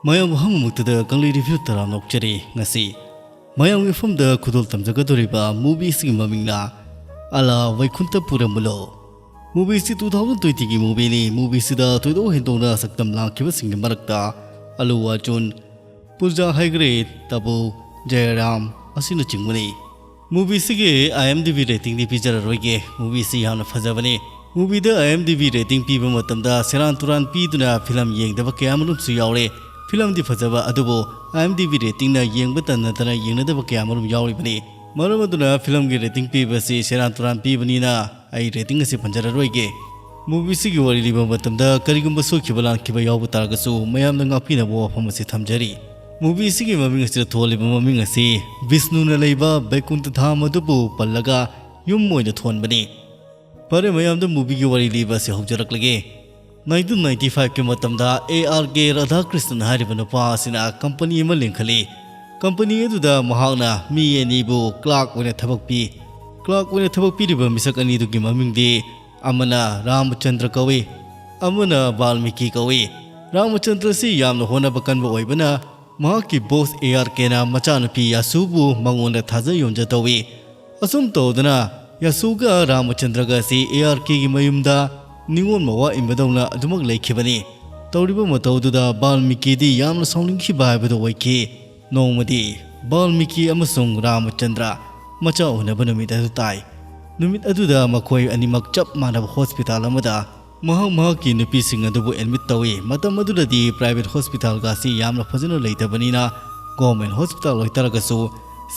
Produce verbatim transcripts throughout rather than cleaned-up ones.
ꯃꯌꯥꯝ ꯑꯍꯪꯕꯃꯛꯇꯗ ꯀꯪꯂꯩ ꯔꯤꯚ꯭ꯌꯨ ꯇꯔꯥꯝꯅ ꯑꯣꯛꯆꯔꯤ꯫ ꯉꯁꯤ ꯃꯌꯥꯝꯒꯤ ꯃꯐꯝꯗ ꯈꯨꯗꯣꯜ ꯇꯝꯖꯒꯗꯧꯔꯤꯕ ꯃꯨꯚꯤꯁꯤꯒꯤ ꯃꯃꯤꯡꯅ ꯑꯂꯥ ꯋꯩꯈꯨꯟꯇꯄꯨꯔꯝ ꯃꯨꯂꯣ꯫ ꯃꯨꯚꯤꯁꯤ ꯇꯨ ꯊꯥꯎꯖꯟ ꯇ꯭ꯋꯦꯟꯇꯤꯒꯤ ꯃꯨꯚꯤꯅꯤ꯫ ꯃꯨꯚꯤꯁꯤꯗ ꯊꯣꯏꯗꯣꯛ ꯍꯦꯟꯗꯣꯛꯅ ꯁꯛꯇꯝ ꯂꯥꯡꯈꯤꯕꯁꯤꯡꯒꯤ ꯃꯔꯛꯇ ꯑꯂꯨ ꯑꯔꯖꯨꯟ, ꯄꯨꯖꯥ ꯍꯦꯒ꯭ꯔꯦ, ꯇꯥꯕꯨ ꯖꯌꯔꯥꯝ ꯑꯁꯤꯅꯆꯤꯡꯕꯅꯤ꯫ ꯃꯨꯚꯤꯁꯤꯒꯤ IMDb ꯔꯦꯇꯤꯡꯗꯤ ꯄꯤꯖꯔꯔꯣꯏꯒꯦ꯫ ꯃꯨꯚꯤꯁꯤ ꯌꯥꯝꯅ ꯐꯖꯕꯅꯤ꯫ ꯃꯨꯚꯤꯗ IMDb ꯔꯦꯇꯤꯡ ꯄꯤꯕ ꯃꯇꯝꯗ ꯁꯦꯔꯥꯟ ꯇꯨꯔꯥꯟ ꯄꯤꯗꯨꯅ ꯐꯤꯂꯝ ꯌꯦꯡꯗꯕ ꯀꯌꯥ ꯑꯃꯔꯣꯝꯁꯨ ꯌꯥꯎꯔꯦ꯫ ꯐꯤꯂꯝꯗꯤ ꯐꯖꯕ ꯑꯗꯨꯕꯨ IMDb ꯔꯦꯇꯤꯡꯅ ꯌꯦꯡꯕ ꯇꯟꯅꯗꯅ ꯌꯦꯡꯅꯗꯕ ꯀꯌꯥ ꯑꯃꯔꯣꯝ ꯌꯥꯎꯔꯤꯕꯅꯤ꯫ ꯃꯔꯝ ꯑꯗꯨꯅ ꯐꯤꯂꯝꯒꯤ ꯔꯦꯇꯤꯡ ꯄꯤꯕꯁꯤ ꯁꯦꯔꯥꯟ ꯇꯨꯔꯥꯟ ꯄꯤꯕꯅꯤꯅ ꯑꯩ ꯔꯦꯇꯤꯡ ꯑꯁꯤ ꯄꯟꯖꯔꯔꯣꯏꯒꯦ꯫ ꯃꯨꯚꯤꯁꯤꯒꯤ ꯋꯥꯔꯤ ꯂꯤꯕ ꯃꯇꯝꯗ ꯀꯔꯤꯒꯨꯝꯕ ꯁꯣꯏꯈꯤꯕ ꯂꯥꯟꯈꯤꯕ ꯌꯥꯎꯕ ꯇꯥꯔꯒꯁꯨ ꯃꯌꯥꯝꯅ ꯉꯥꯛꯄꯤꯅꯕ ꯋꯥꯐꯝ ꯑꯁꯤ ꯊꯝꯖꯔꯤ꯫ ꯃꯨꯚꯤꯁꯤꯒꯤ ꯃꯃꯤꯡ ꯑꯁꯤꯗ ꯊꯣꯜꯂꯤꯕ ꯃꯃꯤꯡ ꯑꯁꯤ ꯕꯤꯁꯅꯨꯅ ꯂꯩꯕ ꯕꯩꯀꯨꯟꯊ ꯙꯥꯝ ꯑꯗꯨꯕꯨ ꯄꯜꯂꯒ ꯌꯨꯝ ꯑꯣꯏꯅ ꯊꯣꯟꯕꯅꯤ꯫ ꯐꯔꯦ, ꯃꯌꯥꯝꯗ ꯃꯨꯚꯤꯒꯤ ꯋꯥꯔꯤ ꯂꯤꯕ ꯑꯁꯤ ꯍꯧꯖꯔꯛꯂꯒꯦ꯫ ꯅꯥꯏꯟꯇꯤꯟ ꯅꯥꯏꯟꯇꯤ ꯐꯥꯏꯚꯀꯤ ꯃꯇꯝꯗ ARK ꯔꯥꯙꯥꯀ꯭ꯔꯤꯁꯅꯟ ꯍꯥꯏꯔꯤꯕ ꯅꯨꯄꯥ ꯑꯁꯤꯅ ꯀꯝꯄꯅꯤ ꯑꯃ ꯂꯤꯡꯈꯠꯂꯤ꯫ ꯀꯝꯄꯅꯤ ꯑꯗꯨꯗ ꯃꯍꯥꯛꯅ ꯃꯤ ꯑꯅꯤꯕꯨ ꯀ꯭ꯂꯥꯔꯛ ꯑꯣꯏꯅ ꯊꯕꯛ ꯄꯤ꯫ ꯀ꯭ꯂꯥꯔꯛ ꯑꯣꯏꯅ ꯊꯕꯛ ꯄꯤꯔꯤꯕ ꯃꯤꯁꯛ ꯑꯅꯤꯗꯨꯒꯤ ꯃꯃꯤꯡꯗꯤ ꯑꯃꯅ ꯔꯥꯃꯆꯟꯗ꯭ꯔ ꯀꯧꯏ, ꯑꯃꯅ ꯕꯥꯜꯃꯤꯀꯤ ꯀꯧꯏ꯫ ꯔꯥꯃꯆꯟꯗ꯭ꯔ ꯑꯁꯤ ꯌꯥꯝꯅ ꯍꯣꯠꯅꯕ ꯀꯟꯕ ꯑꯣꯏꯕꯅ ꯃꯍꯥꯛꯀꯤ ꯕꯣꯁ ARKꯅ ꯃꯆꯥꯅꯨꯄꯤ ꯌꯥꯁꯨꯕꯨ ꯃꯉꯣꯟꯗ ꯊꯥꯖ ꯌꯣꯟꯖ ꯇꯧꯏ꯫ ꯑꯁꯨꯝ ꯇꯧꯗꯅ ꯌꯥꯁꯨꯒ ꯔꯥꯃꯆꯟꯗ꯭ꯔꯒ ꯑꯁꯤ ARKꯒꯤ ꯃꯌꯨꯝꯗ ꯅꯤꯉꯣꯜ ꯃꯋꯥ ꯏꯟꯕꯗꯧꯅ ꯑꯗꯨꯃꯛ ꯂꯩꯈꯤꯕꯅꯤ꯫ ꯇꯧꯔꯤꯕ ꯃꯇꯧꯗꯨꯗ ꯕꯥꯜꯃꯤꯀꯤꯗꯤ ꯌꯥꯝꯅ ꯁꯥꯎꯅꯤꯡꯈꯤꯕ ꯍꯥꯏꯕꯗꯨ ꯑꯣꯏꯈꯤ꯫ ꯅꯣꯡꯃꯗꯤ ꯕꯥꯜꯃꯤꯀꯤ ꯑꯃꯁꯨꯡ ꯔꯥꯃꯆꯟꯗ꯭ꯔ ꯃꯆꯥ ꯎꯅꯕ ꯅꯨꯃꯤꯠ ꯑꯗꯨ ꯇꯥꯏ꯫ ꯅꯨꯃꯤꯠ ꯑꯗꯨꯗ ꯃꯈꯣꯏ ꯑꯅꯤꯃꯛ ꯆꯞ ꯃꯥꯟꯅꯕ ꯍꯣꯁꯄꯤꯇꯥꯜ ꯑꯃꯗ ꯃꯍꯥꯛ ꯃꯍꯥꯛꯀꯤ ꯅꯨꯄꯤꯁꯤꯡ ꯑꯗꯨꯕꯨ ꯑꯦꯗꯃꯤꯠ ꯇꯧꯏ꯫ ꯃꯇꯝ ꯑꯗꯨꯗꯗꯤ ꯄ꯭ꯔꯥꯏꯚꯦꯠ ꯍꯣꯁꯄꯤꯇꯥꯜꯒꯁꯤ ꯌꯥꯝꯅ ꯐꯖꯅ ꯂꯩꯇꯕꯅꯤꯅ ꯒꯣꯔꯃꯦꯟ ꯍꯣꯁꯄꯤꯇꯥꯜ ꯑꯣꯏꯇꯥꯔꯒꯁꯨ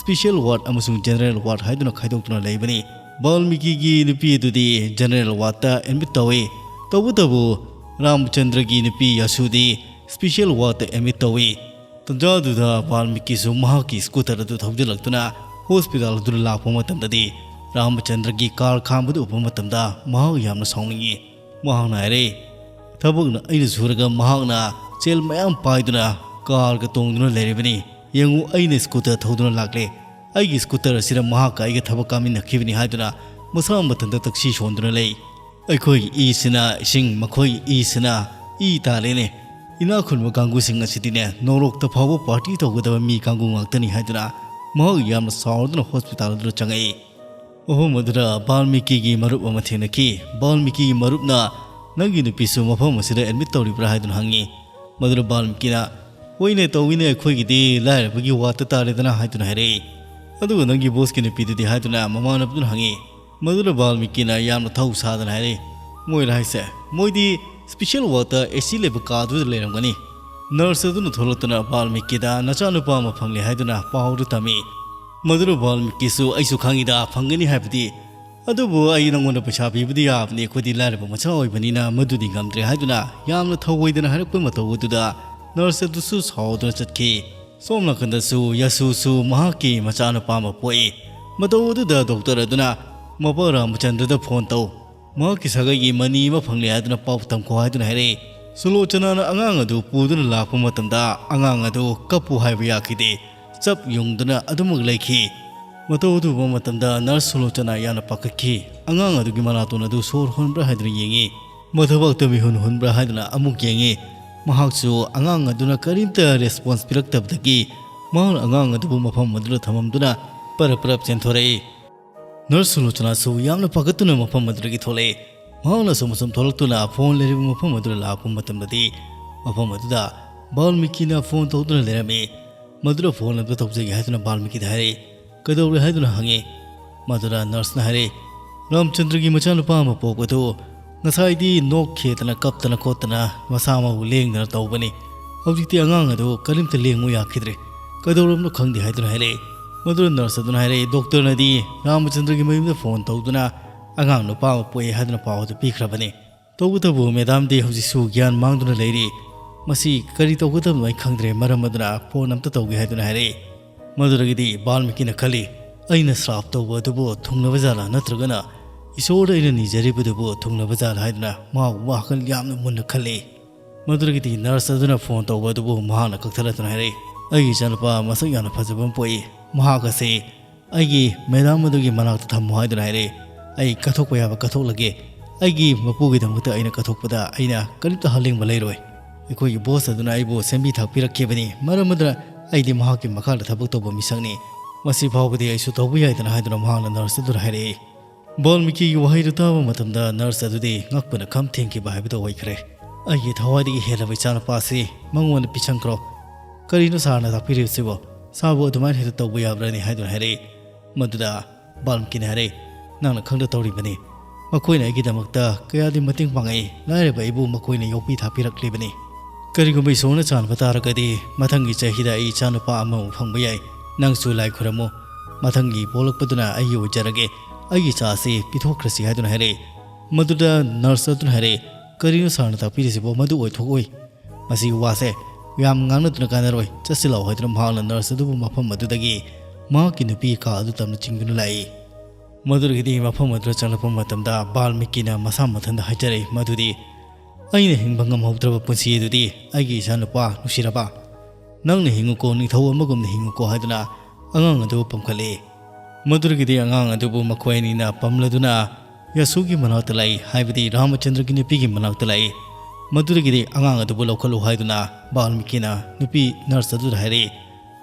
ꯁ꯭ꯄꯤꯁꯦꯜ ꯋꯥꯔꯗ ꯑꯃꯁꯨꯡ ꯖꯦꯅꯔꯦꯜ ꯋꯥꯔꯗ ꯍꯥꯏꯗꯨꯅ ꯈꯥꯏꯗꯣꯛꯇꯨꯅ ꯂꯩꯕꯅꯤ꯫ ꯕꯥꯜꯃꯤꯀꯤꯒꯤ ꯅꯨꯄꯤ ꯑꯗꯨꯗꯤ ꯖꯦꯅꯔꯦꯜ ꯋꯥꯔꯗꯇ ꯑꯦꯗꯃꯤꯠ ꯇꯧꯏ꯫ ꯇꯧꯕꯇꯕꯨ ꯔꯥꯃꯆꯟꯗ꯭ꯔꯒꯤ ꯅꯨꯄꯤ ꯌꯥꯁꯨꯗꯤ ꯁ꯭ꯄꯤꯁꯦꯜ ꯋꯥꯔꯗꯇ ꯑꯦꯗꯃꯤꯠ ꯇꯧꯏ꯫ ꯇꯟꯖꯥꯗꯨꯗ ꯕꯥꯜꯃꯤꯀꯤꯁꯨ ꯃꯍꯥꯛꯀꯤ ꯁ꯭ꯀꯨꯇꯔ ꯑꯗꯨ ꯊꯧꯖꯤꯜꯂꯛꯇꯨꯅ ꯍꯣꯁꯄꯤꯇꯥꯜ ꯑꯗꯨꯗ ꯂꯥꯛꯄ ꯃꯇꯝꯗꯗꯤ ꯔꯥꯃꯆꯟꯗ꯭ꯔꯒꯤ ꯀꯥꯔ ꯈꯥꯝꯕꯗꯨ ꯎꯕ ꯃꯇꯝꯗ ꯃꯍꯥꯛ ꯌꯥꯝꯅ ꯁꯥꯎꯅꯤꯡꯏ꯫ ꯃꯍꯥꯛꯅ ꯍꯥꯏꯔꯦ, "ꯊꯕꯛꯅ ꯑꯩꯅ ꯁꯨꯔꯒ ꯃꯍꯥꯛꯅ ꯁꯦꯜ ꯃꯌꯥꯝ ꯄꯥꯏꯗꯨꯅ ꯀꯥꯔꯒ ꯇꯣꯡꯗꯨꯅ ꯂꯩꯔꯤꯕꯅꯤ꯫ ꯌꯦꯡꯉꯨ, ꯑꯩꯅ ꯁ꯭ꯀꯨꯇꯔ ꯊꯧꯗꯨꯅ ꯂꯥꯛꯂꯦ꯫ ꯑꯩꯒꯤ ꯁ꯭ꯀꯨꯇꯔ ꯑꯁꯤꯗ ꯃꯍꯥꯛꯀ ꯑꯩꯒ ꯊꯕꯛ ꯀꯥꯃꯤꯟꯅꯈꯤꯕꯅꯤ" ꯍꯥꯏꯗꯨꯅ ꯃꯁꯥ ꯃꯊꯟꯇ ꯇꯛꯁꯤ ꯁꯣꯟꯗꯨꯅ ꯂꯩ꯫ ꯑꯩꯈꯣꯏꯒꯤ ꯏꯁꯤꯅ ꯏꯁꯤꯡ, ꯃꯈꯣꯏꯒꯤ ꯏꯁꯤꯅ ꯏ ꯇꯥꯔꯦꯅꯦ꯫ ꯏꯅꯥꯛ ꯈꯨꯟꯕ ꯀꯥꯡꯕꯨꯁꯤꯡ ꯑꯁꯤꯗꯤꯅꯦ ꯅꯣꯔꯣꯛꯇ ꯐꯥꯎꯕ ꯄꯥꯔꯇꯤ ꯇꯧꯒꯗꯕ ꯃꯤ ꯀꯥꯡꯕꯨ ꯉꯥꯛꯇꯅꯤ ꯍꯥꯏꯗꯨꯅ ꯃꯍꯥꯛ ꯌꯥꯝꯅ ꯁꯥꯎꯔꯗꯨꯅ ꯍꯣꯁꯄꯤꯇꯥꯜ ꯑꯗꯨꯗ ꯆꯪꯉꯛꯏ꯫ ꯃꯐꯝ ꯑꯗꯨꯗ ꯕꯥꯜꯃꯤꯀꯤꯒꯤ ꯃꯔꯨꯞ ꯑꯃ ꯊꯦꯡꯅꯈꯤ꯫ ꯕꯥꯜꯃꯤꯀꯤꯒꯤ ꯃꯔꯨꯞꯅ "ꯅꯪꯒꯤ ꯅꯨꯄꯤꯁꯨ ꯃꯐꯝ ꯑꯁꯤꯗ ꯑꯦꯗꯃꯤꯠ ꯇꯧꯔꯤꯕ꯭ꯔꯥ?" ꯍꯥꯏꯗꯨꯅ ꯍꯪꯉꯤ꯫ ꯃꯗꯨꯗ ꯕꯥꯜꯃꯤꯀꯤꯅ "ꯍꯣꯏꯅꯦ, ꯇꯧꯏꯅꯦ, ꯑꯩꯈꯣꯏꯒꯤꯗꯤ ꯂꯥꯏꯔꯕꯒꯤ ꯋꯥꯠꯇ ꯇꯥꯔꯦꯗꯅ" ꯍꯥꯏꯗꯨꯅ ꯍꯥꯏꯔꯛꯏ꯫ "ꯑꯗꯨꯒ ꯅꯪꯒꯤ ꯕꯣꯁꯀꯤ ꯅꯨꯄꯤꯗꯨꯗꯤ?" ꯍꯥꯏꯗꯨꯅ ꯃꯃꯥꯟꯅꯕꯗꯨꯅ ꯍꯪꯉꯤ꯫ ꯃꯗꯨꯗ ꯕꯥꯜꯃꯤꯀꯤꯅ ꯌꯥꯝꯅ ꯊꯧ ꯁꯥꯗꯅ ꯍꯥꯏꯔꯛꯏ, "ꯃꯣꯏꯔꯥ ꯍꯥꯏꯁꯦ? ꯃꯣꯏꯗꯤ ꯁ꯭ꯄꯤꯁꯦꯜ ꯋꯥꯔꯗꯇ ꯑꯦ ꯁꯤ ꯂꯩꯕ ꯀꯥꯗꯨꯗ ꯂꯩꯔꯝꯒꯅꯤ"꯫ ꯅꯔꯁ ꯑꯗꯨꯅ ꯊꯣꯛꯂꯛꯇꯨꯅ ꯕꯥꯜꯃꯤꯀꯤꯗ "ꯅꯆꯥꯅꯨꯄꯥ ꯑꯃ ꯐꯪꯂꯦ" ꯍꯥꯏꯗꯨꯅ ꯄꯥꯎꯗꯨ ꯇꯝꯃꯤ꯫ ꯃꯗꯨꯗ ꯕꯥꯜꯃꯤꯀꯤꯁꯨ "ꯑꯩꯁꯨ ꯈꯪꯉꯤꯗ, ꯐꯪꯒꯅꯤ ꯍꯥꯏꯕꯗꯤ, ꯑꯗꯨꯕꯨ ꯑꯩ ꯅꯪꯉꯣꯟꯗ ꯄꯩꯁꯥ ꯄꯤꯕꯗꯤ ꯌꯥꯕꯅꯤ, ꯑꯩꯈꯣꯏꯗꯤ ꯂꯥꯏꯔꯕ ꯃꯆꯥ ꯑꯣꯏꯕꯅꯤꯅ ꯃꯗꯨꯗꯤ ꯉꯝꯗ꯭ꯔꯦ" ꯍꯥꯏꯗꯨꯅ ꯌꯥꯝꯅ ꯊꯧꯑꯣꯏꯗꯅ ꯍꯥꯏꯔꯛꯄ ꯃꯇꯧ ꯑꯗꯨꯗ ꯅꯔꯁ ꯑꯗꯨꯁꯨ ꯁꯥꯎꯗꯨꯅ ꯆꯠꯈꯤ꯫ ꯁꯣꯝ ꯅꯥꯀꯟꯗꯁꯨ ꯌꯥꯁꯨꯁꯨ ꯃꯍꯥꯛꯀꯤ ꯃꯆꯥꯅꯨꯄꯥ ꯑꯃ ꯄꯣꯛꯏ꯫ ꯃꯇꯧ ꯑꯗꯨꯗ ꯗꯣꯛꯇꯔ ꯑꯗꯨꯅ "ꯃꯄꯥ ꯔꯥꯃꯆꯟꯗ꯭ꯔꯗ ꯐꯣꯟ ꯇꯧ, ꯃꯍꯥꯛꯀꯤ ꯁꯥꯒꯩꯒꯤ ꯃꯅꯤ ꯑꯃ ꯐꯪꯂꯦ ꯍꯥꯏꯗꯨꯅ ꯄꯥꯎ ꯇꯝꯈꯣ" ꯍꯥꯏꯗꯨꯅ ꯍꯥꯏꯔꯛꯏ꯫ ꯁꯨꯂꯣꯆꯅꯥꯅ ꯑꯉꯥꯡ ꯑꯗꯨ ꯄꯨꯗꯨꯅ ꯂꯥꯛꯄ ꯃꯇꯝꯗ ꯑꯉꯥꯡ ꯑꯗꯨ ꯀꯞꯄꯨ ꯍꯥꯏꯕ ꯌꯥꯈꯤꯗꯦ꯫ ꯆꯞ ꯌꯨꯡꯗꯨꯅ ꯑꯗꯨꯃꯛ ꯂꯩꯈꯤ꯫ ꯃꯇꯧ ꯑꯗꯨ ꯎꯕ ꯃꯇꯝꯗ ꯅꯔꯁ ꯁꯨꯂꯣꯆꯅꯥ ꯌꯥꯝꯅ ꯄꯥꯈꯠꯈꯤ꯫ ꯑꯉꯥꯡ ꯑꯗꯨꯒꯤ ꯃꯅꯥꯇꯣꯟ ꯑꯗꯨ ꯁꯣꯔ ꯍꯣꯟꯕ꯭ꯔꯥ ꯍꯥꯏꯗꯨꯅ ꯌꯦꯡꯉꯤ꯫ ꯃꯊꯕꯥꯛꯇ ꯃꯤꯍꯨꯟ ꯍꯨꯟꯕ꯭ꯔꯥ ꯍꯥꯏꯗꯨꯅ ꯑꯃꯨꯛ ꯌꯦꯡꯉꯤ꯫ ꯃꯍꯥꯛꯁꯨ ꯑꯉꯥꯡ ꯑꯗꯨꯅ ꯀꯔꯤꯝꯇ ꯔꯦꯁꯄꯣꯟꯁ ꯄꯤꯔꯛꯇꯕꯗꯒꯤ ꯃꯍꯥꯛꯅ ꯑꯉꯥꯡ ꯑꯗꯨꯕꯨ ꯃꯐꯝ ꯑꯗꯨꯗ ꯊꯝꯃꯝꯗꯨꯅ ꯄꯔꯞ ꯄꯔꯞ ꯆꯦꯟꯊꯣꯔꯛꯏ꯫ ꯅꯔꯁ ꯁꯨꯂꯣꯆꯅꯥꯁꯨ ꯌꯥꯝꯅ ꯄꯥꯈꯠꯇꯨꯅ ꯃꯐꯝ ꯑꯗꯨꯗꯒꯤ ꯊꯣꯛꯂꯛꯏ꯫ ꯃꯍꯥꯛꯅ ꯑꯁꯨꯝ ꯑꯁꯨꯝ ꯊꯣꯛꯂꯛꯇꯨꯅ ꯐꯣꯟ ꯂꯩꯔꯤꯕ ꯃꯐꯝ ꯑꯗꯨꯗ ꯂꯥꯛꯄ ꯃꯇꯝꯗꯗꯤ ꯃꯐꯝ ꯑꯗꯨꯗ ꯕꯥꯜꯃꯤꯀꯤꯅ ꯐꯣꯟ ꯇꯧꯗꯨꯅ ꯂꯩꯔꯝꯃꯤ꯫ ꯃꯗꯨꯗ ꯐꯣꯟ ꯑꯝꯇ ꯇꯧꯖꯒꯦ ꯍꯥꯏꯗꯨꯅ ꯕꯥꯜꯃꯤꯀꯤꯗ ꯍꯥꯏꯔꯛꯏ꯫ "ꯀꯩꯗꯧꯔꯦ?" ꯍꯥꯏꯗꯨꯅ ꯍꯪꯉꯤ꯫ ꯃꯗꯨꯗ ꯅꯔꯁꯅ ꯍꯥꯏꯔꯛꯏ, "ꯔꯥꯝꯆꯟꯗ꯭ꯔꯒꯤ ꯃꯆꯥꯅꯨꯄꯥ ꯑꯃ ꯄꯣꯛꯄꯗꯨ ꯉꯁꯥꯏꯗꯤ ꯅꯣꯛ ꯈꯦꯗꯅ ꯀꯞꯇꯅ ꯈꯣꯠꯇꯅ ꯃꯁꯥ ꯃꯎ ꯂꯦꯡꯗꯅ ꯇꯧꯕꯅꯤ꯫ ꯍꯧꯖꯤꯛꯇꯤ ꯑꯉꯥꯡ ꯑꯗꯨ ꯀꯔꯤꯝꯇ ꯂꯦꯡꯉꯨ ꯌꯥꯈꯤꯗ꯭ꯔꯦ꯫ ꯀꯩꯗꯧꯔꯕꯅꯣ ꯈꯪꯗꯦ" ꯍꯥꯏꯗꯨꯅ ꯍꯥꯏꯔꯛꯏ꯫ ꯃꯗꯨꯗ ꯅꯔꯁ ꯑꯗꯨꯅ ꯍꯥꯏꯔꯛꯏ, "ꯗꯣꯛꯇꯔꯅꯗꯤ ꯔꯥꯃꯆꯟꯗ꯭ꯔꯒꯤ ꯃꯌꯨꯝꯗ ꯐꯣꯟ ꯇꯧꯗꯨꯅ ꯑꯉꯥꯡ ꯅꯨꯄꯥ ꯑꯃ ꯄꯣꯛꯑꯦ ꯍꯥꯏꯗꯨꯅ ꯄꯥꯎ ꯑꯗꯨ ꯄꯤꯈ꯭ꯔꯕꯅꯤ꯫ ꯇꯧꯕꯇꯕꯨ ꯃꯦꯗꯥꯝꯗꯤ ꯍꯧꯖꯤꯛꯁꯨ ꯒ꯭ꯌꯥꯟ ꯃꯥꯡꯗꯨꯅ ꯂꯩꯔꯤ꯫ ꯃꯁꯤ ꯀꯔꯤ ꯇꯧꯒꯗꯕꯅꯣ ꯑꯩ ꯈꯪꯗ꯭ꯔꯦ꯫ ꯃꯔꯝ ꯑꯗꯨꯅ ꯐꯣꯟ ꯑꯝꯇ ꯇꯧꯒꯦ" ꯍꯥꯏꯗꯨꯅ ꯍꯥꯏꯔꯛꯏ꯫ ꯃꯗꯨꯗꯒꯤꯗꯤ ꯕꯥꯜꯃꯤꯀꯤꯅ ꯈꯜꯂꯤ, "ꯑꯩꯅ ꯁ꯭ꯔꯥꯞ ꯇꯧꯕ ꯑꯗꯨꯕꯨ ꯊꯨꯡꯂꯕ ꯖꯥꯠꯂꯥ? ꯅꯠꯇ꯭ꯔꯒꯅ ꯏꯁꯣꯔꯗ ꯑꯩꯅ ꯅꯤꯖꯔꯤꯕꯗꯨꯕꯨ ꯊꯨꯡꯂꯕ ꯖꯥꯠꯂꯥ?" ꯍꯥꯏꯗꯨꯅ ꯃꯍꯥꯛ ꯋꯥꯈꯜ ꯌꯥꯝꯅ ꯃꯨꯟꯅ ꯈꯜꯂꯤ꯫ ꯃꯗꯨꯗꯒꯤꯗꯤ ꯅꯔꯁ ꯑꯗꯨꯅ ꯐꯣꯟ ꯇꯧꯕ ꯑꯗꯨꯕꯨ ꯃꯍꯥꯛꯅ ꯀꯛꯊꯠꯂꯗꯨꯅ ꯍꯥꯏꯔꯛꯏ, "ꯑꯩꯒꯤ ꯏꯆꯥꯅꯨꯄꯥ ꯃꯁꯛ ꯌꯥꯝꯅ ꯐꯖꯕ ꯑꯃ ꯄꯣꯛꯏ꯫ ꯃꯍꯥꯛ ꯑꯁꯤ ꯑꯩꯒꯤ ꯃꯦꯗꯥꯝ ꯑꯗꯨꯒꯤ ꯃꯅꯥꯛꯇ ꯊꯝꯃꯨ" ꯍꯥꯏꯗꯨꯅ ꯍꯥꯏꯔꯛꯏ꯫ "ꯑꯩ ꯀꯠꯊꯣꯛꯄ ꯌꯥꯕ ꯀꯠꯊꯣꯛꯂꯒꯦ꯫ ꯑꯩꯒꯤ ꯃꯄꯨꯒꯤꯗꯃꯛꯇ ꯑꯩꯅ ꯀꯠꯊꯣꯛꯄꯗ ꯑꯩꯅ ꯀꯔꯤꯝꯇ ꯍꯥꯂꯦꯡꯕ ꯂꯩꯔꯣꯏ"꯫ ꯑꯩꯈꯣꯏꯒꯤ ꯕꯣꯁ ꯑꯗꯨꯅ ꯑꯩꯕꯨ ꯁꯦꯝꯕꯤ ꯊꯥꯛꯄꯤꯔꯛꯈꯤꯕꯅꯤ꯫ ꯃꯔꯝ ꯑꯗꯨꯅ ꯑꯩꯗꯤ ꯃꯍꯥꯛꯀꯤ ꯃꯈꯥꯗ ꯊꯕꯛ ꯇꯧꯕ ꯃꯤꯁꯛꯅꯤ꯫ ꯃꯁꯤ ꯐꯥꯎꯕꯗꯤ ꯑꯩꯁꯨ ꯇꯧꯕ ꯌꯥꯏꯗꯅ" ꯍꯥꯏꯗꯨꯅ ꯃꯍꯥꯛꯅ ꯅꯔꯁ ꯑꯗꯨꯗ ꯍꯥꯏꯔꯛꯏ꯫ ꯕꯥꯜꯃꯤꯀꯤꯒꯤ ꯋꯥꯍꯩꯗꯨ ꯇꯥꯕ ꯃꯇꯝꯗ ꯅꯔꯁ ꯑꯗꯨꯗꯤ ꯉꯛꯄꯅ ꯈꯝ ꯊꯦꯡꯈꯤꯕ ꯍꯥꯏꯕꯗꯨ ꯑꯣꯏꯈ꯭ꯔꯦ꯫ "ꯑꯩꯒꯤ ꯊꯋꯥꯏꯗꯒꯤ ꯍꯦꯜꯂꯕ ꯏꯆꯥꯅꯨꯄꯥ ꯑꯁꯤ ꯃꯉꯣꯟꯗ ꯄꯤꯁꯟꯈ꯭ꯔꯣ꯫ ꯀꯔꯤꯅꯣ ꯁꯥꯔꯅ ꯇꯥꯛꯄꯤꯔꯤꯕꯁꯤꯕꯣ? ꯁꯥꯔꯕꯨ ꯑꯗꯨꯃꯥꯏꯅ ꯍꯦꯛꯇ ꯇꯧꯕ ꯌꯥꯕ꯭ꯔꯅꯤ?" ꯍꯥꯏꯗꯨꯅ ꯍꯥꯏꯔꯛꯏ꯫ ꯃꯗꯨꯗ ꯕꯥꯜꯃꯤꯀꯤꯅ ꯍꯥꯏꯔꯛꯏ, "ꯅꯪꯅ ꯈꯪꯗ ꯇꯧꯔꯤꯕꯅꯤ꯫ ꯃꯈꯣꯏꯅ ꯑꯩꯒꯤꯗꯃꯛꯇ ꯀꯌꯥꯗꯤ ꯃꯇꯦꯡ ꯄꯥꯡꯉꯛꯏ꯫ ꯂꯥꯏꯔꯕ ꯑꯩꯕꯨ ꯃꯈꯣꯏꯅ ꯌꯣꯛꯄꯤ ꯊꯥꯛꯄꯤꯔꯛꯂꯤꯕꯅꯤ꯫ ꯀꯔꯤꯒꯨꯝꯕ ꯏꯁꯣꯔꯅ ꯆꯥꯟꯕ ꯇꯥꯔꯒꯗꯤ ꯃꯊꯪꯒꯤ ꯆꯍꯤꯗ ꯑꯩ ꯏꯆꯥꯅꯨꯄꯥ ꯑꯃꯃꯨꯛ ꯐꯪꯕ ꯌꯥꯏ꯫ ꯅꯪꯁꯨ ꯂꯥꯏ ꯈꯨꯔꯝꯃꯨ꯫ ꯃꯊꯪꯒꯤ ꯄꯣꯛꯂꯛꯄꯗꯨꯅ ꯑꯩꯒꯤ ꯑꯣꯏꯖꯔꯒꯦ꯫ ꯑꯩꯒꯤ ꯏꯆꯥ ꯑꯁꯤ ꯄꯤꯊꯣꯛꯈ꯭ꯔꯁꯤ" ꯍꯥꯏꯗꯨꯅ ꯍꯥꯏꯔꯛꯏ꯫ ꯃꯗꯨꯗ ꯅꯔꯁ ꯑꯗꯨꯅ ꯍꯥꯏꯔꯛꯏ, "ꯀꯔꯤꯅꯣ ꯁꯥꯔꯅ ꯇꯥꯛꯄꯤꯔꯤꯁꯤꯕꯣ? ꯃꯗꯨ ꯑꯣꯏꯊꯣꯛꯑꯣꯏ꯫ ꯃꯁꯤꯒꯤ ꯋꯥꯁꯦ ꯌꯥꯝ ꯉꯥꯡꯅꯗꯨꯅ ꯀꯥꯟꯅꯔꯣꯏ꯫ ꯆꯠꯁꯤꯜꯂꯛꯑꯣ" ꯍꯥꯏꯗꯨꯅ ꯃꯍꯥꯛꯅ ꯅꯔꯁ ꯑꯗꯨꯕꯨ ꯃꯐꯝ ꯑꯗꯨꯗꯒꯤ ꯃꯍꯥꯛꯀꯤ ꯅꯨꯄꯤꯒꯤ ꯀꯥ ꯑꯗꯨ ꯇꯞꯅ ꯆꯤꯡꯗꯨꯅ ꯂꯥꯛꯏ꯫ ꯃꯗꯨꯗꯒꯤꯗꯤ ꯃꯐꯝ ꯑꯗꯨꯗ ꯆꯪꯂꯛꯄ ꯃꯇꯝꯗ ꯕꯥꯜꯃꯤꯀꯤꯅ ꯃꯁꯥ ꯃꯊꯟꯇ ꯍꯥꯏꯖꯔꯛꯏ ꯃꯗꯨꯗꯤ, "ꯑꯩꯅ ꯍꯤꯡꯕ ꯉꯝꯍꯧꯗ꯭ꯔꯕ ꯄꯨꯟꯁꯤ ꯑꯗꯨꯗꯤ ꯑꯩꯒꯤ ꯏꯆꯥꯅꯨꯄꯥ ꯅꯨꯡꯁꯤꯔꯕ, ꯅꯪꯅ ꯍꯤꯡꯉꯨꯀꯣ, ꯅꯤꯡꯊꯧ ꯑꯃꯒꯨꯝꯅ ꯍꯤꯡꯉꯨꯀꯣ" ꯍꯥꯏꯗꯨꯅ ꯑꯉꯥꯡ ꯑꯗꯨꯕꯨ ꯄꯝꯈꯠꯂꯛꯏ꯫ ꯃꯗꯨꯗꯒꯤꯗꯤ ꯑꯉꯥꯡ ꯑꯗꯨꯕꯨ ꯃꯈꯣꯏ ꯑꯅꯤꯅ ꯄꯝꯂꯗꯨꯅ ꯌꯥꯁꯨꯒꯤ ꯃꯅꯥꯛꯇ ꯂꯥꯛꯏ, ꯍꯥꯏꯕꯗꯤ ꯔꯥꯃꯆꯟꯗ꯭ꯔꯒꯤ ꯅꯨꯄꯤꯒꯤ ꯃꯅꯥꯛꯇ ꯂꯥꯛꯏ꯫ ꯃꯗꯨꯗꯒꯤꯗꯤ ꯑꯉꯥꯡ ꯑꯗꯨꯕꯨ ꯂꯧꯈꯠꯂꯨ ꯍꯥꯏꯗꯨꯅ ꯕꯥꯜꯃꯤꯀꯤꯅ ꯅꯨꯄꯤ ꯅꯔꯁ ꯑꯗꯨꯗ ꯍꯥꯏꯔꯛꯏ꯫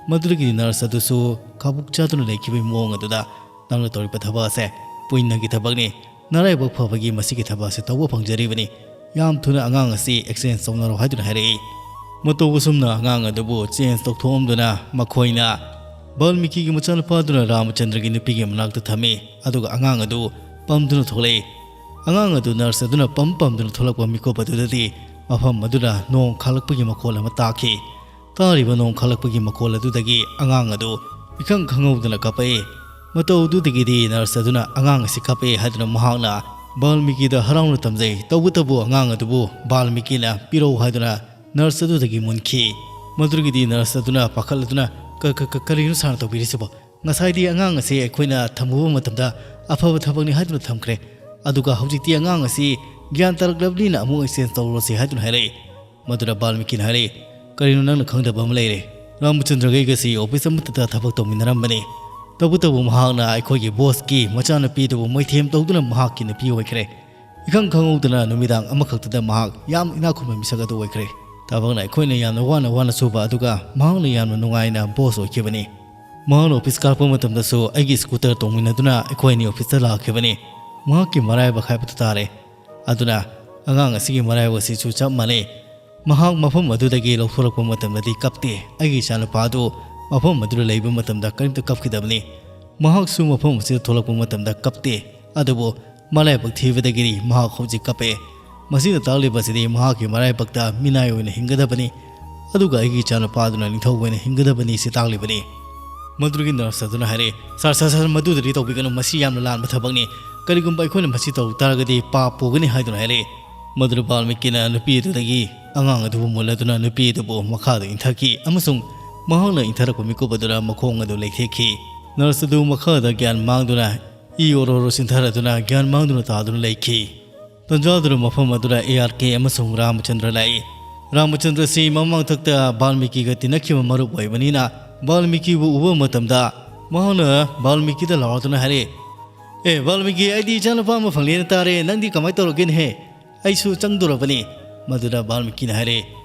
ꯃꯗꯨꯗꯒꯤꯗꯤ ꯅꯔꯁ ꯑꯗꯨꯁꯨ ꯀꯥꯕꯨꯛ ꯆꯥꯗꯨꯅ ꯂꯩꯈꯤꯕꯒꯤ ꯃꯑꯣꯡ ꯑꯗꯨꯗ, "ꯅꯪꯅ ꯇꯧꯔꯤꯕ ꯊꯕꯛ ꯑꯁꯦ ꯄꯨꯏꯅꯒꯤ ꯊꯕꯛꯅꯤ꯫ ꯅꯔꯥꯏꯕꯛ ꯐꯕꯒꯤ ꯃꯁꯤꯒꯤ ꯊꯕꯛ ꯑꯁꯦ ꯇꯧꯕ ꯐꯪꯖꯔꯤꯕꯅꯤ꯫ ꯌꯥꯝ ꯊꯨꯅ ꯑꯉꯥꯡ ꯑꯁꯤ ꯑꯦꯛꯁꯆꯦꯟꯖ ꯇꯧꯅꯔꯣ" ꯍꯥꯏꯗꯨꯅ ꯍꯥꯏꯔꯛꯏ꯫ ꯃꯇꯧ ꯑꯁꯨꯝꯅ ꯑꯉꯥꯡ ꯑꯗꯨꯕꯨ ꯆꯦꯟꯖ ꯇꯧꯊꯣꯛꯑꯝꯗꯨꯅ ꯃꯈꯣꯏꯅ ꯕꯥꯜꯃꯤꯀꯤꯒꯤ ꯃꯆꯥꯅꯨꯄꯥꯗꯨꯅ ꯔꯥꯃꯆꯟꯗ꯭ꯔꯒꯤ ꯅꯨꯄꯤꯒꯤ ꯃꯅꯥꯛꯇ ꯊꯝꯃꯤ꯫ ꯑꯗꯨꯒ ꯑꯉꯥꯡ ꯑꯗꯨ ꯄꯝꯗꯨꯅ ꯊꯣꯛꯂꯛꯏ꯫ ꯑꯉꯥꯡ ꯑꯗꯨ ꯅꯔꯁ ꯑꯗꯨꯅ ꯄꯝ ꯄꯝꯗꯨꯅ ꯊꯣꯛꯂꯛꯄ ꯃꯤꯀꯨꯞ ꯑꯗꯨꯗꯗꯤ ꯃꯐꯝ ꯑꯗꯨꯗ ꯅꯣꯡ ꯈꯥꯛꯂꯛꯄꯒꯤ ꯃꯈꯣꯜ ꯑꯃ ꯇꯥꯈꯤ꯫ ꯇꯥꯔꯤꯕ ꯅꯣꯡ ꯈꯥꯛꯂꯛꯄꯒꯤ ꯃꯈꯣꯜ ꯑꯗꯨꯗꯒꯤ ꯑꯉꯥꯡ ꯑꯗꯨ ꯏꯈꯪ ꯈꯪꯍꯧꯗꯅ ꯀꯞꯄꯛꯏ꯫ ꯃꯇꯧ ꯑꯗꯨꯗꯒꯤꯗꯤ ꯅꯔꯁ ꯑꯗꯨꯅ ꯑꯉꯥꯡ ꯑꯁꯤ ꯀꯞꯄꯛꯏ ꯍꯥꯏꯗꯨꯅ ꯃꯍꯥꯛꯅ ꯕꯥꯜꯃꯤꯀꯤꯗ ꯍꯔꯥꯎꯅ ꯇꯝꯖꯩ꯫ ꯇꯧꯕꯇꯕꯨ ꯑꯉꯥꯡ ꯑꯗꯨꯕꯨ ꯕꯥꯜꯃꯤꯀꯤꯅ "ꯄꯤꯔꯛꯎ" ꯍꯥꯏꯗꯨꯅ ꯅꯔꯁ ꯑꯗꯨꯗꯒꯤ ꯃꯨꯟꯈꯤ꯫ ꯃꯗꯨꯗꯒꯤꯗꯤ ꯅꯔꯁ ꯑꯗꯨꯅ ꯄꯥꯈꯠꯂꯗꯨꯅ, "ꯀ-, ꯀ-, ꯀ-, ꯀꯔꯤꯅꯣ ꯁꯥꯔꯅ ꯇꯧꯕꯤꯔꯤꯁꯤꯕꯣ? ꯉꯁꯥꯏꯗꯤ ꯑꯉꯥꯡ ꯑꯁꯤ ꯑꯩꯈꯣꯏꯅ ꯊꯝꯃꯨꯕ ꯃꯇꯝꯗ ꯑꯐꯕ ꯊꯕꯛꯅꯤ ꯍꯥꯏꯗꯨꯅ ꯊꯝꯈ꯭ꯔꯦ꯫ ꯑꯗꯨꯒ ꯍꯧꯖꯤꯛꯇꯤ ꯑꯉꯥꯡ ꯑꯁꯤ ꯒ꯭ꯌꯥꯟ ꯇꯥꯔꯛꯂꯕꯅꯤꯅ ꯑꯃꯨꯛ ꯑꯦꯛꯁꯆꯦꯟꯖ ꯇꯧꯔꯨꯔꯁꯤ" ꯍꯥꯏꯗꯨꯅ ꯍꯥꯏꯔꯛꯏ꯫ ꯃꯗꯨꯗ ꯕꯥꯜꯃꯤꯀꯤꯅ ꯍꯥꯏꯔꯛꯏ, "ꯀꯔꯤꯅꯣ ꯅꯪꯅ ꯈꯪꯗꯕ ꯑꯃ ꯂꯩꯔꯦ? ꯔꯥꯃꯆꯟꯗ꯭ꯔꯒ ꯑꯩꯒꯁꯤ ꯑꯣꯐꯤꯁ ꯑꯃꯠꯇꯗ ꯊꯕꯛ ꯇꯧꯃꯤꯟꯅꯔꯝꯕꯅꯤ꯫ ꯇꯧꯕꯇꯕꯨ ꯃꯍꯥꯛꯅ ꯑꯩꯈꯣꯏꯒꯤ ꯕꯣꯁꯀꯤ ꯃꯆꯥꯅꯨꯄꯤꯗꯨꯕꯨ ꯃꯣꯏꯊꯦꯝ ꯇꯧꯗꯨꯅ ꯃꯍꯥꯛꯀꯤ ꯅꯨꯄꯤ ꯑꯣꯏꯈ꯭ꯔꯦ꯫ ꯏꯈꯪ ꯈꯪꯍꯧꯗꯅ ꯅꯨꯃꯤꯗꯥꯡ ꯑꯃꯈꯛꯇꯗ ꯃꯍꯥꯛ ꯌꯥꯝ ꯏꯅꯥꯛ ꯈꯨꯟꯕ ꯃꯤꯁꯛ ꯑꯗꯨ ꯑꯣꯏꯈ꯭ꯔꯦ꯫ ꯊꯕꯛꯅ ꯑꯩꯈꯣꯏꯅ ꯌꯥꯝꯅ ꯋꯥꯅ ꯋꯥꯅ ꯁꯨꯕ, ꯑꯗꯨꯒ ꯃꯍꯥꯛꯅ ꯌꯥꯝꯅ ꯅꯨꯡꯉꯥꯏꯅ ꯕꯣꯁ ꯑꯣꯏꯈꯤꯕꯅꯤ꯫ ꯃꯍꯥꯛꯅ ꯑꯣꯐꯤꯁ ꯀꯥꯔꯛꯄ ꯃꯇꯝꯗꯁꯨ ꯑꯩꯒꯤ ꯁ꯭ꯀꯨꯇꯔ ꯇꯣꯡꯃꯤꯟꯅꯗꯨꯅ ꯑꯩꯈꯣꯏ ꯑꯅꯤ ꯑꯣꯐꯤꯁꯇ ꯂꯥꯛꯈꯤꯕꯅꯤ꯫ ꯃꯍꯥꯛꯀꯤ ꯃꯔꯥꯏꯕꯛ ꯍꯥꯏꯕꯗꯨ ꯇꯥꯔꯦ꯫ ꯑꯗꯨꯅ ꯑꯉꯥꯡ ꯑꯁꯤꯒꯤ ꯃꯔꯥꯏꯕꯛ ꯑꯁꯤꯁꯨ ꯆꯞ ꯃꯥꯟꯅꯩ꯫ ꯃꯍꯥꯛ ꯃꯐꯝ ꯑꯗꯨꯗꯒꯤ ꯂꯧꯊꯣꯔꯛꯄ ꯃꯇꯝꯗꯗꯤ ꯀꯞꯇꯦ꯫ ꯑꯩꯒꯤ ꯏꯆꯥꯅꯨꯄꯥ ꯑꯗꯨ ꯃꯐꯝ ꯑꯗꯨꯗ ꯂꯩꯕ ꯃꯇꯝꯗ ꯀꯔꯤꯝꯇ ꯀꯞꯈꯤꯗꯕꯅꯤ꯫ ꯃꯍꯥꯛꯁꯨ ꯃꯐꯝ ꯑꯁꯤꯗ ꯊꯣꯛꯂꯛꯄ ꯃꯇꯝꯗ ꯀꯞꯇꯦ꯫ ꯑꯗꯨꯕꯨ ꯃꯔꯥꯏꯕꯛ ꯊꯤꯕꯗꯒꯤꯗꯤ ꯃꯍꯥꯛ ꯍꯧꯖꯤꯛ ꯀꯞꯄꯦ꯫ ꯃꯁꯤꯅ ꯇꯥꯛꯂꯤꯕꯁꯤꯗꯤ ꯃꯍꯥꯛꯀꯤ ꯃꯔꯥꯏꯕꯛꯇ ꯃꯤꯅꯥꯏ ꯑꯣꯏꯅ ꯍꯤꯡꯒꯗꯕꯅꯤ, ꯑꯗꯨꯒ ꯑꯩꯒꯤ ꯏꯆꯥꯅꯨꯄꯥꯗꯨꯅ ꯅꯤꯡꯊꯧ ꯑꯣꯏꯅ ꯍꯤꯡꯒꯗꯕꯅꯤ ꯁꯤ ꯇꯥꯛꯂꯤꯕꯅꯤ꯫ ꯃꯗꯨꯒꯤ ꯅꯔꯁ ꯑꯗꯨꯅ ꯍꯥꯏꯔꯦ, "ꯁꯥꯔ, ꯁꯥꯔ, ꯁꯥꯔ, ꯃꯗꯨꯗꯗꯤ ꯇꯧꯕꯤꯒꯅꯨ, ꯃꯁꯤ ꯌꯥꯝꯅ ꯂꯥꯟꯕ ꯊꯕꯛꯅꯤ꯫ ꯀꯔꯤꯒꯨꯝꯕ ꯑꯩꯈꯣꯏꯅ ꯃꯁꯤ ꯇꯧ ꯇꯥꯔꯒꯗꯤ ꯄꯥꯞ ꯄꯨꯒꯅꯤ" ꯍꯥꯏꯗꯨꯅ ꯍꯥꯏꯔꯦ꯫ ꯃꯗꯨꯗ ꯕꯥꯜꯃꯤꯀꯤꯅ ꯅꯨꯄꯤ ꯑꯗꯨꯗꯒꯤ ꯑꯉꯥꯡ ꯑꯗꯨꯕꯨ ꯃꯨꯜꯂꯗꯨꯅ ꯅꯨꯄꯤ ꯑꯗꯨꯕꯨ ꯃꯈꯥꯗ ꯏꯟꯊꯈꯤ, ꯑꯃꯁꯨꯡ ꯃꯍꯥꯛꯅ ꯏꯟꯊꯔꯛꯄ ꯃꯤꯀꯨꯞ ꯑꯗꯨꯗ ꯃꯈꯣꯡ ꯑꯗꯨ ꯂꯩꯊꯦꯛꯈꯤ꯫ ꯅꯔꯁ ꯑꯗꯨ ꯃꯈꯥꯗ ꯒ꯭ꯌꯥꯟ ꯃꯥꯡꯗꯨꯅ ꯏ ꯑꯣꯔꯣ ꯑꯣꯔꯣ ꯆꯤꯟꯊꯔꯗꯨꯅ ꯒ꯭ꯌꯥꯟ ꯃꯥꯡꯗꯨꯅ ꯇꯥꯗꯨꯅ ꯂꯩꯈꯤ꯫ ꯇꯟꯖꯥ ꯑꯗꯨꯗ ꯃꯐꯝ ꯑꯗꯨꯗ ꯑꯦ ꯑꯥꯔ ꯀꯦ ꯑꯃꯁꯨꯡ ꯔꯥꯃꯆꯟꯗ꯭ꯔ ꯂꯥꯛꯏ꯫ ꯔꯥꯃꯆꯟꯗ꯭ꯔꯁꯤ ꯃꯃꯥꯡꯊꯛꯇ ꯕꯥꯜꯃꯤꯀꯤꯒ ꯇꯤꯟꯅꯈꯤꯕ ꯃꯔꯨꯞ ꯑꯣꯏꯕꯅꯤꯅ ꯕꯥꯜꯃꯤꯀꯤꯕꯨ ꯎꯕ ꯃꯇꯝꯗ ꯃꯍꯥꯛꯅ ꯕꯥꯜꯃꯤꯀꯤꯗ ꯂꯥꯎꯔꯗꯨꯅ ꯍꯥꯏꯔꯛꯏ, "ꯑꯦ ꯕꯥꯜꯃꯤꯀꯤ, ꯑꯩꯗꯤ ꯏꯆꯥꯅꯨꯄꯥ ꯑꯃ ꯐꯪꯂꯦꯅ ꯇꯥꯔꯦ, ꯅꯪꯗꯤ ꯀꯃꯥꯏꯅ ꯇꯧꯔꯒꯦꯅꯦꯍꯦ?" "ꯑꯩꯁꯨ ꯆꯪꯗꯣꯔꯕꯅꯤ꯫" ꯃꯗꯨꯗ ꯕꯥꯜꯃꯤꯀꯤꯅ ꯍꯥꯏꯔꯦ,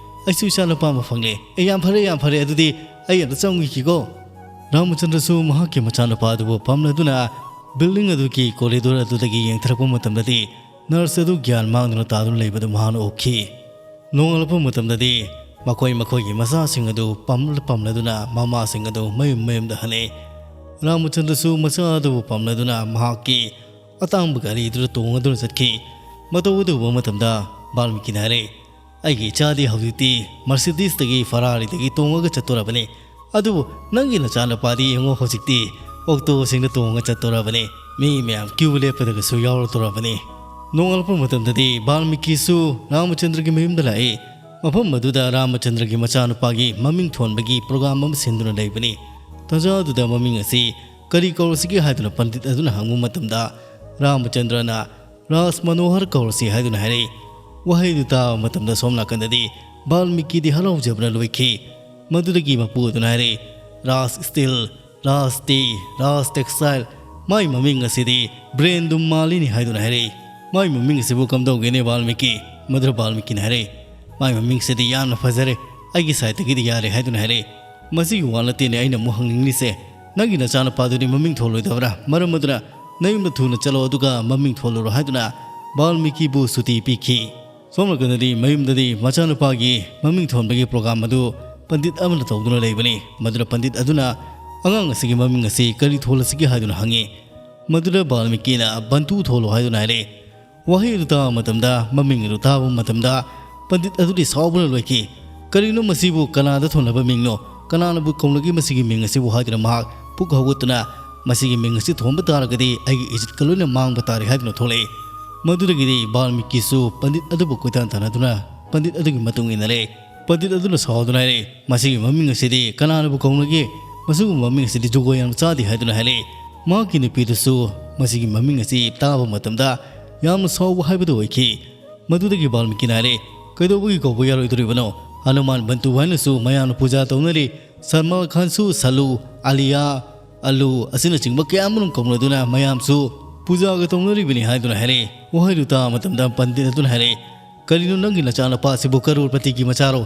"ꯑꯩꯁꯨ ꯏꯆꯥꯅꯨꯄꯥ ꯑꯃ ꯐꯪꯂꯦ꯫ ꯑꯦ, ꯌꯥꯝ ꯐꯔꯦ, ꯌꯥꯝ ꯐꯔꯦ, ꯑꯗꯨꯗꯤ ꯑꯩ ꯑꯝꯇ ꯆꯪꯉꯨꯈꯤꯒꯦꯀꯣ꯫" ꯔꯥꯃꯆꯟꯗ꯭ꯔꯁꯨ ꯃꯍꯥꯛꯀꯤ ꯃꯆꯥꯅꯨꯄꯥ ꯑꯗꯨꯕꯨ ꯄꯝꯂꯗꯨꯅ ꯕꯤꯜꯗꯤꯡ ꯑꯗꯨꯒꯤ ꯀꯣꯔꯤꯗꯣꯔ ꯑꯗꯨꯗꯒꯤ ꯌꯦꯡꯊꯔꯛꯄ ꯃꯇꯝꯗꯗꯤ ꯅꯔꯁ ꯑꯗꯨ ꯒ꯭ꯌꯥꯟ ꯃꯥꯡꯗꯨꯅ ꯇꯥꯗꯨꯅ ꯂꯩꯕꯗꯨ ꯃꯍꯥꯛꯅ ꯎꯈꯤ꯫ ꯅꯣꯡꯉꯥꯜꯂꯛꯄ ꯃꯇꯝꯗꯗꯤ ꯃꯈꯣꯏ ꯃꯈꯣꯏꯒꯤ ꯃꯆꯥꯁꯤꯡ ꯑꯗꯨ ꯄꯝꯂ ꯄꯝꯂꯗꯨꯅ ꯃꯃꯥꯁꯤꯡ ꯑꯗꯨ ꯃꯌꯨꯝ ꯃꯌꯨꯝꯗ ꯍꯜꯂꯦ꯫ ꯔꯥꯃꯆꯟꯗ꯭ꯔꯁꯨ ꯃꯆꯥ ꯑꯗꯨꯕꯨ ꯄꯝꯂꯗꯨꯅ ꯃꯍꯥꯛꯀꯤ ꯑꯇꯥꯡꯕ ꯒꯥꯔꯤ ꯑꯗꯨꯗ ꯇꯣꯡꯉꯗꯨꯅ ꯆꯠꯈꯤ꯫ ꯃꯇꯧ ꯑꯗꯨ ꯎꯕ ꯃꯇꯝꯗ ꯕꯥꯜꯃꯤꯀꯤꯅ ꯍꯥꯏꯔꯦ, "ꯑꯩꯒꯤ ꯏꯆꯥꯗꯤ ꯍꯧꯖꯤꯛꯇꯤ ꯃꯔꯁꯤꯗꯤꯁꯇꯒꯤ ꯐꯔꯥꯔꯤꯗꯒꯤ ꯇꯣꯡꯉꯒ ꯆꯠꯇꯣꯔꯕꯅꯤ꯫ ꯑꯗꯨꯕꯨ ꯅꯪꯒꯤ ꯅꯆꯥꯅꯨꯄꯥꯗꯤ ꯌꯦꯡꯉꯣ, ꯍꯧꯖꯤꯛꯇꯤ ꯑꯣꯛꯇꯣꯁꯤꯡꯗ ꯇꯣꯡꯉꯒ ꯆꯠꯇꯣꯔꯕꯅꯤ꯫ ꯃꯤ ꯃꯌꯥꯝ ꯀ꯭ꯌꯨ ꯂꯦꯞꯄꯗꯒꯁꯨ ꯌꯥꯎꯔꯛꯇꯣꯔꯕꯅꯤ꯫" ꯅꯣꯡꯉꯥꯜꯂꯛꯄ ꯃꯇꯝꯗꯗꯤ ꯕꯥꯜꯃꯤꯀꯤꯁꯨ ꯔꯥꯃꯆꯟꯗ꯭ꯔꯒꯤ ꯃꯌꯨꯝꯗ ꯂꯥꯛꯏ꯫ ꯃꯐꯝ ꯑꯗꯨꯗ ꯔꯥꯃꯆꯟꯗ꯭ꯔꯒꯤ ꯃꯆꯥꯅꯨꯄꯥꯒꯤ ꯃꯃꯤꯡ ꯊꯣꯟꯕꯒꯤ ꯄ꯭ꯔꯣꯒ꯭ꯔꯥꯝ ꯑꯃ ꯁꯤꯟꯗꯨꯅ ꯂꯩꯕꯅꯤ꯫ ꯇꯥꯟꯖꯥ ꯑꯗꯨꯗ ꯃꯃꯤꯡ ꯑꯁꯤ ꯀꯔꯤ ꯀꯧꯔꯁꯤꯒꯦ ꯍꯥꯏꯗꯨꯅ ꯄꯟꯗꯤꯠ ꯑꯗꯨꯅ ꯍꯪꯕ ꯃꯇꯝꯗ ꯔꯥꯃꯆꯟꯗ꯭ꯔꯅ "ꯔꯥꯖ ꯃꯅꯣꯍꯔ ꯀꯧꯔꯁꯤ" ꯍꯥꯏꯗꯨꯅ ꯍꯥꯏꯔꯛꯏ꯫ ꯋꯥꯍꯩꯗꯨ ꯇꯥꯕ ꯃꯇꯝꯗ ꯁꯣꯝ ꯅꯥꯀꯟꯗꯗꯤ ꯕꯥꯜꯃꯤꯀꯤꯗꯤ ꯍꯔꯥꯎꯖꯕꯅ ꯂꯣꯏꯈꯤ꯫ ꯃꯗꯨꯗꯒꯤ ꯃꯄꯨ ꯑꯗꯨꯅ ꯍꯥꯏꯔꯛꯏ, "ꯔꯥꯖ ꯁ꯭ꯇꯤꯜ, ꯔꯥꯖ ꯇꯤ, ꯔꯥꯖ ꯇꯦꯛꯁꯇꯥꯏꯜ, ꯃꯥꯏ ꯃꯃꯤꯡ ꯑꯁꯤꯗꯤ ꯕ꯭ꯔꯦꯟꯗꯨ ꯃꯥꯜꯂꯤꯅꯤ" ꯍꯥꯏꯗꯨꯅ ꯍꯥꯏꯔꯛꯏ꯫ "ꯃꯥꯏ ꯃꯃꯤꯡ ꯑꯁꯤꯕꯨ ꯀꯝꯗꯧꯒꯦꯅꯦ ꯕꯥꯜꯃꯤꯀꯤ?" ꯃꯗꯨꯗ ꯕꯥꯜꯃꯤꯀꯤꯅ ꯍꯥꯏꯔꯛꯏ, "ꯃꯥꯏ ꯃꯃꯤꯡꯁꯤꯗꯤ ꯌꯥꯝꯅ ꯐꯖꯔꯦ, ꯑꯩꯒꯤ ꯁꯥꯏꯠꯇꯒꯤꯗꯤ ꯌꯥꯔꯦ" ꯍꯥꯏꯗꯨꯅ ꯍꯥꯏꯔꯛꯏ꯫ ꯃꯁꯤꯒꯤ ꯋꯥ ꯅꯠꯇꯦꯅꯦ ꯑꯩꯅ ꯑꯃꯨꯛ ꯍꯪꯅꯤꯡꯂꯤꯁꯦ, ꯅꯪꯒꯤ ꯅꯆꯥꯅꯨꯄꯥꯗꯨꯗꯤ ꯃꯃꯤꯡ ꯊꯣꯜꯂꯣꯏꯗꯕ꯭ꯔꯥ? ꯃꯔꯝ ꯑꯗꯨꯅ ꯅꯌꯨꯝꯗ ꯊꯨꯅ ꯆꯠꯂꯣ, ꯑꯗꯨꯒ ꯃꯃꯤꯡ ꯊꯣꯜꯂꯨꯔꯣ ꯍꯥꯏꯗꯨꯅ ꯕꯥꯜꯃꯤꯀꯤꯕꯨ ꯁꯨꯇꯤ ꯄꯤꯈꯤ꯫ ꯁꯣꯝ ꯅꯥꯀꯟꯗꯗꯤ ꯃꯌꯨꯝꯗꯗꯤ ꯃꯆꯥꯅꯨꯄꯥꯒꯤ ꯃꯃꯤꯡ ꯊꯣꯟꯕꯒꯤ ꯄ꯭ꯔꯣꯒ꯭ꯔꯥꯝ ꯑꯗꯨ ꯄꯟꯗꯤꯠ ꯑꯃꯅ ꯇꯧꯗꯨꯅ ꯂꯩꯕꯅꯤ꯫ ꯃꯗꯨꯗ ꯄꯟꯗꯤꯠ ꯑꯗꯨꯅ ꯑꯉꯥꯡ ꯑꯁꯤꯒꯤ ꯃꯃꯤꯡ ꯑꯁꯤ ꯀꯔꯤ ꯊꯣꯜꯂꯁꯤꯒꯦ ꯍꯥꯏꯗꯨꯅ ꯍꯪꯉꯤ꯫ ꯃꯗꯨꯗ ꯕꯥꯜꯃꯤꯀꯤꯅ "ꯕꯟꯇꯨ ꯊꯣꯜꯂꯣ" ꯍꯥꯏꯗꯨꯅ ꯍꯥꯏꯔꯛꯏ꯫ ꯋꯥꯍꯩ ꯑꯗꯨ ꯇꯥꯕ ꯃꯇꯝꯗ, ꯃꯃꯤꯡ ꯑꯗꯨ ꯇꯥꯕ ꯃꯇꯝꯗ, ꯄꯟꯗꯤꯠ ꯑꯗꯨꯗꯤ ꯁꯥꯎꯕꯅ ꯂꯣꯏꯈꯤ꯫ "ꯀꯔꯤꯅꯣ ꯃꯁꯤꯕꯨ? ꯀꯅꯥꯗ ꯊꯣꯟꯅꯕ ꯃꯤꯡꯅꯣ? ꯀꯅꯥꯅꯕꯨ ꯀꯧꯅꯒꯦ ꯃꯁꯤꯒꯤ ꯃꯤꯡ ꯑꯁꯤꯕꯨ?" ꯍꯥꯏꯗꯨꯅ ꯃꯍꯥꯛ ꯄꯨꯛ ꯍꯧꯒꯠꯇꯨꯅ, "ꯃꯁꯤꯒꯤ ꯃꯤꯡ ꯑꯁꯤ ꯊꯣꯟꯕ ꯇꯥꯔꯒꯗꯤ ꯑꯩꯒꯤ ꯏꯖꯠꯀ ꯂꯣꯏꯅ ꯃꯥꯡꯕ ꯇꯥꯔꯦ" ꯍꯥꯏꯗꯨꯅ ꯊꯣꯛꯂꯛꯏ꯫ ꯃꯗꯨꯗꯒꯤꯗꯤ ꯕꯥꯜꯃꯤꯀꯤꯁꯨ ꯄꯟꯗꯤꯠ ꯑꯗꯨꯕꯨ ꯀꯣꯏꯇꯥꯟ ꯇꯥꯟꯅꯗꯨꯅ ꯄꯟꯗꯤꯠ ꯑꯗꯨꯒꯤ ꯃꯇꯨꯡ ꯏꯟꯅꯔꯦ꯫ ꯄꯟꯗꯤꯠ ꯑꯗꯨꯅ ꯁꯥꯎꯗꯨꯅ ꯍꯥꯏꯔꯛꯏ, "ꯃꯁꯤꯒꯤ ꯃꯃꯤꯡ ꯑꯁꯤꯗꯤ ꯀꯅꯥꯅꯕꯨ ꯀꯧꯅꯒꯦ? ꯃꯁꯤꯒꯨꯝꯕ ꯃꯃꯤꯡ ꯑꯁꯤꯗꯤ ꯖꯨꯒꯣꯠ ꯌꯥꯝꯅ ꯆꯥꯗꯦ" ꯍꯥꯏꯗꯨꯅ ꯍꯥꯏꯔꯛꯏ꯫ ꯃꯍꯥꯛꯀꯤ ꯅꯨꯄꯤꯗꯨꯁꯨ ꯃꯁꯤꯒꯤ ꯃꯃꯤꯡ ꯑꯁꯤ ꯇꯥꯕ ꯃꯇꯝꯗ ꯌꯥꯝꯅ ꯁꯥꯎꯕ ꯍꯥꯏꯕꯗꯨ ꯑꯣꯏꯈꯤ꯫ ꯃꯗꯨꯗꯒꯤ ꯕꯥꯜꯃꯤꯀꯤꯅ ꯍꯥꯏꯔꯛꯏ, "ꯀꯩꯗꯧꯕꯒꯤ ꯀꯧꯕ ꯌꯥꯔꯣꯏꯗꯣꯔꯤꯕꯅꯣ? ꯍꯅꯨꯃꯥꯟ ꯕꯟꯇꯨ ꯍꯥꯏꯅꯁꯨ ꯃꯌꯥꯝꯅ ꯄꯨꯖꯥ ꯇꯧꯅꯔꯤ, ꯁꯜꯃꯥꯟ ꯈꯥꯟꯁꯨ ꯁꯂꯨ, ꯑꯂꯤꯌꯥ, ꯑꯂꯨ ꯑꯁꯤꯅꯆꯤꯡꯕ ꯀꯌꯥ ꯑꯃꯔꯣꯝ ꯀꯧꯅꯗꯨꯅ ꯃꯌꯥꯝꯁꯨ ꯄꯨꯖꯥꯒ ꯇꯧꯅꯔꯤꯕꯅꯤ" ꯍꯥꯏꯗꯨꯅ ꯍꯥꯏꯔꯛꯏ꯫ ꯋꯥꯍꯩꯗꯨ ꯇꯥꯕ ꯃꯇꯝꯗ ꯄꯟꯗꯤꯠ ꯑꯗꯨꯅ ꯍꯥꯏꯔꯛꯏ, "ꯀꯔꯤꯅꯣ ꯅꯪꯒꯤ ꯅꯆꯥꯅꯨꯄꯥ ꯑꯁꯤꯕꯨ ꯀꯔꯣꯔꯄꯇꯤꯒꯤ ꯃꯆꯥꯔꯣ?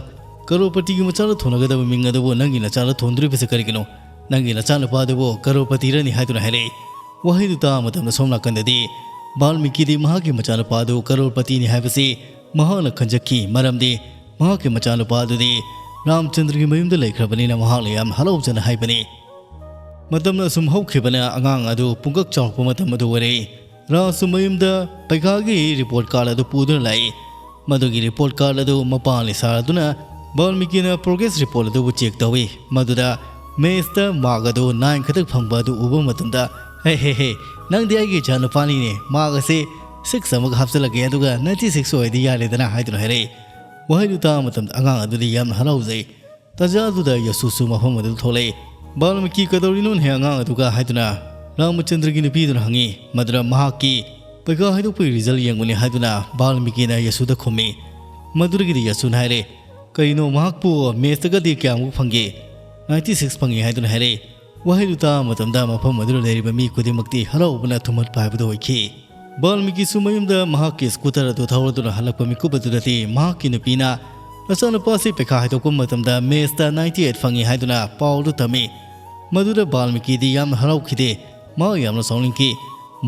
ꯀꯔꯣꯔꯄꯇꯤꯒꯤ ꯃꯆꯥꯗ ꯊꯣꯟꯅꯒꯗꯕ ꯃꯤꯡ ꯑꯗꯨꯕꯨ ꯅꯪꯒꯤ ꯅꯆꯥꯗ ꯊꯣꯟꯗꯣꯔꯤꯕꯁꯤ ꯀꯔꯤꯒꯤꯅꯣ? ꯅꯪꯒꯤ ꯅꯆꯥꯅꯨꯄꯥ ꯑꯗꯨꯕꯨ ꯀꯔꯣꯔꯄꯇꯤꯔꯅꯤ?" ꯍꯥꯏꯗꯨꯅ ꯍꯥꯏꯔꯛꯏ꯫ ꯋꯥꯍꯩꯗꯨ ꯇꯥꯕ ꯃꯇꯝꯗ ꯁꯣꯝ ꯅꯥꯀꯟꯗꯗꯤ ꯕꯥꯜꯃꯤꯀꯤꯗꯤ ꯃꯍꯥꯛꯀꯤ ꯃꯆꯥꯅꯨꯄꯥ ꯑꯗꯨ ꯀꯔꯣꯔꯄꯇꯤꯅꯤ ꯍꯥꯏꯕꯁꯤ ꯃꯍꯥꯛꯅ ꯈꯟꯖꯈꯤ, ꯃꯔꯝꯗꯤ ꯃꯍꯥꯛꯀꯤ ꯃꯆꯥꯅꯨꯄꯥ ꯑꯗꯨꯗꯤ ꯔꯥꯝꯆꯟꯗ꯭ꯔꯒꯤ ꯃꯌꯨꯝꯗ ꯂꯩꯈ꯭ꯔꯕꯅꯤꯅ ꯃꯍꯥꯛꯅ ꯌꯥꯝ ꯍꯔꯥꯎꯖꯅ ꯍꯥꯏꯕꯅꯤ꯫ ꯃꯇꯝꯅ ꯑꯁꯨꯝ ꯍꯧꯈꯤꯕꯅ ꯑꯉꯥꯡ ꯑꯗꯨ ꯄꯨꯡꯀꯛ ꯆꯥꯎꯔꯛꯄ ꯃꯇꯝ ꯑꯗꯨ ꯑꯣꯏꯔꯛꯏ꯫ ꯔꯥꯁꯨ ꯃꯌꯨꯝꯗ ꯄꯩꯈꯥꯒꯤ ꯔꯤꯄꯣꯔꯠ ꯀꯥꯔꯗ ꯑꯗꯨ ꯄꯨꯗꯨꯅ ꯂꯥꯛꯏ꯫ ꯃꯗꯨꯒꯤ ꯔꯤꯄꯣꯔꯠ ꯀꯥꯔꯗ ꯑꯗꯨ ꯃꯄꯥ ꯂꯩꯁꯥꯔꯗꯨꯅ ꯕꯥꯜꯃꯤꯀꯤꯅ ꯄ꯭ꯔꯣꯒ꯭ꯔꯦꯁ ꯔꯤꯄꯣꯔꯠ ꯑꯗꯨꯕꯨ ꯆꯦꯛ ꯇꯧꯏ꯫ ꯃꯗꯨꯗ ꯃꯦꯠꯁꯇ ꯃꯥꯔꯛ ꯑꯗꯨ ꯅꯥꯏꯟ ꯈꯛꯇ ꯐꯪꯕ ꯑꯗꯨ ꯎꯕ ꯃꯇꯝꯗ, "ꯍꯦ ꯍꯦ ꯍꯦ, ꯅꯪꯗꯤ ꯑꯩꯒꯤ ꯏꯆꯥꯅꯨꯄꯥꯅꯤꯅꯦ, ꯃꯥꯔꯛ ꯑꯁꯤ ꯁꯤꯛꯁ ꯑꯃꯒ ꯍꯥꯞꯆꯤꯜꯂꯒꯦ, ꯑꯗꯨꯒ ꯅꯥꯏꯟꯇꯤ ꯁꯤꯛꯁ ꯑꯣꯏꯔꯗꯤ ꯌꯥꯔꯦꯗꯅ" ꯍꯥꯏꯗꯨꯅ ꯍꯥꯏꯔꯛꯏ꯫ ꯋꯥꯍꯩꯗꯨ ꯇꯥꯕ ꯃꯇꯝꯗ ꯑꯉꯥꯡ ꯑꯗꯨꯗꯤ ꯌꯥꯝꯅ ꯍꯔꯥꯎꯖꯩ꯫ ꯇꯥꯟꯖꯥ ꯑꯗꯨꯗ ꯌꯁꯨꯁꯨ ꯃꯐꯝ ꯑꯗꯨꯗ ꯊꯣꯛꯂꯛꯏ꯫ "ꯕꯥꯜꯃꯤꯀꯤ, ꯀꯩꯗꯧꯔꯤꯅꯣꯅꯦ ꯑꯉꯥꯡ ꯑꯗꯨꯒ?" ꯍꯥꯏꯗꯨꯅ ꯔꯥꯃꯆꯟꯗ꯭ꯔꯒꯤ ꯅꯨꯄꯤꯗꯨꯅ ꯍꯪꯉꯤ꯫ ꯃꯗꯨꯗ ꯃꯍꯥꯛꯀꯤ ꯄꯩꯈꯥ ꯍꯥꯏꯗꯣꯛꯄꯒꯤ ꯔꯤꯖꯜ ꯌꯦꯡꯕꯅꯤ ꯍꯥꯏꯗꯨꯅ ꯕꯥꯜꯃꯤꯀꯤꯅ ꯌꯁꯨꯗ ꯈꯨꯝꯃꯤ꯫ ꯃꯗꯨꯗꯒꯤꯗꯤ ꯌꯁꯨꯅ ꯍꯥꯏꯔꯦ, "ꯀꯔꯤꯅꯣ, ꯃꯍꯥꯛꯄꯨ ꯃꯦꯠꯁꯇꯒꯗꯤ ꯀꯌꯥꯃꯨꯛ ꯐꯪꯒꯦ?" "ꯅꯥꯏꯟꯇꯤ ꯁꯤꯛꯁ ꯐꯪꯉꯤ" ꯍꯥꯏꯗꯨꯅ ꯍꯥꯏꯔꯛꯏ꯫ ꯋꯥꯍꯩꯗꯨ ꯇꯥꯕ ꯃꯇꯝꯗ ꯃꯐꯝ ꯑꯗꯨꯗ ꯂꯩꯔꯤꯕ ꯃꯤ ꯈꯨꯗꯤꯡꯃꯛꯇꯤ ꯍꯔꯥꯎꯕꯅ ꯊꯨꯝꯍꯠꯄ ꯍꯥꯏꯕꯗꯨ ꯑꯣꯏꯈꯤ꯫ ꯕꯥꯜꯃꯤꯀꯤꯁꯨ ꯃꯌꯨꯝꯗ ꯃꯍꯥꯛꯀꯤ ꯁ꯭ꯀꯨꯇꯔ ꯑꯗꯨ ꯊꯧꯔꯗꯨꯅ ꯍꯜꯂꯛꯄ ꯃꯤꯀꯨꯞ ꯑꯗꯨꯗꯗꯤ ꯃꯍꯥꯛꯀꯤ ꯅꯨꯄꯤꯅ ꯃꯆꯥꯅꯨꯄꯥꯁꯤ ꯄꯩꯈꯥ ꯍꯥꯏꯗꯣꯛꯄ ꯃꯇꯝꯗ ꯃꯦꯠꯁꯇ ꯅꯥꯏꯟꯇꯤ ꯑꯩꯠ ꯐꯪꯉꯤ ꯍꯥꯏꯗꯨꯅ ꯄꯥꯎ ꯑꯗꯨ ꯇꯝꯃꯤ꯫ ꯃꯗꯨꯗ ꯕꯥꯜꯃꯤꯀꯤꯗꯤ ꯌꯥꯝꯅ ꯍꯔꯥꯎꯈꯤꯗꯦ꯫ ꯃꯍꯥꯛ ꯌꯥꯝꯅ ꯁꯥꯎꯅꯤꯡꯈꯤ꯫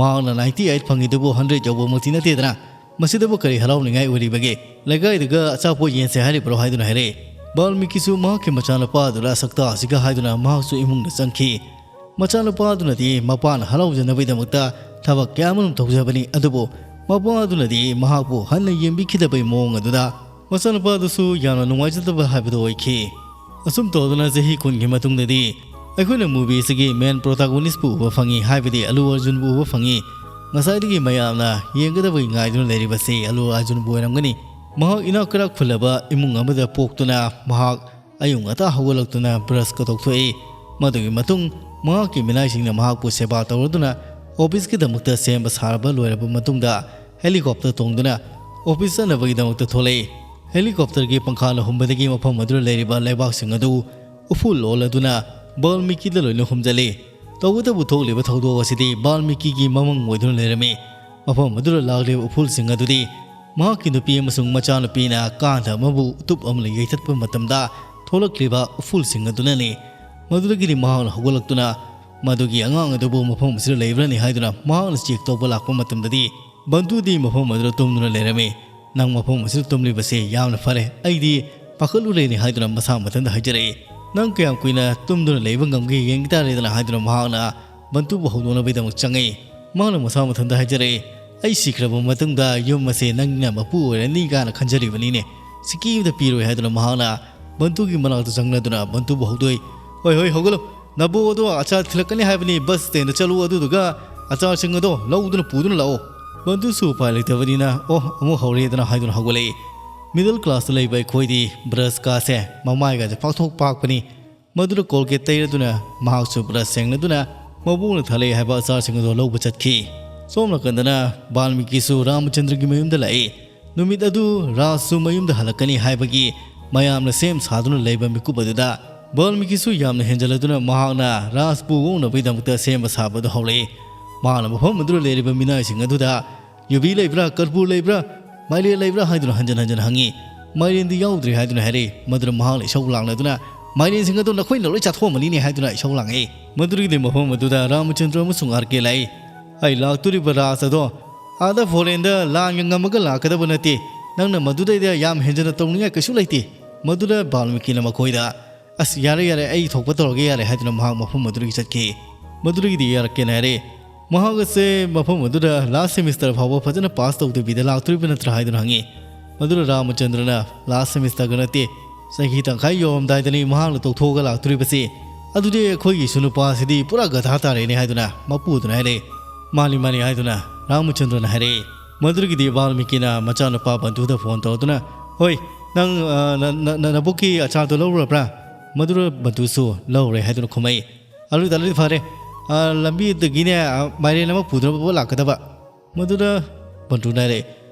ꯃꯍꯥꯛꯅ ꯅꯥꯏꯟꯇꯤ ꯑꯩꯠ ꯐꯪꯉꯤꯗꯨꯕꯨ ꯍꯟꯗ꯭ꯔꯦꯠ ꯌꯧꯕꯃꯛꯇꯤ ꯅꯠꯇꯦꯗꯅ, ꯃꯁꯤꯗꯕꯨ ꯀꯔꯤ ꯍꯔꯥꯎꯅꯤꯡꯉꯥꯏ ꯑꯣꯏꯔꯤꯕꯒꯦ? ꯂꯩꯀꯥꯏꯗꯒ ꯑꯆꯥꯄꯣꯠ ꯌꯦꯟꯁꯦ ꯍꯥꯏꯔꯤꯕ꯭ꯔꯣ ꯍꯥꯏꯗꯨꯅ ꯍꯥꯏꯔꯛꯏ꯫ ꯕꯥꯜꯃꯤꯀꯤꯁꯨ ꯃꯍꯥꯛꯀꯤ ꯃꯆꯥꯅꯨꯄꯥ ꯑꯗꯨꯗ ꯁꯛꯇꯥꯁꯤꯒ ꯍꯥꯏꯗꯨꯅ ꯃꯍꯥꯛꯁꯨ ꯏꯃꯨꯡꯗ ꯆꯪꯈꯤ꯫ ꯃꯆꯥꯅꯨꯄꯥ ꯑꯗꯨꯅꯗꯤ ꯃꯄꯥꯅ ꯍꯔꯥꯎꯖꯅꯕꯒꯤꯗꯃꯛꯇ ꯊꯕꯛ ꯀꯌꯥ ꯑꯃꯔꯣꯝ ꯇꯧꯖꯕꯅꯤ, ꯑꯗꯨꯕꯨ ꯃꯄꯥ ꯑꯗꯨꯅꯗꯤ ꯃꯍꯥꯛꯄꯨ ꯍꯟꯅ ꯌꯦꯡꯕꯤꯈꯤꯗꯕꯒꯤ ꯃꯑꯣꯡ ꯑꯗꯨꯗ ꯃꯆꯥꯅꯨꯄꯥ ꯑꯗꯨꯁꯨ ꯌꯥꯝꯅ ꯅꯨꯡꯉꯥꯏꯖꯗꯕ ꯍꯥꯏꯕꯗꯨ ꯑꯣꯏꯈꯤ꯫ ꯑꯁꯨꯝ ꯇꯧꯗꯨꯅ ꯆꯍꯤ ꯀꯨꯟꯒꯤ ꯃꯇꯨꯡꯗꯗꯤ ꯑꯩꯈꯣꯏꯅ movie ꯑꯁꯤꯒꯤ main protagonist ꯄꯨ ꯎꯕ ꯐꯪꯉꯤ, ꯍꯥꯏꯕꯗꯤ ꯑꯜꯂꯨ ꯑꯔꯖꯨꯟꯕꯨ ꯎꯕ ꯐꯪꯉꯤ꯫ ꯉꯁꯥꯏꯗꯒꯤ ꯃꯌꯥꯝꯅ ꯌꯦꯡꯒꯗꯕꯒꯤ ꯉꯥꯏꯗꯨꯅ ꯂꯩꯔꯤꯕꯁꯤ ꯑꯜꯂꯨ ꯑꯔꯖꯨꯟꯕꯨ ꯑꯣꯏꯔꯝꯒꯅꯤ꯫ ꯃꯍꯥꯛ ꯏꯅꯥꯛ ꯀꯩꯔꯥꯛ ꯈꯨꯜꯂꯕ ꯏꯃꯨꯡ ꯑꯃꯗ ꯄꯣꯛꯇꯨꯅ ꯃꯍꯥꯛ ꯑꯌꯨꯛ ꯉꯟꯇꯥ ꯍꯧꯒꯠꯂꯛꯇꯨꯅ brush ꯀ ꯇꯧꯊꯣꯛꯏ꯫ ꯃꯗꯨꯒꯤ ꯃꯇꯨꯡ ꯃꯍꯥꯛꯀꯤ ꯃꯤꯅꯥꯏꯁꯤꯡꯅ ꯃꯍꯥꯛꯄꯨ ꯁꯦꯕꯥ ꯇꯧꯔꯗꯨꯅ office ꯀꯤꯗꯃꯛꯇ ꯁꯦꯝꯕ ꯁꯥꯔꯕ ꯂꯣꯏꯔꯕ ꯃꯇꯨꯡꯗ helicopter ꯇꯣꯡꯗꯨꯅ office ꯆꯠꯅꯕꯒꯤꯗꯃꯛꯇ ꯊꯣꯛꯂꯛꯏ꯫ Helicopter ꯒꯤ ꯄꯪꯈꯥꯅ ꯍꯨꯝꯕꯗꯒꯤ ꯃꯐꯝ ꯑꯗꯨꯗ ꯂꯩꯔꯤꯕ ꯂꯩꯕꯥꯛꯁꯤꯡ ꯑꯗꯨ ꯎꯐꯨꯜ ꯑꯣꯜꯂꯗꯨꯅ ꯕꯥꯜꯃꯤꯀꯤꯗ ꯂꯣꯏꯅ ꯍꯨꯝꯖꯤꯜꯂꯤ꯫ ꯇꯧꯕꯇꯕꯨ ꯊꯣꯛꯂꯤꯕ ꯊꯧꯗꯣꯛ ꯑꯁꯤꯗꯤ ꯕꯥꯜꯃꯤꯀꯤꯒꯤ ꯃꯃꯪ ꯑꯣꯏꯗꯨꯅ ꯂꯩꯔꯝꯃꯤ꯫ ꯃꯐꯝ ꯑꯗꯨꯗ ꯂꯥꯛꯂꯤꯕ ꯎꯐꯨꯜꯁꯤꯡ ꯑꯗꯨꯗꯤ ꯃꯍꯥꯛꯀꯤ ꯅꯨꯄꯤ ꯑꯃꯁꯨꯡ ꯃꯆꯥꯅꯨꯄꯤꯅ ꯀꯥꯟꯗ ꯑꯃꯕꯨ ꯎꯇꯨꯞ ꯑꯃꯅ ꯌꯩꯊꯠꯄ ꯃꯇꯝꯗ ꯊꯣꯛꯂꯛꯂꯤꯕ ꯎꯐꯨꯜꯁꯤꯡ ꯑꯗꯨꯅꯅꯤ꯫ ꯃꯗꯨꯗꯒꯤꯗꯤ ꯃꯍꯥꯛꯅ ꯍꯧꯒꯠꯂꯛꯇꯨꯅ ꯃꯗꯨꯒꯤ ꯑꯉꯥꯡ ꯑꯗꯨꯕꯨ ꯃꯐꯝ ꯑꯁꯤꯗ ꯂꯩꯕ꯭ꯔꯅꯤ ꯍꯥꯏꯗꯨꯅ ꯃꯍꯥꯛꯅ check ꯇꯧꯕ ꯂꯥꯛꯄ ꯃꯇꯝꯗꯗꯤ ꯕꯟꯇꯨꯗꯤ ꯃꯐꯝ ꯑꯗꯨꯗ ꯇꯨꯝꯗꯨꯅ ꯂꯩꯔꯝꯃꯤ꯫ "ꯅꯪ ꯃꯐꯝ ꯑꯁꯤꯗ ꯇꯨꯝꯂꯤꯕꯁꯦ ꯌꯥꯝꯅ ꯐꯔꯦ, ꯑꯩꯗꯤ ꯄꯥꯈꯠꯂꯨꯔꯦꯅꯦ" ꯍꯥꯏꯗꯨꯅ ꯃꯁꯥ ꯃꯊꯟꯇ ꯍꯥꯏꯖꯔꯛꯏ꯫ "ꯅꯪ ꯀꯌꯥꯝ ꯀꯨꯏꯅ ꯇꯨꯝꯗꯨꯅ ꯂꯩꯕ ꯉꯝꯒꯦ ꯌꯦꯡ ꯇꯥꯔꯦꯗꯅ" ꯍꯥꯏꯗꯨꯅ ꯃꯍꯥꯛꯅ ꯕꯟꯇꯨꯕꯨ ꯍꯧꯗꯣꯛꯅꯕꯒꯤꯗꯃꯛ ꯆꯪꯉꯛꯏ꯫ ꯃꯍꯥꯛꯅ ꯃꯁꯥ ꯃꯊꯟꯇ ꯍꯥꯏꯖꯔꯛꯏ, "ꯑꯩ ꯁꯤꯈ꯭ꯔꯕ ꯃꯇꯨꯡꯗ ꯌꯨꯝ ꯑꯁꯦ ꯅꯪꯅ ꯃꯄꯨ ꯑꯣꯏꯔꯅꯤ ꯀꯥꯏꯅ ꯈꯟꯖꯔꯤꯕꯅꯤꯅꯦ꯫ ꯁꯤꯀꯤ ꯑꯃꯗ ꯄꯤꯔꯣꯏ" ꯍꯥꯏꯗꯨꯅ ꯃꯍꯥꯛꯅ ꯕꯟꯇꯨꯒꯤ ꯃꯅꯥꯛꯇ ꯆꯪꯂꯗꯨꯅ ꯕꯟꯇꯨꯕꯨ ꯍꯧꯗꯣꯛꯏ꯫ "ꯍꯣꯏ, ꯍꯣꯏ, ꯍꯧꯒꯠꯂꯣ꯫ ꯅꯕꯣꯛ ꯑꯗꯣ ꯑꯆꯥ ꯊꯤꯜꯂꯛꯀꯅꯤ ꯍꯥꯏꯕꯅꯤ, bus stand ꯗ ꯆꯠꯂꯨ, ꯑꯗꯨꯗꯨꯒ ꯑꯆꯥꯔꯁꯤꯡ ꯑꯗꯣ ꯂꯧꯗꯨꯅ ꯄꯨꯗꯨꯅ ꯂꯥꯛꯑꯣ"꯫ ꯕꯟꯇꯨꯁꯨ ꯎꯄꯥꯏ ꯂꯩꯇꯕꯅꯤꯅ, "ꯑꯣ, ꯑꯃꯨꯛ ꯍꯧꯔꯦꯗꯅ" ꯍꯥꯏꯗꯨꯅ ꯍꯧꯒꯠꯂꯛꯏ꯫ Middle class ꯇ ꯂꯩꯕ ꯑꯩꯈꯣꯏꯗꯤ brush ꯀꯥꯁꯦ ꯃꯃꯥꯏꯒꯁꯦ ꯄꯥꯛꯊꯣꯛ ꯄꯥꯛꯄꯅꯤ꯫ ꯃꯗꯨꯗ Colgate ꯇꯩꯔꯗꯨꯅ ꯃꯍꯥꯛꯁꯨ brush ꯁꯦꯡꯂꯗꯨꯅ ꯃꯕꯣꯛꯅ ꯊꯥꯂꯛꯏ ꯍꯥꯏꯕ ꯑꯆꯥꯔꯁꯤꯡ ꯑꯗꯨ ꯂꯧꯕ ꯆꯠꯈꯤ꯫ ꯁꯣꯝ ꯅꯥꯀꯟꯗꯅ ꯕꯥꯜꯃꯤꯀꯤꯁꯨ ꯔꯥꯃꯆꯟꯗ꯭ꯔꯒꯤ ꯃꯌꯨꯝꯗ ꯂꯥꯛꯏ꯫ ꯅꯨꯃꯤꯠ ꯑꯗꯨ ꯔꯥꯖꯁꯨ ꯃꯌꯨꯝꯗ ꯍꯜꯂꯛꯀꯅꯤ ꯍꯥꯏꯕꯒꯤ ꯃꯌꯥꯝꯅ ꯁꯦꯝ ꯁꯥꯗꯨꯅ ꯂꯩꯕ ꯃꯤꯀꯨꯞ ꯑꯗꯨꯗ ꯕꯥꯜꯃꯤꯀꯤꯁꯨ ꯌꯥꯝꯅ ꯍꯦꯟꯖꯜꯂꯗꯨꯅ ꯃꯍꯥꯛꯅ ꯔꯥꯖꯄꯨ ꯑꯣꯛꯅꯕꯒꯤꯗꯃꯛꯇ ꯁꯦꯝꯕ ꯁꯥꯕꯗꯨ ꯍꯧꯔꯛꯏ꯫ ꯃꯍꯥꯛꯅ ꯃꯐꯝ ꯑꯗꯨꯗ ꯂꯩꯔꯤꯕ ꯃꯤꯅꯥꯏꯁꯤꯡ ꯑꯗꯨꯗ "ꯌꯨꯕꯤ ꯂꯩꯕ꯭ꯔꯥ, ꯀꯔꯄꯨꯔ ꯂꯩꯕ꯭ꯔꯥ, ꯃꯥꯏꯔꯦꯟ ꯂꯩꯕ꯭ꯔꯥ?" ꯍꯥꯏꯗꯨꯅ ꯍꯟꯖꯤꯟ ꯍꯟꯖꯤꯟ ꯍꯪꯉꯤ꯫ "ꯃꯥꯏꯔꯦꯟꯗꯤ ꯌꯥꯎꯗ꯭ꯔꯦ" ꯍꯥꯏꯗꯨꯅ ꯍꯥꯏꯔꯛꯏ꯫ ꯃꯗꯨꯗ ꯃꯍꯥꯛꯅ ꯏꯁꯧ ꯂꯥꯡꯂꯗꯨꯅ "ꯃꯥꯏꯔꯦꯟꯁꯤꯡ ꯑꯗꯨ ꯅꯈꯣꯏꯅ ꯂꯣꯏ ꯆꯥꯊꯣꯛꯑꯝꯃꯅꯤꯅꯦ" ꯍꯥꯏꯗꯨꯅ ꯏꯁꯧ ꯂꯥꯡꯉꯛꯏ꯫ ꯃꯗꯨꯗꯒꯤꯗꯤ ꯃꯐꯝ ꯑꯗꯨꯗ ꯔꯥꯃꯆꯟꯗ꯭ꯔ ꯑꯃꯁꯨꯡ ꯑꯥꯔ ꯀꯦ ꯂꯥꯛꯏ꯫ "ꯑꯩ ꯂꯥꯛꯇꯣꯔꯤꯕ ꯔꯥꯖ ꯑꯗꯣ ꯑꯥꯗ ꯐꯣꯔꯦꯟꯗ ꯂꯥꯟꯒ ꯉꯝꯃꯒ ꯂꯥꯛꯀꯗꯕ ꯅꯠꯇꯦ꯫ ꯅꯪꯅ ꯃꯗꯨꯗꯩꯗ ꯌꯥꯝ ꯍꯦꯟꯖꯟꯅ ꯇꯧꯅꯤꯡꯉꯥꯏ ꯀꯩꯁꯨ ꯂꯩꯇꯦ"꯫ ꯃꯗꯨꯗ ꯕꯥꯜꯃꯤꯀꯤꯅ ꯃꯈꯣꯏꯗ "ꯑꯁ, ꯌꯥꯔꯦ, ꯌꯥꯔꯦ, ꯑꯩ ꯊꯣꯛꯄ ꯇꯧꯔꯒꯦ, ꯌꯥꯔꯦ" ꯍꯥꯏꯗꯨꯅ ꯃꯍꯥꯛ ꯃꯐꯝ ꯑꯗꯨꯗꯒꯤ ꯆꯠꯈꯤ꯫ ꯃꯗꯨꯗꯒꯤꯗꯤ ꯑꯥꯔ ꯀꯦꯅ ꯍꯥꯏꯔꯦ, "ꯃꯍꯥꯛ ꯑꯁꯦ ꯃꯐꯝ ꯑꯗꯨꯗ ꯂꯥꯁ ꯁꯦꯃꯤꯁꯇꯔ ꯐꯥꯎꯕ ꯐꯖꯅ ꯄꯥꯁ ꯇꯧꯗꯕꯤꯗ ꯂꯥꯛꯇꯣꯔꯤꯕ ꯅꯠꯇ꯭ꯔꯥ?" ꯍꯥꯏꯗꯨꯅ ꯍꯪꯉꯤ꯫ ꯃꯗꯨꯗ ꯔꯥꯃꯆꯟꯗ꯭ꯔꯅ, "ꯂꯥꯁ ꯁꯦꯃꯤꯁꯇꯔꯒ ꯅꯠꯇꯦ, ꯆꯍꯤ ꯇꯪꯈꯥꯏ ꯌꯧꯔꯝꯗꯥꯏꯗꯅꯤ ꯃꯍꯥꯛꯅ ꯇꯧꯊꯣꯛꯑꯒ ꯂꯥꯛꯇꯣꯔꯤꯕꯁꯤ꯫ ꯑꯗꯨꯗꯤ ꯑꯩꯈꯣꯏꯒꯤ ꯏꯁꯨ ꯅꯨꯄꯥꯁꯤꯗꯤ ꯄꯨꯔꯥ ꯒꯙꯥ ꯇꯥꯔꯦꯅꯦ" ꯍꯥꯏꯗꯨꯅ ꯃꯄꯨ ꯑꯗꯨꯅ ꯍꯥꯏꯔꯦ꯫ "ꯃꯥꯅꯤ, ꯃꯥꯅꯤ" ꯍꯥꯏꯗꯨꯅ ꯔꯥꯃꯆꯟꯗ꯭ꯔꯅ ꯍꯥꯏꯔꯛꯏ꯫ ꯃꯗꯨꯗꯒꯤꯗꯤ ꯕꯥꯜꯃꯤꯀꯤꯅ ꯃꯆꯥꯅꯨꯄꯥ ꯕꯟꯇꯨꯗ ꯐꯣꯟ ꯇꯧꯔꯗꯨꯅ, "ꯍꯣꯏ, ꯅꯪ, ꯑ, ꯅ-, ꯅ-, ꯅ-, ꯅꯕꯨꯛꯀꯤ ꯑꯆꯥꯔꯗꯨ ꯂꯧꯔꯨꯔꯕ꯭ꯔꯥ?" ꯃꯗꯨꯗ ꯕꯟꯇꯨꯁꯨ ꯂꯧꯔꯦ ꯍꯥꯏꯗꯨꯅ ꯈꯨꯝꯃꯛꯏ꯫ "ꯑꯗꯨ ꯑꯣꯏ ꯇꯥꯔꯗꯤ ꯐꯔꯦ, ꯑ, ꯂꯝꯕꯤꯗꯒꯤꯅꯦ, ꯑ, ꯃꯥꯏꯔꯦꯟ ꯑꯃ ꯄꯨꯗꯨꯅ ꯂꯥꯛꯀꯗꯕ"꯫ ꯃꯗꯨꯗ ꯕꯟꯇꯨꯅ ꯍꯥꯏꯔꯛꯏ,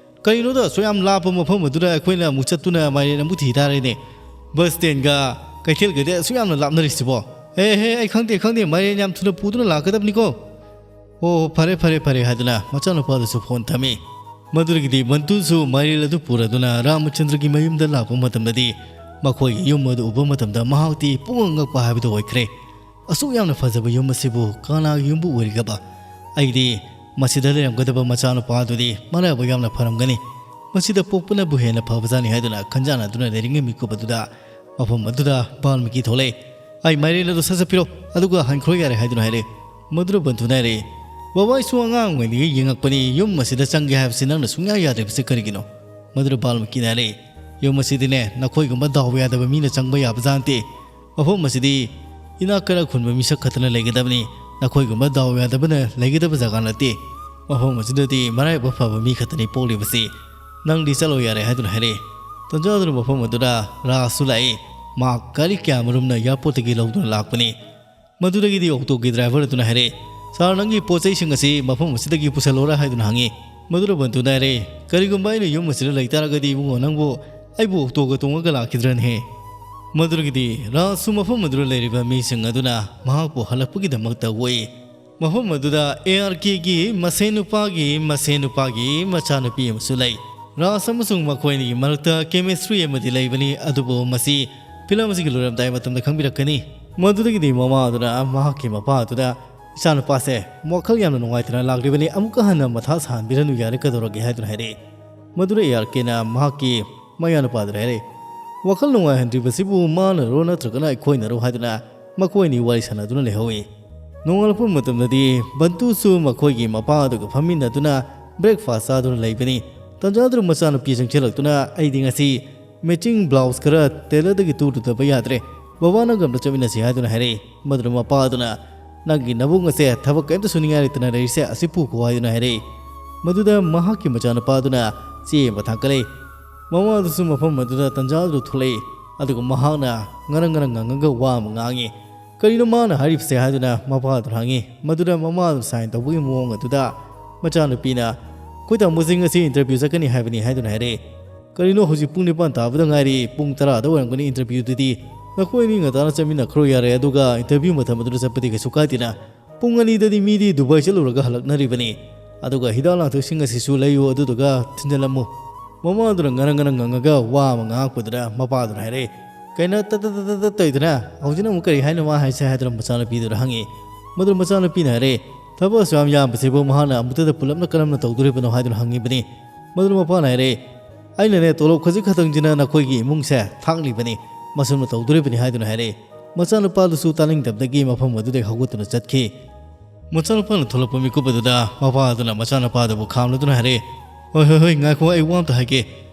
"ꯀꯔꯤꯅꯣꯗ, ꯑꯁꯨꯛ ꯌꯥꯝ ꯂꯥꯞꯄ ꯃꯐꯝ ꯑꯗꯨꯗ ꯑꯩꯈꯣꯏꯅ ꯑꯃꯨꯛ ꯆꯠꯇꯨꯅ ꯃꯥꯏꯔꯦꯟ ꯑꯃꯨꯛ ꯊꯤ ꯇꯥꯔꯦꯅꯦ? ꯕꯁ ꯁ꯭ꯇꯦꯟꯒ ꯀꯩꯊꯦꯜꯒꯗꯤ ꯑꯁꯨꯛ ꯌꯥꯝꯅ ꯂꯥꯞꯅꯔꯤꯁꯤꯕꯣ?" "ꯑꯦ ꯍꯦ, ꯑꯩ ꯈꯪꯗꯦ, ꯈꯪꯗꯦ, ꯃꯥꯏꯔꯦꯟ ꯌꯥꯝ ꯊꯨꯅ ꯄꯨꯗꯨꯅ ꯂꯥꯛꯀꯗꯕꯅꯤꯀꯣ"꯫ "ꯑꯣ, ꯐꯔꯦ, ꯐꯔꯦ, ꯐꯔꯦ" ꯍꯥꯏꯗꯨꯅ ꯃꯆꯥꯅꯨꯄꯥꯗꯨꯁꯨ ꯐꯣꯟ ꯊꯝꯃꯤ꯫ ꯃꯗꯨꯗꯒꯤꯗꯤ ꯕꯟꯇꯨꯁꯨ ꯃꯥꯏꯔꯦꯟ ꯑꯗꯨ ꯄꯨꯔꯗꯨꯅ ꯔꯥꯃꯆꯟꯗ꯭ꯔꯒꯤ ꯃꯌꯨꯝꯗ ꯂꯥꯛꯄ ꯃꯇꯝꯗꯗꯤ ꯃꯈꯣꯏꯒꯤ ꯌꯨꯝ ꯑꯗꯨ ꯎꯕ ꯃꯇꯝꯗ ꯃꯍꯥꯛꯇꯤ ꯄꯨꯡꯉꯛ ꯉꯛꯄ ꯍꯥꯏꯕꯗꯨ ꯑꯣꯏꯈ꯭ꯔꯦ꯫ "ꯑꯁꯨꯛ ꯌꯥꯝꯅ ꯐꯖꯕ ꯌꯨꯝ ꯑꯁꯤꯕꯨ ꯀꯅꯥꯒꯤ ꯌꯨꯝꯕꯨ ꯑꯣꯏꯔꯤꯒꯕ? ꯑꯩꯗꯤ ꯃꯁꯤꯗ ꯂꯩꯔꯝꯒꯗꯕ ꯃꯆꯥꯅꯨꯄꯥ ꯑꯗꯨꯗꯤ ꯃꯔꯥꯏꯕꯛ ꯌꯥꯝꯅ ꯐꯔꯝꯒꯅꯤ꯫ ꯃꯁꯤꯗ ꯄꯣꯛꯄꯅꯕꯨ ꯍꯦꯟꯅ ꯐꯕꯖꯥꯠꯅꯤ" ꯍꯥꯏꯗꯨꯅ ꯈꯟꯖꯥꯟꯅꯗꯨꯅ ꯂꯩꯔꯤꯉꯩ ꯃꯤꯀꯨꯞ ꯑꯗꯨꯗ ꯃꯐꯝ ꯑꯗꯨꯗ ꯕꯥꯜꯃꯤꯀꯤ ꯊꯣꯛꯂꯛꯏ꯫ "ꯑꯩ ꯃꯥꯏꯔꯦꯟ ꯑꯗꯨ ꯁꯠ ꯁꯠ ꯄꯤꯔꯣ, ꯑꯗꯨꯒ ꯍꯟꯈ꯭ꯔꯣ ꯌꯥꯔꯦ" ꯍꯥꯏꯗꯨꯅ ꯍꯥꯏꯔꯛꯏ꯫ ꯃꯗꯨꯗ ꯕꯟꯇꯨꯅ ꯍꯥꯏꯔꯛꯏ, "ꯕꯕꯥ, ꯑꯩꯁꯨ ꯑꯉꯥꯡ ꯑꯣꯏꯔꯤꯉꯩꯗꯒꯤ ꯌꯦꯡꯉꯛꯄꯅꯤ, ꯌꯨꯝ ꯑꯁꯤꯗ ꯆꯪꯒꯦ ꯍꯥꯏꯕꯁꯤ ꯅꯪꯅ ꯁꯨꯡꯌꯥ ꯌꯥꯗ꯭ꯔꯤꯕꯁꯤ ꯀꯔꯤꯒꯤꯅꯣ?" ꯃꯗꯨꯗ ꯕꯥꯜꯃꯤꯀꯤꯅ ꯍꯥꯏꯔꯛꯏ, "ꯌꯨꯝ ꯑꯁꯤꯗꯤꯅꯦ, ꯅꯈꯣꯏꯒꯨꯝꯕ ꯗꯥꯎ ꯌꯥꯗꯕ ꯃꯤꯅ ꯆꯪꯕ ꯌꯥꯕ ꯖꯥꯠ ꯅꯠꯇꯦ꯫ ꯃꯐꯝ ꯑꯁꯤꯗꯤ ꯏꯅꯥꯛ ꯀꯩꯔꯥꯛ ꯈꯨꯟꯕ ꯃꯤꯁꯛ ꯈꯛꯇꯅ ꯂꯩꯒꯗꯕꯅꯤ꯫ ꯅꯈꯣꯏꯒꯨꯝꯕ ꯗꯥꯎ ꯌꯥꯗꯕꯅ ꯂꯩꯒꯗꯕ ꯖꯒꯥ ꯅꯠꯇꯦ꯫ ꯃꯐꯝ ꯑꯁꯤꯗꯗꯤ ꯃꯔꯥꯏꯕꯛ ꯐꯕ ꯃꯤ ꯈꯛꯇꯅꯤ ꯄꯣꯛꯂꯤꯕꯁꯤ꯫ ꯅꯪꯗꯤ ꯆꯠꯂꯣ ꯌꯥꯔꯦ" ꯍꯥꯏꯗꯨꯅ ꯍꯥꯏꯔꯛꯏ꯫ ꯇꯟꯖꯥ ꯑꯗꯨꯅ ꯃꯐꯝ ꯑꯗꯨꯗ ꯔꯥꯖꯁꯨ ꯂꯥꯛꯏ꯫ ꯃꯍꯥꯛ ꯒꯥꯔꯤ ꯀꯌꯥꯃꯔꯨꯝꯅ ꯑꯦꯌꯥꯔꯄꯣꯔꯠꯇꯒꯤ ꯂꯧꯗꯨꯅ ꯂꯥꯛꯄꯅꯤ꯫ ꯃꯗꯨꯗꯒꯤꯗꯤ ꯑꯣꯛꯇꯣꯒꯤ ꯗ꯭ꯔꯥꯏꯚꯔ ꯑꯗꯨꯅ ꯍꯥꯏꯔꯛꯏ, "ꯁꯥꯔ, ꯅꯪꯒꯤ ꯄꯣꯠ ꯆꯩꯁꯤꯡ ꯑꯁꯤ ꯃꯐꯝ ꯑꯁꯤꯗꯒꯤ ꯄꯨꯁꯜꯂꯣꯔꯥ?" ꯍꯥꯏꯗꯨꯅ ꯍꯪꯉꯤ꯫ ꯃꯗꯨꯗ ꯕꯟꯇꯨꯅ ꯍꯥꯏꯔꯛꯏ, "ꯀꯔꯤꯒꯨꯝꯕ ꯑꯩꯅ ꯌꯨꯝ ꯑꯁꯤꯗ ꯂꯩ ꯇꯥꯔꯒꯗꯤ ꯏꯕꯨꯡꯉꯣ, ꯅꯪꯕꯨ, ꯑꯩꯕꯨ ꯑꯣꯛꯇꯣꯒ ꯇꯣꯡꯉꯒ ꯂꯥꯛꯈꯤꯗ꯭ꯔꯅꯦ?" ꯃꯗꯨꯗꯒꯤꯗꯤ ꯔꯥꯖꯁꯨ ꯃꯐꯝ ꯑꯗꯨꯗ ꯂꯩꯔꯤꯕ ꯃꯤꯁꯤꯡ ꯑꯗꯨꯅ ꯃꯍꯥꯛꯄꯨ ꯍꯜꯂꯛꯄꯒꯤꯗꯃꯛꯇ ꯑꯣꯛꯏ꯫ ꯃꯐꯝ ꯑꯗꯨꯗ ꯑꯦ ꯑꯥꯔ ꯀꯦꯒꯤ ꯃꯁꯦꯟ ꯅꯨꯄꯥꯒꯤ ꯃꯁꯦꯟ ꯅꯨꯄꯥꯒꯤ ꯃꯆꯥꯅꯨꯄꯤ ꯑꯃꯁꯨ ꯂꯩ꯫ ꯔꯥꯖ ꯑꯃꯁꯨꯡ ꯃꯈꯣꯏ ꯑꯅꯤꯒꯤ ꯃꯔꯛꯇ chemistry ꯑꯃꯗꯤ ꯂꯩꯕꯅꯤ, ꯑꯗꯨꯕꯨ ꯃꯁꯤ ꯐꯤꯂꯝ ꯑꯁꯤꯒꯤ ꯂꯣꯏꯔꯝꯗꯥꯏ ꯃꯇꯝꯗ ꯈꯪꯕꯤꯔꯛꯀꯅꯤ꯫ ꯃꯗꯨꯗꯒꯤꯗꯤ ꯃꯃꯥ ꯑꯗꯨꯅ ꯃꯍꯥꯛꯀꯤ ꯃꯄꯥ ꯑꯗꯨꯗ, "ꯏꯆꯥꯅꯨꯄꯥꯁꯦ ꯋꯥꯈꯜ ꯌꯥꯝꯅ ꯅꯨꯡꯉꯥꯏꯇꯅ ꯂꯥꯛꯂꯤꯕꯅꯤ, ꯑꯃꯨꯛꯀ ꯍꯟꯅ ꯃꯊꯥ ꯁꯥꯍꯟꯕꯤꯔꯅꯨ, ꯌꯥꯔꯦ, ꯀꯩꯗꯧꯔꯒꯦ?" ꯍꯥꯏꯗꯨꯅ ꯍꯥꯏꯔꯛꯏ꯫ ꯃꯗꯨꯗ ꯑꯦ ꯑꯥꯔ ꯀꯦꯅ ꯃꯍꯥꯛꯀꯤ ꯃꯌꯥꯅꯨꯄꯥꯗꯨꯗ ꯍꯥꯏꯔꯛꯏ, "ꯋꯥꯈꯜ ꯅꯨꯡꯉꯥꯏꯍꯟꯗ꯭ꯔꯤꯕꯁꯤꯕꯨ ꯃꯥꯅꯔꯣ ꯅꯠꯇ꯭ꯔꯒꯅ ꯑꯩꯈꯣꯏꯅꯔꯣ?" ꯍꯥꯏꯗꯨꯅ ꯃꯈꯣꯏ ꯑꯅꯤ ꯋꯥꯔꯤ ꯁꯥꯟꯅꯗꯨꯅ ꯂꯩꯍꯧꯏ꯫ ꯅꯣꯡꯉꯥꯜꯂꯛꯄ ꯃꯇꯝꯗꯗꯤ ꯕꯟꯇꯨꯁꯨ ꯃꯈꯣꯏꯒꯤ ꯃꯄꯥ ꯑꯗꯨꯒ ꯐꯝꯃꯤꯟꯅꯗꯨꯅ breakfast ꯆꯥꯗꯨꯅ ꯂꯩꯕꯅꯤ꯫ ꯇꯟꯖꯥꯗꯨꯗ ꯃꯆꯥꯅꯨꯄꯤ ꯆꯪꯁꯤꯜꯂꯛꯇꯨꯅ, "ꯑꯩꯗꯤ ꯉꯁꯤ matching blouse ꯈꯔ tailorꯗꯒꯤ ꯇꯨꯔꯨꯗꯕ ꯌꯥꯗ꯭ꯔꯦ, ꯕꯕꯥ ꯅꯪꯒ ꯑꯝꯇ ꯆꯠꯃꯤꯟꯅꯁꯤ" ꯍꯥꯏꯗꯨꯅ ꯍꯥꯏꯔꯛꯏ꯫ ꯃꯗꯨꯗ ꯃꯄꯥ ꯑꯗꯨꯅ, "ꯅꯪꯒꯤ ꯅꯕꯨꯡ ꯑꯁꯦ ꯊꯕꯛ ꯀꯔꯤꯝꯇ ꯁꯨꯅꯤꯡꯉꯥꯏ ꯂꯩꯇꯅ ꯂꯩꯔꯤꯁꯦ ꯑꯁꯤ ꯄꯨꯈꯣ" ꯍꯥꯏꯗꯨꯅ ꯍꯥꯏꯔꯛꯏ꯫ ꯃꯗꯨꯗ ꯃꯍꯥꯛꯀꯤ ꯃꯆꯥꯅꯨꯄꯥ ꯑꯗꯨꯅ ꯆꯦ ꯑꯃ ꯊꯥꯡꯀꯠꯂꯛꯏ꯫ ꯃꯃꯥ ꯑꯗꯨꯁꯨ ꯃꯐꯝ ꯑꯗꯨꯗ ꯇꯟꯖꯥ ꯑꯗꯨ ꯊꯣꯛꯂꯛꯏ, ꯑꯗꯨꯒ ꯃꯍꯥꯛꯅ ꯉꯔꯪ ꯉꯔꯪ ꯉꯪꯉꯒ ꯋꯥ ꯑꯃ ꯉꯥꯡꯉꯤ꯫ "ꯀꯔꯤꯅꯣ ꯃꯥꯅ ꯍꯥꯏꯔꯤꯕꯁꯦ?" ꯍꯥꯏꯗꯨꯅ ꯃꯄꯥ ꯑꯗꯨꯅ ꯍꯪꯉꯤ꯫ ꯃꯗꯨꯗ ꯃꯃꯥ ꯑꯗꯨ sign ꯇꯧꯕꯒꯤ ꯃꯑꯣꯡ ꯑꯗꯨꯗ ꯃꯆꯥꯅꯨꯄꯤꯅ, "ꯑꯩꯈꯣꯏ ꯇꯥꯃꯣꯁꯤ ꯉꯁꯤ interview ꯆꯠꯀꯅꯤ ꯍꯥꯏꯕꯅꯤ" ꯍꯥꯏꯗꯨꯅ ꯍꯥꯏꯔꯛꯏ꯫ "ꯀꯔꯤꯅꯣ, ꯍꯧꯖꯤꯛ ꯄꯨꯡ ꯅꯤꯄꯥꯟ ꯇꯥꯕꯗ ꯉꯥꯏꯔꯤ, ꯄꯨꯡ ꯇꯔꯥꯗ ꯑꯣꯏꯔꯝꯒꯅꯤ interviewꯗꯨꯗꯤ꯫ ꯅꯈꯣꯏ ꯑꯅꯤ ꯉꯟꯇꯥꯅ ꯆꯠꯃꯤꯟꯅꯈ꯭ꯔꯣ ꯌꯥꯔꯦ, ꯑꯗꯨꯒ interview ꯃꯇꯝ ꯑꯗꯨꯗ ꯆꯠꯄꯗꯤ ꯀꯩꯁꯨ ꯀꯥꯏꯗꯦꯅ꯫ ꯄꯨꯡ ꯑꯅꯤꯗꯗꯤ ꯃꯤꯗꯤ ꯗꯨꯕꯥꯏ ꯆꯠꯂꯨꯔꯒ ꯍꯜꯂꯛꯅꯔꯤꯕꯅꯤ꯫ ꯑꯗꯨꯒ ꯍꯤꯗꯥꯛ ꯂꯥꯡꯊꯛꯁꯤꯡ ꯑꯁꯤꯁꯨ ꯂꯩꯌꯨ, ꯑꯗꯨꯗꯨꯒ ꯊꯤꯟꯖꯜꯂꯝꯃꯨ"꯫ ꯃꯃꯥꯗꯨꯅ ꯉꯔꯪ ꯉꯔꯪ ꯉꯪꯉꯒ ꯋꯥ ꯑꯃ ꯉꯥꯡꯉꯛꯄꯗꯨꯗ ꯃꯄꯥꯗꯨꯅ ꯍꯥꯏꯔꯛꯏ, "ꯀꯩꯅꯣ ꯇꯠ ꯇꯠ ꯇꯠ ꯇꯠ ꯇꯧꯔꯤꯗꯨꯅ? ꯍꯧꯖꯤꯛꯅ ꯑꯃꯨꯛ ꯀꯔꯤ ꯍꯥꯏꯅꯣ ꯃꯥ ꯍꯥꯏꯁꯦ?" ꯍꯥꯏꯗꯨꯅ ꯃꯆꯥꯅꯨꯄꯤꯗꯨꯗ ꯍꯪꯉꯤ꯫ ꯃꯗꯨ ꯃꯆꯥꯅꯨꯄꯤꯅ ꯍꯥꯏꯔꯛꯏ, "ꯊꯕꯛ ꯑꯁꯨꯛ ꯌꯥꯝ ꯌꯥꯝꯕꯁꯤꯕꯨ ꯃꯍꯥꯛꯅ ꯑꯃꯨꯛꯇꯗ ꯄꯨꯂꯞꯅ ꯀꯔꯝꯅ ꯇꯧꯗꯣꯔꯤꯕꯅꯣ?" ꯍꯥꯏꯗꯨꯅ ꯍꯪꯉꯤꯕꯅꯤ꯫ ꯃꯗꯨꯗ ꯃꯄꯥꯅ ꯍꯥꯏꯔꯛꯏ, "ꯑꯩꯅꯅꯦ ꯇꯣꯂꯣꯞ ꯈꯖꯤꯛ ꯈꯛꯇꯪꯁꯤꯅ ꯅꯈꯣꯏꯒꯤ ꯏꯃꯨꯡꯁꯦ ꯊꯥꯛꯂꯤꯕꯅꯤ, ꯃꯁꯤꯃ ꯇꯧꯗꯣꯔꯤꯕꯅꯤ" ꯍꯥꯏꯗꯨꯅ ꯍꯥꯏꯔꯛꯏ꯫ ꯃꯆꯥꯅꯨꯄꯥꯗꯨꯁꯨ ꯇꯥꯅꯤꯡꯗꯕꯗꯒꯤ ꯃꯐꯝ ꯑꯗꯨꯗꯒꯤ ꯍꯧꯒꯠꯇꯨꯅ ꯆꯠꯈꯤ꯫ ꯃꯆꯥꯅꯨꯄꯥꯅ ꯊꯣꯛꯂꯛꯄ ꯃꯤꯀꯨꯞ ꯑꯗꯨꯗ ꯃꯄꯥ ꯑꯗꯨꯅ ꯃꯆꯥꯅꯨꯄꯥꯗꯨꯕꯨ ꯈꯥꯝꯂꯗꯨꯅ ꯍꯥꯏꯔꯛꯏ, "ꯍꯣꯏ, ꯍꯣꯏ, ꯍꯣꯏ, ꯉꯥꯏꯈꯣ, ꯑꯩ ꯋꯥ ꯑꯝꯇ ꯍꯥꯏꯒꯦ꯫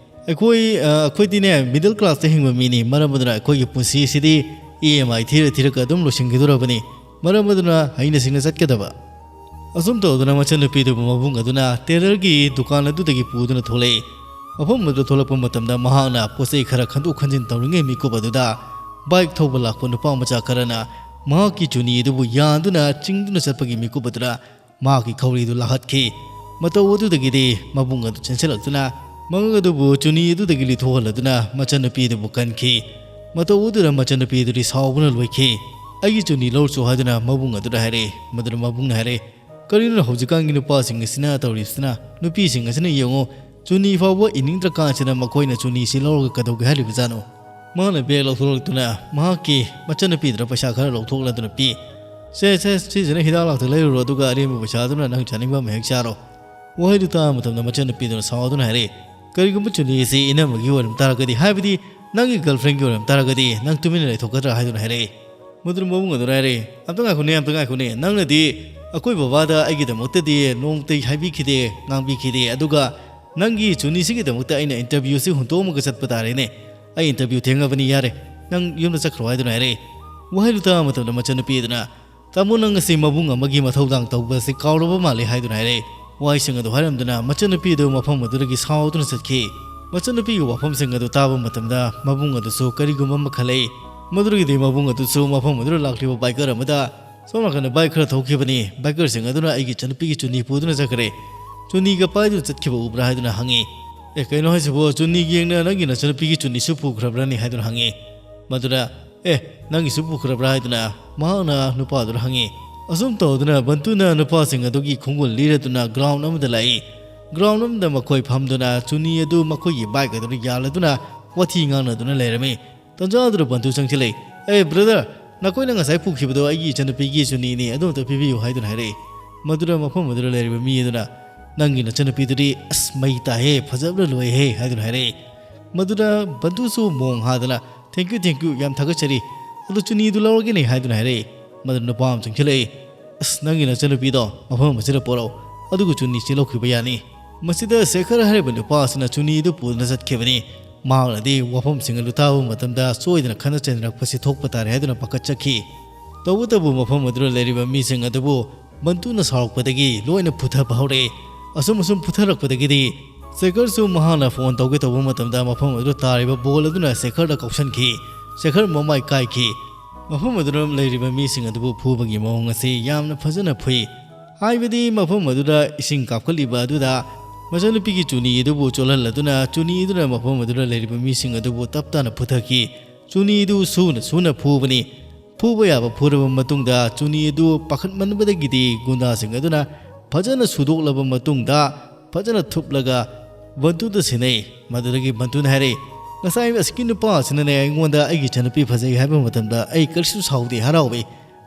ꯑꯩꯈꯣꯏ, ꯑ, ꯑꯩꯈꯣꯏꯗꯤꯅꯦ middle classꯇ ꯍꯤꯡꯕ ꯃꯤꯅꯤ, ꯃꯔꯝ ꯑꯗꯨꯅ ꯑꯩꯈꯣꯏꯒꯤ ꯄꯨꯟꯁꯤ ꯑꯁꯤꯗꯤ ꯏ ꯑꯦꯝ ꯑꯥꯏ ꯊꯤꯔ ꯊꯤꯔꯒ ꯑꯗꯨꯝ ꯂꯣꯏꯁꯤꯟꯈꯤꯗꯧꯔꯕꯅꯤ, ꯃꯔꯝ ꯑꯗꯨꯅ ꯍꯩꯅ ꯁꯤꯡꯅ ꯆꯠꯀꯗꯕ"꯫ ꯑꯁꯨꯝ ꯇꯧꯗꯨꯅ ꯃꯆꯟꯅꯨꯄꯤꯗꯨꯕꯨ ꯃꯕꯨꯡ ꯑꯗꯨꯅ ꯇꯦꯂꯔꯒꯤ ꯗꯨꯀꯥꯟ ꯑꯗꯨꯗꯒꯤ ꯄꯨꯗꯨꯅ ꯊꯣꯛꯂꯛꯏ꯫ ꯃꯐꯝ ꯑꯗꯨꯗ ꯊꯣꯛꯂꯛꯄ ꯃꯇꯝꯗ ꯃꯍꯥꯛꯅ ꯄꯣꯠ ꯆꯩ ꯈꯔ ꯈꯟꯗꯣꯛ ꯈꯟꯖꯤꯟ ꯇꯧꯔꯤꯉꯩ ꯃꯤꯀꯨꯞ ꯑꯗꯨꯗ bike ꯊꯧꯕ ꯂꯥꯛꯄ ꯅꯨꯄꯥ ꯃꯆꯥ ꯈꯔꯅ ꯃꯍꯥꯛꯀꯤ ꯆꯨꯅꯤ ꯑꯗꯨꯕꯨ ꯌꯥꯟꯗꯨꯅ ꯆꯤꯡꯗꯨꯅ ꯆꯠꯄꯒꯤ ꯃꯤꯀꯨꯞ ꯑꯗꯨꯗ ꯃꯍꯥꯛꯀꯤ ꯈꯧꯔꯤꯗꯨ ꯂꯥꯛꯍꯠꯈꯤ꯫ ꯃꯇꯧ ꯑꯗꯨꯗꯒꯤꯗꯤ ꯃꯕꯨꯡ ꯑꯗꯨ ꯆꯦꯟꯁꯤꯜꯂꯛꯇꯨꯅ ꯃꯉꯛ ꯑꯗꯨꯕꯨ ꯆꯨꯅꯤ ꯑꯗꯨꯗꯒꯤ ꯂꯤꯊꯣꯛꯍꯜꯂꯗꯨꯅ ꯃꯆꯟꯅꯨꯄꯤ ꯑꯗꯨꯕꯨ ꯀꯟꯈꯤ꯫ ꯃꯇꯧ ꯑꯗꯨꯗ ꯃꯆꯟꯅꯨꯄꯤ ꯑꯗꯨꯗꯤ ꯁꯥꯎꯕꯅ ꯂꯣꯏꯈꯤ꯫ "ꯑꯩꯒꯤ ꯆꯨꯅꯤ ꯂꯧꯔꯨꯆꯣ" ꯍꯥꯏꯗꯨꯅ ꯃꯕꯨꯡ ꯑꯗꯨꯗ ꯍꯥꯏꯔꯛꯏ꯫ ꯃꯗꯨꯗ ꯃꯕꯨꯡꯅ ꯍꯥꯏꯔꯛꯏ, "ꯀꯔꯤꯅꯣ ꯍꯧꯖꯤꯛꯀꯥꯟꯒꯤ ꯅꯨꯄꯥꯁꯤꯡ ꯑꯁꯤꯅ ꯇꯧꯔꯤꯕꯁꯤꯅ? ꯅꯨꯄꯤꯁꯤꯡ ꯑꯁꯤꯅ ꯌꯦꯡꯉꯨ, ꯆꯨꯅꯤ ꯐꯥꯎꯕ ꯏꯅꯤꯡꯗ꯭ꯔꯀꯥꯟꯁꯤꯗ ꯃꯈꯣꯏꯅ ꯆꯨꯅꯤꯁꯤ ꯂꯧꯔꯒ ꯀꯩꯗꯧꯒꯦ ꯍꯥꯏꯔꯤꯕꯖꯥꯠꯅꯣ?" ꯃꯍꯥꯛꯅ ꯕꯦꯒ ꯂꯧꯊꯣꯛꯂꯛꯇꯨꯅ ꯃꯍꯥꯛꯀꯤ ꯃꯆꯟꯅꯨꯄꯤꯗꯨꯗ ꯄꯩꯁꯥ ꯈꯔ ꯂꯧꯊꯣꯛꯂꯗꯨꯅ ꯄꯤ꯫ "ꯁꯦ, ꯁꯦ, ꯁꯤꯁꯤꯅ ꯍꯤꯗꯥꯛ ꯂꯥꯡꯊꯛ ꯂꯩꯔꯨꯔꯣ, ꯑꯗꯨꯒ ꯑꯔꯦꯝꯕ ꯄꯩꯁꯥꯗꯨꯅ ꯅꯪ ꯆꯥꯅꯤꯡꯕ ꯑꯃ ꯍꯦꯛ ꯆꯥꯔꯣ"꯫ ꯋꯥꯍꯩꯗꯨ ꯇꯥꯕ ꯃꯇꯝꯗ ꯃꯆꯟꯅꯨꯄꯤꯗꯨꯅ ꯁꯥꯎꯗꯨꯅ ꯍꯥꯏꯔꯛꯏ, "ꯀꯔꯤꯒꯨꯝꯕ ꯆꯨꯅꯤ ꯑꯁꯤ ꯏꯅꯝꯃꯒꯤ ꯑꯣꯏꯔꯝ ꯇꯥꯔꯒꯗꯤ, ꯍꯥꯏꯕꯗꯤ ꯅꯪꯒꯤ ꯒꯔꯜꯐ꯭ꯔꯦꯟꯒꯤ ꯑꯣꯏꯔꯝ ꯇꯥꯔꯒꯗꯤ, ꯅꯪ ꯇꯨꯃꯤꯟꯅ ꯂꯩꯊꯣꯛꯀꯗ꯭ꯔꯥ?" ꯍꯥꯏꯗꯨꯅ ꯍꯥꯏꯔꯛꯏ꯫ ꯃꯗꯨꯅ ꯃꯕꯨꯡ ꯑꯗꯨꯅ ꯍꯥꯏꯔꯛꯏ, "ꯑꯝꯇ ꯉꯥꯏꯈꯣꯅꯦ, ꯑꯝꯇ ꯉꯥꯏꯈꯣꯅꯦ, ꯅꯪꯅꯗꯤ ꯑꯩꯈꯣꯏ ꯕꯕꯥꯗ ꯑꯩꯒꯤꯗꯃꯛꯇꯗꯤ ꯅꯣꯡꯃꯇ ꯍꯥꯏꯕꯤꯈꯤꯗꯦ, ꯉꯥꯡꯕꯤꯈꯤꯗꯦ, ꯑꯗꯨꯒ ꯅꯪꯒꯤ ꯆꯨꯅꯤꯁꯤꯒꯤꯗꯃꯛꯇ ꯑꯩꯅ ꯏꯟꯇꯔꯚꯤꯌꯨꯁꯤ ꯍꯨꯟꯗꯣꯛꯑꯝꯃꯒ ꯆꯠꯄ ꯇꯥꯔꯦꯅꯦ꯫ ꯑꯩ ꯏꯟꯇꯔꯚꯤꯌꯨ ꯊꯦꯡꯉꯕꯅꯤ, ꯌꯥꯔꯦ, ꯅꯪ ꯌꯨꯝꯗ ꯆꯠꯈ꯭ꯔꯣ" ꯍꯥꯏꯗꯨꯅ ꯍꯥꯏꯔꯛꯏ꯫ ꯋꯥꯍꯩꯗꯨ ꯇꯥꯕ ꯃꯇꯝꯗ ꯃꯆꯟꯅꯨꯄꯤ ꯑꯗꯨꯅ, "ꯇꯥꯃꯣ, ꯅꯪ ꯑꯁꯤ ꯃꯕꯨꯡ ꯑꯃꯒꯤ ꯃꯊꯧꯗꯥꯡ ꯇꯧꯕ ꯑꯁꯤ ꯀꯥꯎꯔꯕ ꯃꯥꯜꯂꯦ" ꯍꯥꯏꯗꯨꯅ ꯍꯥꯏꯔꯛꯏ꯫ ꯋꯥꯍꯩꯁꯤꯡ ꯑꯗꯨ ꯍꯥꯏꯔꯝꯗꯨꯅ ꯃꯆꯟꯅꯨꯄꯤ ꯑꯗꯨ ꯃꯐꯝ ꯑꯗꯨꯗꯒꯤ ꯁꯥꯎꯗꯨꯅ ꯆꯠꯈꯤ꯫ ꯃꯆꯟꯅꯨꯄꯤꯒꯤ ꯋꯥꯐꯝꯁꯤꯡ ꯑꯗꯨ ꯇꯥꯕ ꯃꯇꯝꯗ ꯃꯕꯨꯡ ꯑꯗꯨꯁꯨ ꯀꯔꯤꯒꯨꯝꯕ ꯑꯃ ꯈꯜꯂꯛꯏ꯫ ꯃꯗꯨꯗꯒꯤꯗꯤ ꯃꯕꯨꯡ ꯑꯗꯨꯁꯨ ꯃꯐꯝ ꯑꯗꯨꯗ ꯂꯥꯛꯂꯤꯕ ꯕꯥꯏꯀꯔ ꯑꯃꯗ ꯁꯣꯝ ꯅꯥꯀꯟꯗ ꯕꯥꯏꯛ ꯈꯔ ꯊꯧꯈꯤꯕꯅꯤ꯫ ꯕꯥꯏꯀꯔꯁꯤꯡ ꯑꯗꯨꯅ "ꯑꯩꯒꯤ ꯏꯆꯟꯅꯨꯄꯤꯒꯤ ꯆꯨꯅꯤ ꯄꯨꯗꯨꯅ ꯆꯠꯈ꯭ꯔꯦ꯫ ꯆꯨꯅꯤꯒ ꯄꯥꯏꯗꯨꯅ ꯆꯠꯈꯤꯕ ꯎꯕ꯭ꯔꯥ?" ꯍꯥꯏꯗꯨꯅ ꯍꯪꯉꯤ꯫ "ꯑꯦ, ꯀꯩꯅꯣ ꯍꯥꯏꯁꯤꯕꯣ? ꯆꯨꯅꯤꯒ ꯌꯦꯡꯅ ꯅꯪꯒꯤ ꯅꯆꯟꯅꯨꯄꯤꯒꯤ ꯆꯨꯅꯤꯁꯨ ꯄꯨꯈ꯭ꯔꯕ꯭ꯔꯅꯤ?" ꯍꯥꯏꯗꯨꯅ ꯍꯪꯉꯤ꯫ ꯃꯗꯨꯗ, "ꯑꯦ, ꯅꯪꯒꯤꯁꯨ ꯄꯨꯈ꯭ꯔꯕ꯭ꯔꯥ?" ꯍꯥꯏꯗꯨꯅ ꯃꯍꯥꯛꯅ ꯅꯨꯄꯥꯗꯨꯗ ꯍꯪꯉꯤ꯫ ꯑꯁꯨꯝ ꯇꯧꯗꯨꯅ ꯕꯟꯇꯨꯅ ꯅꯨꯄꯥꯁꯤꯡ ꯑꯗꯨꯒꯤ ꯈꯣꯡꯒꯨꯜ ꯂꯤꯔꯗꯨꯅ ꯒ꯭ꯔꯥꯎꯟ ꯑꯃꯗ ꯂꯥꯛꯏ꯫ ꯒ꯭ꯔꯥꯎꯟ ꯑꯃꯗ ꯃꯈꯣꯏ ꯐꯝꯗꯨꯅ ꯆꯨꯅꯤ ꯑꯗꯨ ꯃꯈꯣꯏꯒꯤ ꯕꯥꯏꯛ ꯑꯗꯨꯗ ꯌꯥꯜꯂꯗꯨꯅ ꯋꯥꯊꯤ ꯉꯥꯡꯅꯗꯨꯅ ꯂꯩꯔꯝꯃꯤ꯫ ꯇꯟꯖꯥ ꯑꯗꯨꯗ ꯕꯟꯇꯨ ꯆꯪꯁꯤꯜꯂꯛꯏ꯫ "ꯑꯦ, ꯕ꯭ꯔꯗꯔ, ꯅꯈꯣꯏꯅ ꯉꯁꯥꯏ ꯄꯨꯈꯤꯕꯗꯣ ꯑꯩꯒꯤ ꯏꯆꯟꯅꯨꯄꯤꯒꯤ ꯆꯨꯅꯤꯅꯤ, ꯑꯗꯨ ꯑꯝꯇ ꯄꯤꯕꯤꯌꯨ" ꯍꯥꯏꯗꯨꯅ ꯍꯥꯏꯔꯛꯏ꯫ ꯃꯗꯨꯗ ꯃꯐꯝ ꯑꯗꯨꯗ ꯂꯩꯔꯤꯕ ꯃꯤ ꯑꯗꯨꯅ, "ꯅꯪꯒꯤ ꯅꯆꯟꯅꯨꯄꯤꯗꯨꯗꯤ ꯑꯁ ꯃꯩ ꯇꯥꯏꯍꯦ, ꯐꯖꯕꯅ ꯂꯣꯏꯍꯦ" ꯍꯥꯏꯗꯨꯅ ꯍꯥꯏꯔꯛꯏ꯫ ꯃꯗꯨꯗ ꯕꯟꯇꯨꯁꯨ ꯃꯣꯡ ꯍꯥꯗꯅ, "Thank you, thank you, ꯌꯥꯝ ꯊꯥꯒꯠꯆꯔꯤ꯫ ꯑꯗꯨ ꯆꯨꯅꯤꯗꯨ ꯂꯧꯔꯒꯦꯅꯦ" ꯍꯥꯏꯗꯨꯅ ꯍꯥꯏꯔꯛꯏ꯫ ꯃꯗꯨ ꯅꯨꯄꯥ ꯑꯃ ꯆꯪꯁꯤꯜꯂꯛꯏ꯫ "ꯑꯁ, ꯅꯪꯒꯤ ꯅꯆꯟꯅꯨꯄꯤꯗꯣ ꯃꯐꯝ ꯑꯁꯤꯗ ꯄꯣꯔꯛꯑꯣ, ꯑꯗꯨꯒ ꯆꯨꯅꯤꯁꯤ ꯂꯧꯈꯤꯕ ꯌꯥꯅꯤ"꯫ ꯃꯁꯤꯗ ꯁꯦꯈꯔ ꯍꯥꯏꯔꯤꯕ ꯅꯨꯄꯥ ꯑꯁꯤꯅ ꯆꯨꯅꯤꯗꯨ ꯄꯨꯗꯨꯅ ꯆꯠꯈꯤꯕꯅꯤ꯫ ꯃꯍꯥꯛꯅꯗꯤ ꯋꯥꯐꯝꯁꯤꯡ ꯑꯗꯨ ꯇꯥꯕ ꯃꯇꯝꯗ ꯁꯣꯏꯗꯅ ꯈꯠꯅ ꯆꯩꯅꯔꯛꯄꯁꯤ ꯊꯣꯛꯄ ꯇꯥꯔꯦ ꯍꯥꯏꯗꯨꯅ ꯄꯥꯈꯠꯆꯈꯤ꯫ ꯇꯧꯕꯇꯕꯨ ꯃꯐꯝ ꯑꯗꯨꯗ ꯂꯩꯔꯤꯕ ꯃꯤꯁꯤꯡ ꯑꯗꯨꯕꯨ ꯕꯟꯇꯨꯅ ꯁꯥꯎꯔꯛꯄꯗꯒꯤ ꯂꯣꯏꯅ ꯐꯨꯊꯕ ꯍꯧꯔꯛꯏ꯫ ꯑꯁꯨꯝ ꯑꯁꯨꯝ ꯐꯨꯊꯔꯛꯄꯗꯒꯤꯗꯤ ꯁꯦꯈꯔꯁꯨ ꯃꯍꯥꯛꯅ ꯐꯣꯟ ꯇꯧꯒꯦ ꯇꯧꯕ ꯃꯇꯝꯗ ꯃꯐꯝ ꯑꯗꯨꯗ ꯇꯥꯔꯤꯕ ꯕꯣꯜ ꯑꯗꯨꯅ ꯁꯦꯈꯔꯗ ꯀꯥꯎꯁꯟꯈꯤ꯫ ꯁꯦꯈꯔ ꯃꯃꯥꯏ ꯀꯥꯏꯈꯤ꯫ ꯃꯐꯝ ꯑꯗꯨꯗ ꯂꯩꯔꯤꯕ ꯃꯤꯁꯤꯡ ꯑꯗꯨꯕꯨ ꯐꯨꯕꯒꯤ ꯃꯑꯣꯡ ꯑꯁꯤ ꯌꯥꯝꯅ ꯐꯖꯅ ꯐꯨꯏ꯫ ꯍꯥꯏꯕꯗꯤ ꯃꯐꯝ ꯑꯗꯨꯗ ꯏꯁꯤꯡ ꯀꯥꯞꯈꯠꯂꯤꯕ ꯑꯗꯨꯗ ꯃꯆꯟꯅꯨꯄꯤꯒꯤ ꯆꯨꯅꯤ ꯑꯗꯨꯕꯨ ꯆꯣꯠꯍꯜꯂꯗꯨꯅ ꯆꯨꯅꯤ ꯑꯗꯨꯅ ꯃꯐꯝ ꯑꯗꯨꯗ ꯂꯩꯔꯤꯕ ꯃꯤꯁꯤꯡ ꯑꯗꯨꯕꯨ ꯇꯞ ꯇꯥꯅ ꯐꯨꯊꯈꯤ꯫ ꯆꯨꯅꯤ ꯑꯗꯨ ꯁꯨꯅ ꯁꯨꯅ ꯐꯨꯕꯅꯤ꯫ ꯐꯨꯕ ꯌꯥꯕ ꯐꯨꯔꯕ ꯃꯇꯨꯡꯗ ꯆꯨꯅꯤ ꯑꯗꯨ ꯄꯥꯈꯠꯃꯟꯕꯗꯒꯤꯗꯤ ꯒꯨꯟꯗꯥꯁꯤꯡ ꯑꯗꯨꯅ ꯐꯖꯅ ꯁꯨꯗꯣꯛꯂꯕ ꯃꯇꯨꯡꯗ ꯐꯖꯅ ꯊꯨꯞꯂꯒ ꯕꯟꯇꯨꯗ ꯁꯤꯟꯅꯩ꯫ ꯃꯗꯨꯗꯒꯤ ꯕꯟꯇꯨꯅ ꯍꯥꯏꯔꯛꯏ, "ꯉꯁꯥꯏ ꯑꯁꯤꯒꯤ ꯅꯨꯄꯥ ꯑꯁꯤꯅꯅꯦ ꯑꯩꯉꯣꯟꯗ ꯑꯩꯒꯤ ꯏꯆꯟꯅꯨꯄꯤ ꯐꯖꯩ ꯍꯥꯏꯕ ꯃꯇꯝꯗ ꯑꯩ ꯀꯔꯤꯁꯨ ꯁꯥꯎꯗꯦ, ꯍꯔꯥꯎꯏ꯫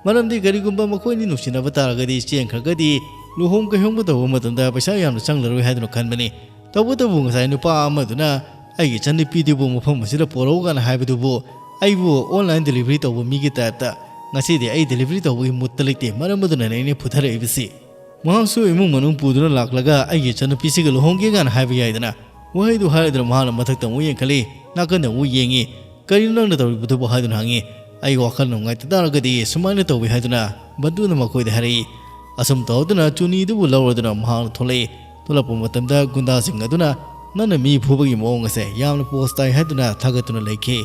ꯃꯔꯝꯗꯤ ꯀꯔꯤꯒꯨꯝꯕ ꯃꯈꯣꯏꯅꯤ ꯅꯨꯡꯁꯤꯅꯕ ꯇꯥꯔꯒꯗꯤ ꯆꯦꯟꯈ꯭ꯔꯒꯗꯤ ꯂꯨꯍꯣꯡ ꯀꯩꯍꯣꯡꯕ ꯇꯧꯕ ꯃꯇꯝꯗ ꯄꯩꯁꯥ ꯌꯥꯝꯅ ꯆꯪꯂꯔꯣꯏ ꯍꯥꯏꯗꯨꯅ ꯈꯟꯕꯅꯤ꯫ ꯇꯧꯕꯇꯕꯨ ꯉꯁꯥꯏ ꯅꯨꯄꯥ ꯑꯃꯗꯨꯅ ꯑꯩꯒꯤ ꯏꯆꯟꯅꯨꯄꯤꯗꯨꯕꯨ ꯃꯐꯝ ꯑꯁꯤꯗ ꯄꯣꯔꯛꯎ ꯀꯥꯏꯅ ꯍꯥꯏꯕꯗꯨꯕꯨ ꯑꯩꯕꯨ online delivery ꯇꯧꯕ ꯃꯤꯒꯤ type ꯇ ꯉꯁꯤꯗꯤ ꯑꯩ delivery ꯇꯧꯕꯒꯤ mood ꯇ ꯂꯩꯇꯦ, ꯃꯔꯝ ꯑꯗꯨꯅꯅꯦ ꯑꯩꯅ ꯐꯨꯊꯔꯛꯏꯕꯁꯤ꯫ ꯃꯍꯥꯛꯁꯨ ꯏꯃꯨꯡ ꯃꯅꯨꯡ ꯄꯨꯗꯨꯅ ꯂꯥꯛꯂꯒ ꯑꯩꯒꯤ ꯏꯆꯟꯅꯨꯄꯤꯁꯤꯒ ꯂꯨꯍꯣꯡꯒꯦ ꯀꯥꯏꯅ ꯍꯥꯏꯕ ꯌꯥꯏꯗꯅ"꯫ ꯋꯥꯍꯩꯗꯨ ꯍꯥꯏꯔꯗꯨꯅ ꯃꯍꯥꯛꯅ ꯃꯊꯛꯇ ꯑꯃꯨꯛ ꯌꯦꯡꯈꯠꯂꯤ, ꯅꯥꯀꯟꯗ ꯑꯃꯨꯛ ꯌꯦꯡꯉꯤ꯫ "ꯀꯔꯤꯅꯣ ꯅꯪꯅ ꯇꯧꯔꯤꯕꯗꯨꯕꯨ?" ꯍꯥꯏꯗꯨꯅ ꯍꯪꯉꯤ꯫ "ꯑꯩ ꯋꯥꯈꯜ ꯅꯨꯡꯉꯥꯏꯇ ꯇꯥꯔꯒꯗꯤ ꯁꯨꯃꯥꯏꯅ ꯇꯧꯏ" ꯍꯥꯏꯗꯨꯅ ꯕꯟꯇꯨꯅ ꯃꯈꯣꯏꯗ ꯍꯥꯏꯔꯛꯏ꯫ ꯑꯁꯨꯝ ꯇꯧꯗꯨꯅ ꯆꯨꯅꯤꯗꯨꯕꯨ ꯂꯧꯔꯗꯨꯅ ꯃꯍꯥꯛꯅ ꯊꯣꯛꯂꯛꯏ꯫ ꯊꯣꯛꯂꯛꯄ ꯃꯇꯝꯗ ꯒꯨꯟꯗꯥꯁꯤꯡ ꯑꯗꯨꯅ ꯅꯪꯅ ꯃꯤ ꯐꯨꯕꯒꯤ ꯃꯑꯣꯡ ꯑꯁꯦ ꯌꯥꯝꯅ ꯄꯣꯁ ꯇꯥꯏ ꯍꯥꯏꯗꯨꯅ ꯊꯥꯒꯠꯇꯨꯅ ꯂꯩꯈꯤ꯫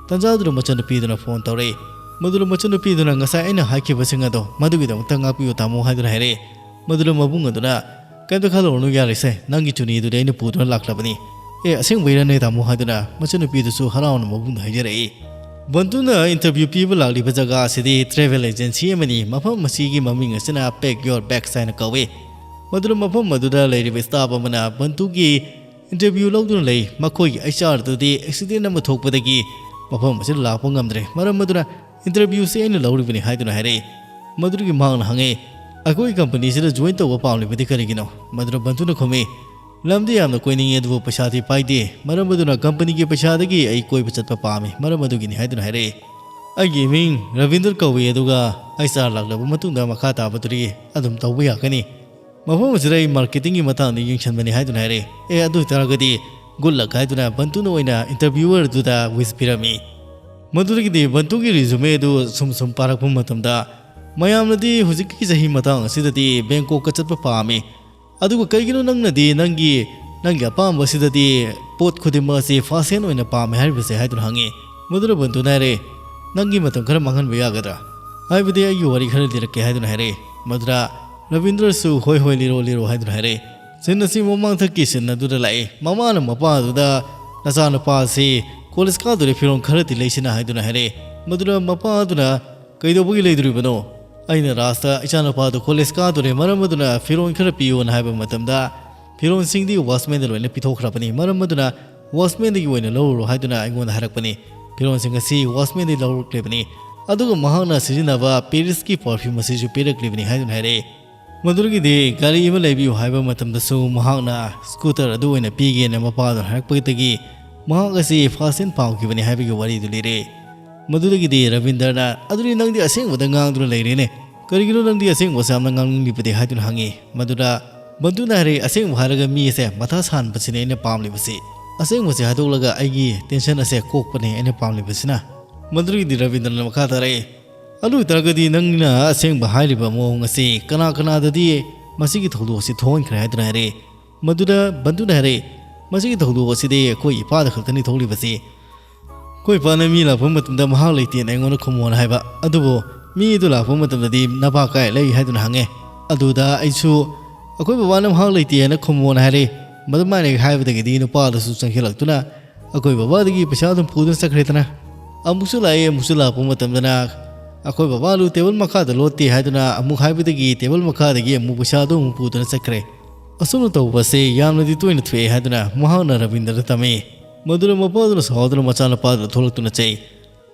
ꯇꯟꯖꯥꯗꯨꯗ ꯃꯆꯟꯅꯨꯄꯤꯗꯨꯅ ꯐꯣꯟ ꯇꯧꯔꯛꯏ꯫ ꯃꯗꯨꯗ ꯃꯆꯟꯅꯨꯄꯤꯗꯨꯅ ꯉꯁꯥꯏ ꯑꯩꯅ ꯍꯥꯏꯈꯤꯕꯁꯤꯡ ꯑꯗꯣ ꯃꯗꯨꯒꯤꯗꯃꯛꯇ ꯉꯥꯛꯄꯤꯌꯨ ꯇꯥꯃꯣ ꯍꯥꯏꯗꯨꯅ ꯍꯥꯏꯔꯛꯏ꯫ ꯃꯗꯨꯗ ꯃꯕꯨꯡ ꯑꯗꯨꯅ "ꯀꯩꯝꯇ ꯈꯜꯂꯨꯔꯅꯨ, ꯌꯥꯔꯦꯁꯦ, ꯅꯪꯒꯤ ꯆꯨꯅꯤꯗꯨꯗꯤ ꯑꯩꯅ ꯄꯨꯗꯨꯅ ꯂꯥꯛꯂꯕꯅꯤ꯫ ꯑꯦ, ꯑꯁꯦꯡꯕꯩꯔꯅꯦ ꯇꯥꯃꯣ?" ꯍꯥꯏꯗꯨꯅ ꯃꯆꯟꯅꯨꯄꯤꯗꯨꯁꯨ ꯍꯔꯥꯎꯅ ꯃꯕꯨꯡꯗ ꯍꯥꯏꯖꯔꯛꯏ꯫ ꯕꯟꯇꯨꯅ interview ꯄꯤꯕ ꯂꯥꯛꯂꯤꯕ ꯖꯒꯥ ꯑꯁꯤꯗꯤ travel agency ꯑꯃꯅꯤ꯫ ꯃꯐꯝ ꯑꯁꯤꯒꯤ ꯃꯃꯤꯡ ꯑꯁꯤꯅ Pack Your Bags ꯍꯥꯏꯅ ꯀꯧꯏ꯫ ꯃꯗꯨꯗ ꯃꯐꯝ ꯑꯗꯨꯗ ꯂꯩꯔꯤꯕ staff ꯑꯃꯅ ꯕꯟꯇꯨꯒꯤ interview ꯂꯧꯗꯨꯅ ꯂꯩ꯫ ꯃꯈꯣꯏꯒꯤ HR ꯑꯗꯨꯗꯤ accident ꯑꯃ ꯊꯣꯛꯄꯗꯒꯤ ꯃꯐꯝ ꯑꯁꯤꯗ ꯂꯥꯛꯄ ꯉꯝꯗ꯭ꯔꯦ꯫ ꯃꯔꯝ ꯑꯗꯨꯅ interview ꯁꯤ ꯑꯩꯅ ꯂꯧꯔꯤꯕꯅꯤ ꯍꯥꯏꯗꯨꯅ ꯍꯥꯏꯔꯛꯏ꯫ ꯃꯗꯨꯗꯒꯤ ꯃꯍꯥꯛꯅ ꯍꯪꯉꯤ, "ꯑꯩꯈꯣꯏ company ꯁꯤꯗ join ꯇꯧꯕ ꯄꯥꯝꯂꯤꯕꯗꯤ ꯀꯔꯤꯒꯤꯅꯣ?" ꯃꯗꯨꯗ ꯕꯟꯇꯨꯅ ꯈꯨꯝꯃꯤ, "ꯂꯝꯗꯤ ꯌꯥꯝꯅ ꯀꯣꯏꯅꯤꯡꯉꯤ, ꯑꯗꯨꯕꯨ ꯄꯩꯁꯥꯗꯤ ꯄꯥꯏꯗꯦ꯫ ꯃꯔꯝ ꯑꯗꯨꯅ company ꯒꯤ ꯄꯩꯁꯥꯗꯒꯤ ꯑꯩ ꯀꯣꯏꯕ ꯆꯠꯄ ꯄꯥꯝꯃꯤ, ꯃꯔꯝ ꯑꯗꯨꯒꯤꯅꯤ" ꯍꯥꯏꯗꯨꯅ ꯍꯥꯏꯔꯛꯏ꯫ "ꯑꯩꯒꯤ ꯃꯤꯡ ꯔꯕꯤꯟꯗ꯭ꯔ ꯀꯧꯏ, ꯑꯗꯨꯒ HR ꯂꯥꯛꯂꯕ ꯃꯇꯨꯡꯗ ꯃꯈꯥ ꯇꯥꯕꯗꯨꯗꯤ ꯑꯗꯨꯝ ꯇꯧꯕ ꯌꯥꯒꯅꯤ꯫ ꯃꯐꯝ ꯑꯁꯤꯗ ꯑꯩ marketing ꯒꯤ ꯃꯇꯥꯡꯗ ꯌꯦꯡꯁꯤꯟꯕꯅꯤ" ꯍꯥꯏꯗꯨꯅ ꯍꯥꯏꯔꯛꯏ꯫ "ꯑꯦ, ꯑꯗꯨ ꯑꯣꯏꯇꯥꯔꯒꯗꯤ good luck" ꯍꯥꯏꯗꯨꯅ ꯕꯟꯇꯨꯅ ꯑꯣꯏꯅ interviewer ꯑꯗꯨꯗ wish ꯄꯤꯔꯝꯃꯤ꯫ ꯃꯗꯨꯗꯒꯤꯗꯤ ꯕꯟꯇꯨꯒꯤ resume ꯑꯗꯨ ꯁꯨꯝ ꯁꯨꯝ ꯄꯥꯔꯛꯄ ꯃꯇꯝꯗ, "ꯃꯌꯥꯝꯅꯗꯤ ꯍꯧꯖꯤꯛꯀꯤ ꯆꯍꯤ ꯃꯇꯥꯡ ꯑꯁꯤꯗꯗꯤ ꯕꯦꯡꯀꯣꯛꯀ ꯆꯠꯄ ꯄꯥꯝꯃꯤ, ꯑꯗꯨꯒ ꯀꯩꯒꯤꯅꯣ ꯅꯪꯅꯗꯤ ꯅꯪꯒꯤ, ꯅꯪꯒꯤ ꯑꯄꯥꯝꯕꯁꯤꯗꯗꯤ ꯄꯣꯠ ꯈꯨꯗꯤꯡꯃꯛ ꯑꯁꯤ fast hand ꯑꯣꯏꯅ ꯄꯥꯝꯃꯦ ꯍꯥꯏꯔꯤꯕꯁꯦ?" ꯍꯥꯏꯗꯨꯅ ꯍꯪꯉꯤ꯫ ꯃꯗꯨꯗ ꯕꯟꯇꯨꯅ ꯍꯥꯏꯔꯦ, "ꯅꯪꯒꯤ ꯃꯇꯝ ꯈꯔ ꯃꯥꯡꯍꯟꯕ ꯌꯥꯒꯗ꯭ꯔꯥ? ꯍꯥꯏꯕꯗꯤ ꯑꯩꯒꯤ ꯋꯥꯔꯤ ꯈꯔ ꯂꯤꯔꯛꯀꯦ" ꯍꯥꯏꯗꯨꯅ ꯍꯥꯏꯔꯛꯏ꯫ ꯃꯗꯨꯗ ꯔꯕꯤꯟꯗ꯭ꯔꯁꯨ "ꯍꯣꯏ ꯍꯣꯏ, ꯂꯤꯔꯣ ꯂꯤꯔꯣ" ꯍꯥꯏꯗꯨꯅ ꯍꯥꯏꯔꯛꯏ꯫ Scene ꯑꯁꯤ ꯃꯃꯥꯡꯊꯛꯀꯤ scene ꯑꯗꯨꯗ ꯂꯥꯛꯏ꯫ ꯃꯃꯥꯅ ꯃꯄꯥꯗꯨꯗ "ꯅꯆꯥꯅꯨꯄꯥꯁꯤ college ꯀꯥꯗꯣꯔꯦ, ꯐꯤꯔꯣꯜ ꯈꯔꯗꯤ ꯂꯩꯁꯤꯅ" ꯍꯥꯏꯗꯨꯅ ꯍꯥꯏꯔꯛꯏ꯫ ꯃꯗꯨꯗ ꯃꯄꯥꯗꯨꯅ "ꯀꯩꯗꯧꯕꯒꯤ ꯂꯩꯗꯣꯔꯤꯕꯅꯣ? ꯑꯩꯅ ꯔꯥꯖꯇ ꯏꯆꯥꯅꯨꯄꯥꯗꯨ ꯀꯣꯂꯦꯖ ꯀꯥꯗꯣꯔꯦ, ꯃꯔꯝ ꯑꯗꯨꯅ ꯐꯤꯔꯣꯜ ꯈꯔ ꯄꯤꯌꯣꯅ ꯍꯥꯏꯕ ꯃꯇꯝꯗ ꯐꯤꯔꯣꯜꯁꯤꯡꯗꯤ ꯋꯥꯆꯃꯦꯟꯗ ꯂꯣꯏꯅ ꯄꯤꯊꯣꯛꯈ꯭ꯔꯕꯅꯤ, ꯃꯔꯝ ꯑꯗꯨꯅ ꯋꯥꯆꯃꯦꯟꯗꯒꯤ ꯑꯣꯏꯅ ꯂꯧꯔꯨꯔꯣ" ꯍꯥꯏꯗꯨꯅ ꯑꯩꯉꯣꯟꯗ ꯍꯥꯏꯔꯛꯄꯅꯤ꯫ ꯐꯤꯔꯣꯜꯁꯤꯡ ꯑꯁꯤ ꯋꯥꯆꯃꯦꯟꯗꯒꯤ ꯂꯧꯔꯛꯂꯤꯕꯅꯤ, ꯑꯗꯨꯒ ꯃꯍꯥꯛꯅ ꯁꯤꯖꯤꯟꯅꯕ ꯄꯦꯔꯤꯁꯀꯤ ꯄꯔꯐ꯭ꯌꯨꯝ ꯑꯁꯤꯁꯨ ꯄꯤꯔꯛꯂꯤꯕꯅꯤ ꯍꯥꯏꯗꯨꯅ ꯍꯥꯏꯔꯛꯏ꯫ ꯃꯗꯨꯗꯒꯤꯗꯤ ꯒꯥꯔꯤ ꯑꯃ ꯂꯩꯕꯤꯌꯨ ꯍꯥꯏꯕ ꯃꯇꯝꯗꯁꯨ ꯃꯍꯥꯛꯅ ꯁ꯭ꯀꯨꯇꯔ ꯑꯗꯨ ꯑꯣꯏꯅ ꯄꯤꯒꯦꯅ ꯃꯄꯥꯗꯨꯅ ꯍꯥꯏꯔꯛꯄꯗꯒꯤ ꯃꯍꯥꯛ ꯑꯁꯤ ꯐꯥꯁꯟ ꯄꯥꯝꯈꯤꯕꯅꯤ ꯍꯥꯏꯕꯒꯤ ꯋꯥꯔꯤꯗꯨ ꯂꯤꯔꯦ꯫ ꯃꯗꯨꯗꯒꯤꯗꯤ ꯔꯕꯤꯟꯗ꯭ꯔꯅ, "ꯑꯗꯨꯗꯤ ꯅꯪꯗꯤ ꯑꯁꯦꯡꯕꯗ ꯉꯥꯡꯗꯨꯅ ꯂꯩꯔꯦꯅꯦ꯫ ꯀꯔꯤꯒꯤꯅꯣ ꯅꯪꯗꯤ ꯑꯁꯦꯡꯕꯁꯦ ꯌꯥꯝꯅ ꯉꯥꯡꯅꯤꯡꯂꯤꯕꯗꯤ?" ꯍꯥꯏꯗꯨꯅ ꯍꯪꯉꯤ꯫ ꯃꯗꯨꯅ ꯍꯥꯏꯔꯦ, "ꯑꯁꯦꯡꯕ ꯍꯥꯏꯔꯒ ꯃꯤ ꯑꯁꯦ ꯃꯊꯥ ꯁꯥꯍꯟꯕꯁꯤꯅꯦ ꯑꯩꯅ ꯄꯥꯝꯂꯤꯕꯁꯤ꯫ ꯑꯁꯦꯡꯕꯁꯦ ꯍꯥꯏꯗꯣꯛꯂꯒ ꯑꯩꯒꯤ ꯇꯦꯟꯁꯟ ꯑꯁꯦ ꯀꯣꯛꯄꯅꯦ ꯑꯩꯅ ꯄꯥꯝꯂꯤꯕꯁꯤꯅ"꯫ ꯃꯗꯨꯗꯒꯤꯗꯤ ꯔꯕꯤꯟꯗ꯭ꯔꯅ ꯃꯈꯥ ꯇꯥꯔꯛꯏ, "ꯑꯗꯨ ꯑꯣꯏꯇꯥꯔꯒꯗꯤ ꯅꯪꯅ ꯑꯁꯦꯡꯕ ꯍꯥꯏꯔꯤꯕ ꯃꯑꯣꯡ ꯑꯁꯤ ꯀꯅꯥ ꯀꯅꯥꯗꯗꯤ ꯃꯁꯤꯒꯤ ꯊꯧꯗꯣꯛ ꯑꯁꯤ ꯊꯣꯛꯍꯟꯈ꯭ꯔꯦ?" ꯍꯥꯏꯗꯨꯅ ꯍꯥꯏꯔꯛꯏ꯫ ꯃꯗꯨꯗ ꯕꯟꯗꯨꯅ ꯍꯥꯏꯔꯛꯏ, "ꯃꯁꯤꯒꯤ ꯊꯧꯗꯣꯛ ꯑꯁꯤꯗꯤ ꯑꯩꯈꯣꯏ ꯏꯄꯥꯗ ꯈꯛꯇꯅꯤ ꯊꯣꯛꯂꯤꯕꯁꯤ꯫ ꯑꯩꯈꯣꯏ ꯏꯄꯥꯅ ꯃꯤ ꯂꯥꯛꯄ ꯃꯇꯝꯗ ꯃꯍꯥꯛ ꯂꯩꯇꯦꯅ ꯑꯩꯉꯣꯟꯗ ꯈꯨꯝꯃꯣꯅ ꯍꯥꯏꯕ, ꯑꯗꯨꯕꯨ ꯃꯤ ꯑꯗꯨ ꯂꯥꯛꯄ ꯃꯇꯝꯗꯗꯤ ꯅꯄꯥ ꯀꯥꯏ ꯂꯩ ꯍꯥꯏꯗꯨꯅ ꯍꯪꯉꯦ꯫ ꯑꯗꯨꯗ ꯑꯩꯁꯨ ꯑꯩꯈꯣꯏ ꯕꯕꯥꯅ ꯃꯍꯥꯛ ꯂꯩꯇꯦꯅ ꯈꯨꯝꯃꯣꯅ ꯍꯥꯏꯔꯛꯏ꯫ ꯃꯗꯨꯃꯥꯏꯅ ꯍꯥꯏꯕꯗꯒꯤꯗꯤ ꯅꯨꯄꯥꯗꯨꯁꯨ ꯆꯪꯁꯤꯜꯂꯛꯇꯨꯅ ꯑꯩꯈꯣꯏ ꯕꯕꯥꯗꯒꯤ ꯄꯩꯁꯥ ꯑꯗꯨꯝ ꯄꯨꯗꯨꯅ ꯆꯠꯈ꯭ꯔꯦꯗꯅ꯫ ꯑꯃꯨꯛꯁꯨ ꯂꯥꯛꯑꯦ, ꯑꯃꯨꯛꯁꯨ ꯂꯥꯛꯄ ꯃꯇꯝꯗꯅ ꯑꯩꯈꯣꯏ ꯕꯕꯥꯗꯨ ꯇꯦꯕꯜ ꯃꯈꯥꯗ ꯂꯣꯠꯇꯦ ꯍꯥꯏꯗꯨꯅ ꯑꯃꯨꯛ ꯍꯥꯏꯕꯗꯒꯤ ꯇꯦꯕꯜ ꯃꯈꯥꯗꯒꯤ ꯑꯃꯨꯛ ꯄꯩꯁꯥꯗꯨ ꯑꯃꯨꯛ ꯄꯨꯗꯨꯅ ꯆꯠꯈ꯭ꯔꯦ꯫ ꯑꯁꯨꯝꯅ ꯇꯧꯕ ꯑꯁꯤ ꯌꯥꯝꯅꯗꯤ ꯇꯣꯏꯅ ꯊꯣꯛꯑꯦ" ꯍꯥꯏꯗꯨꯅ ꯃꯍꯥꯛꯅ ꯔꯕꯤꯟꯗ꯭ꯔꯗ ꯇꯝꯃꯤ꯫ ꯃꯗꯨꯗ ꯃꯄꯥꯗꯨꯅ ꯁꯥꯎꯗꯨꯅ ꯃꯆꯥꯅꯨꯄꯥꯗꯨꯗ ꯊꯣꯛꯂꯛꯇꯨꯅ ꯆꯩ,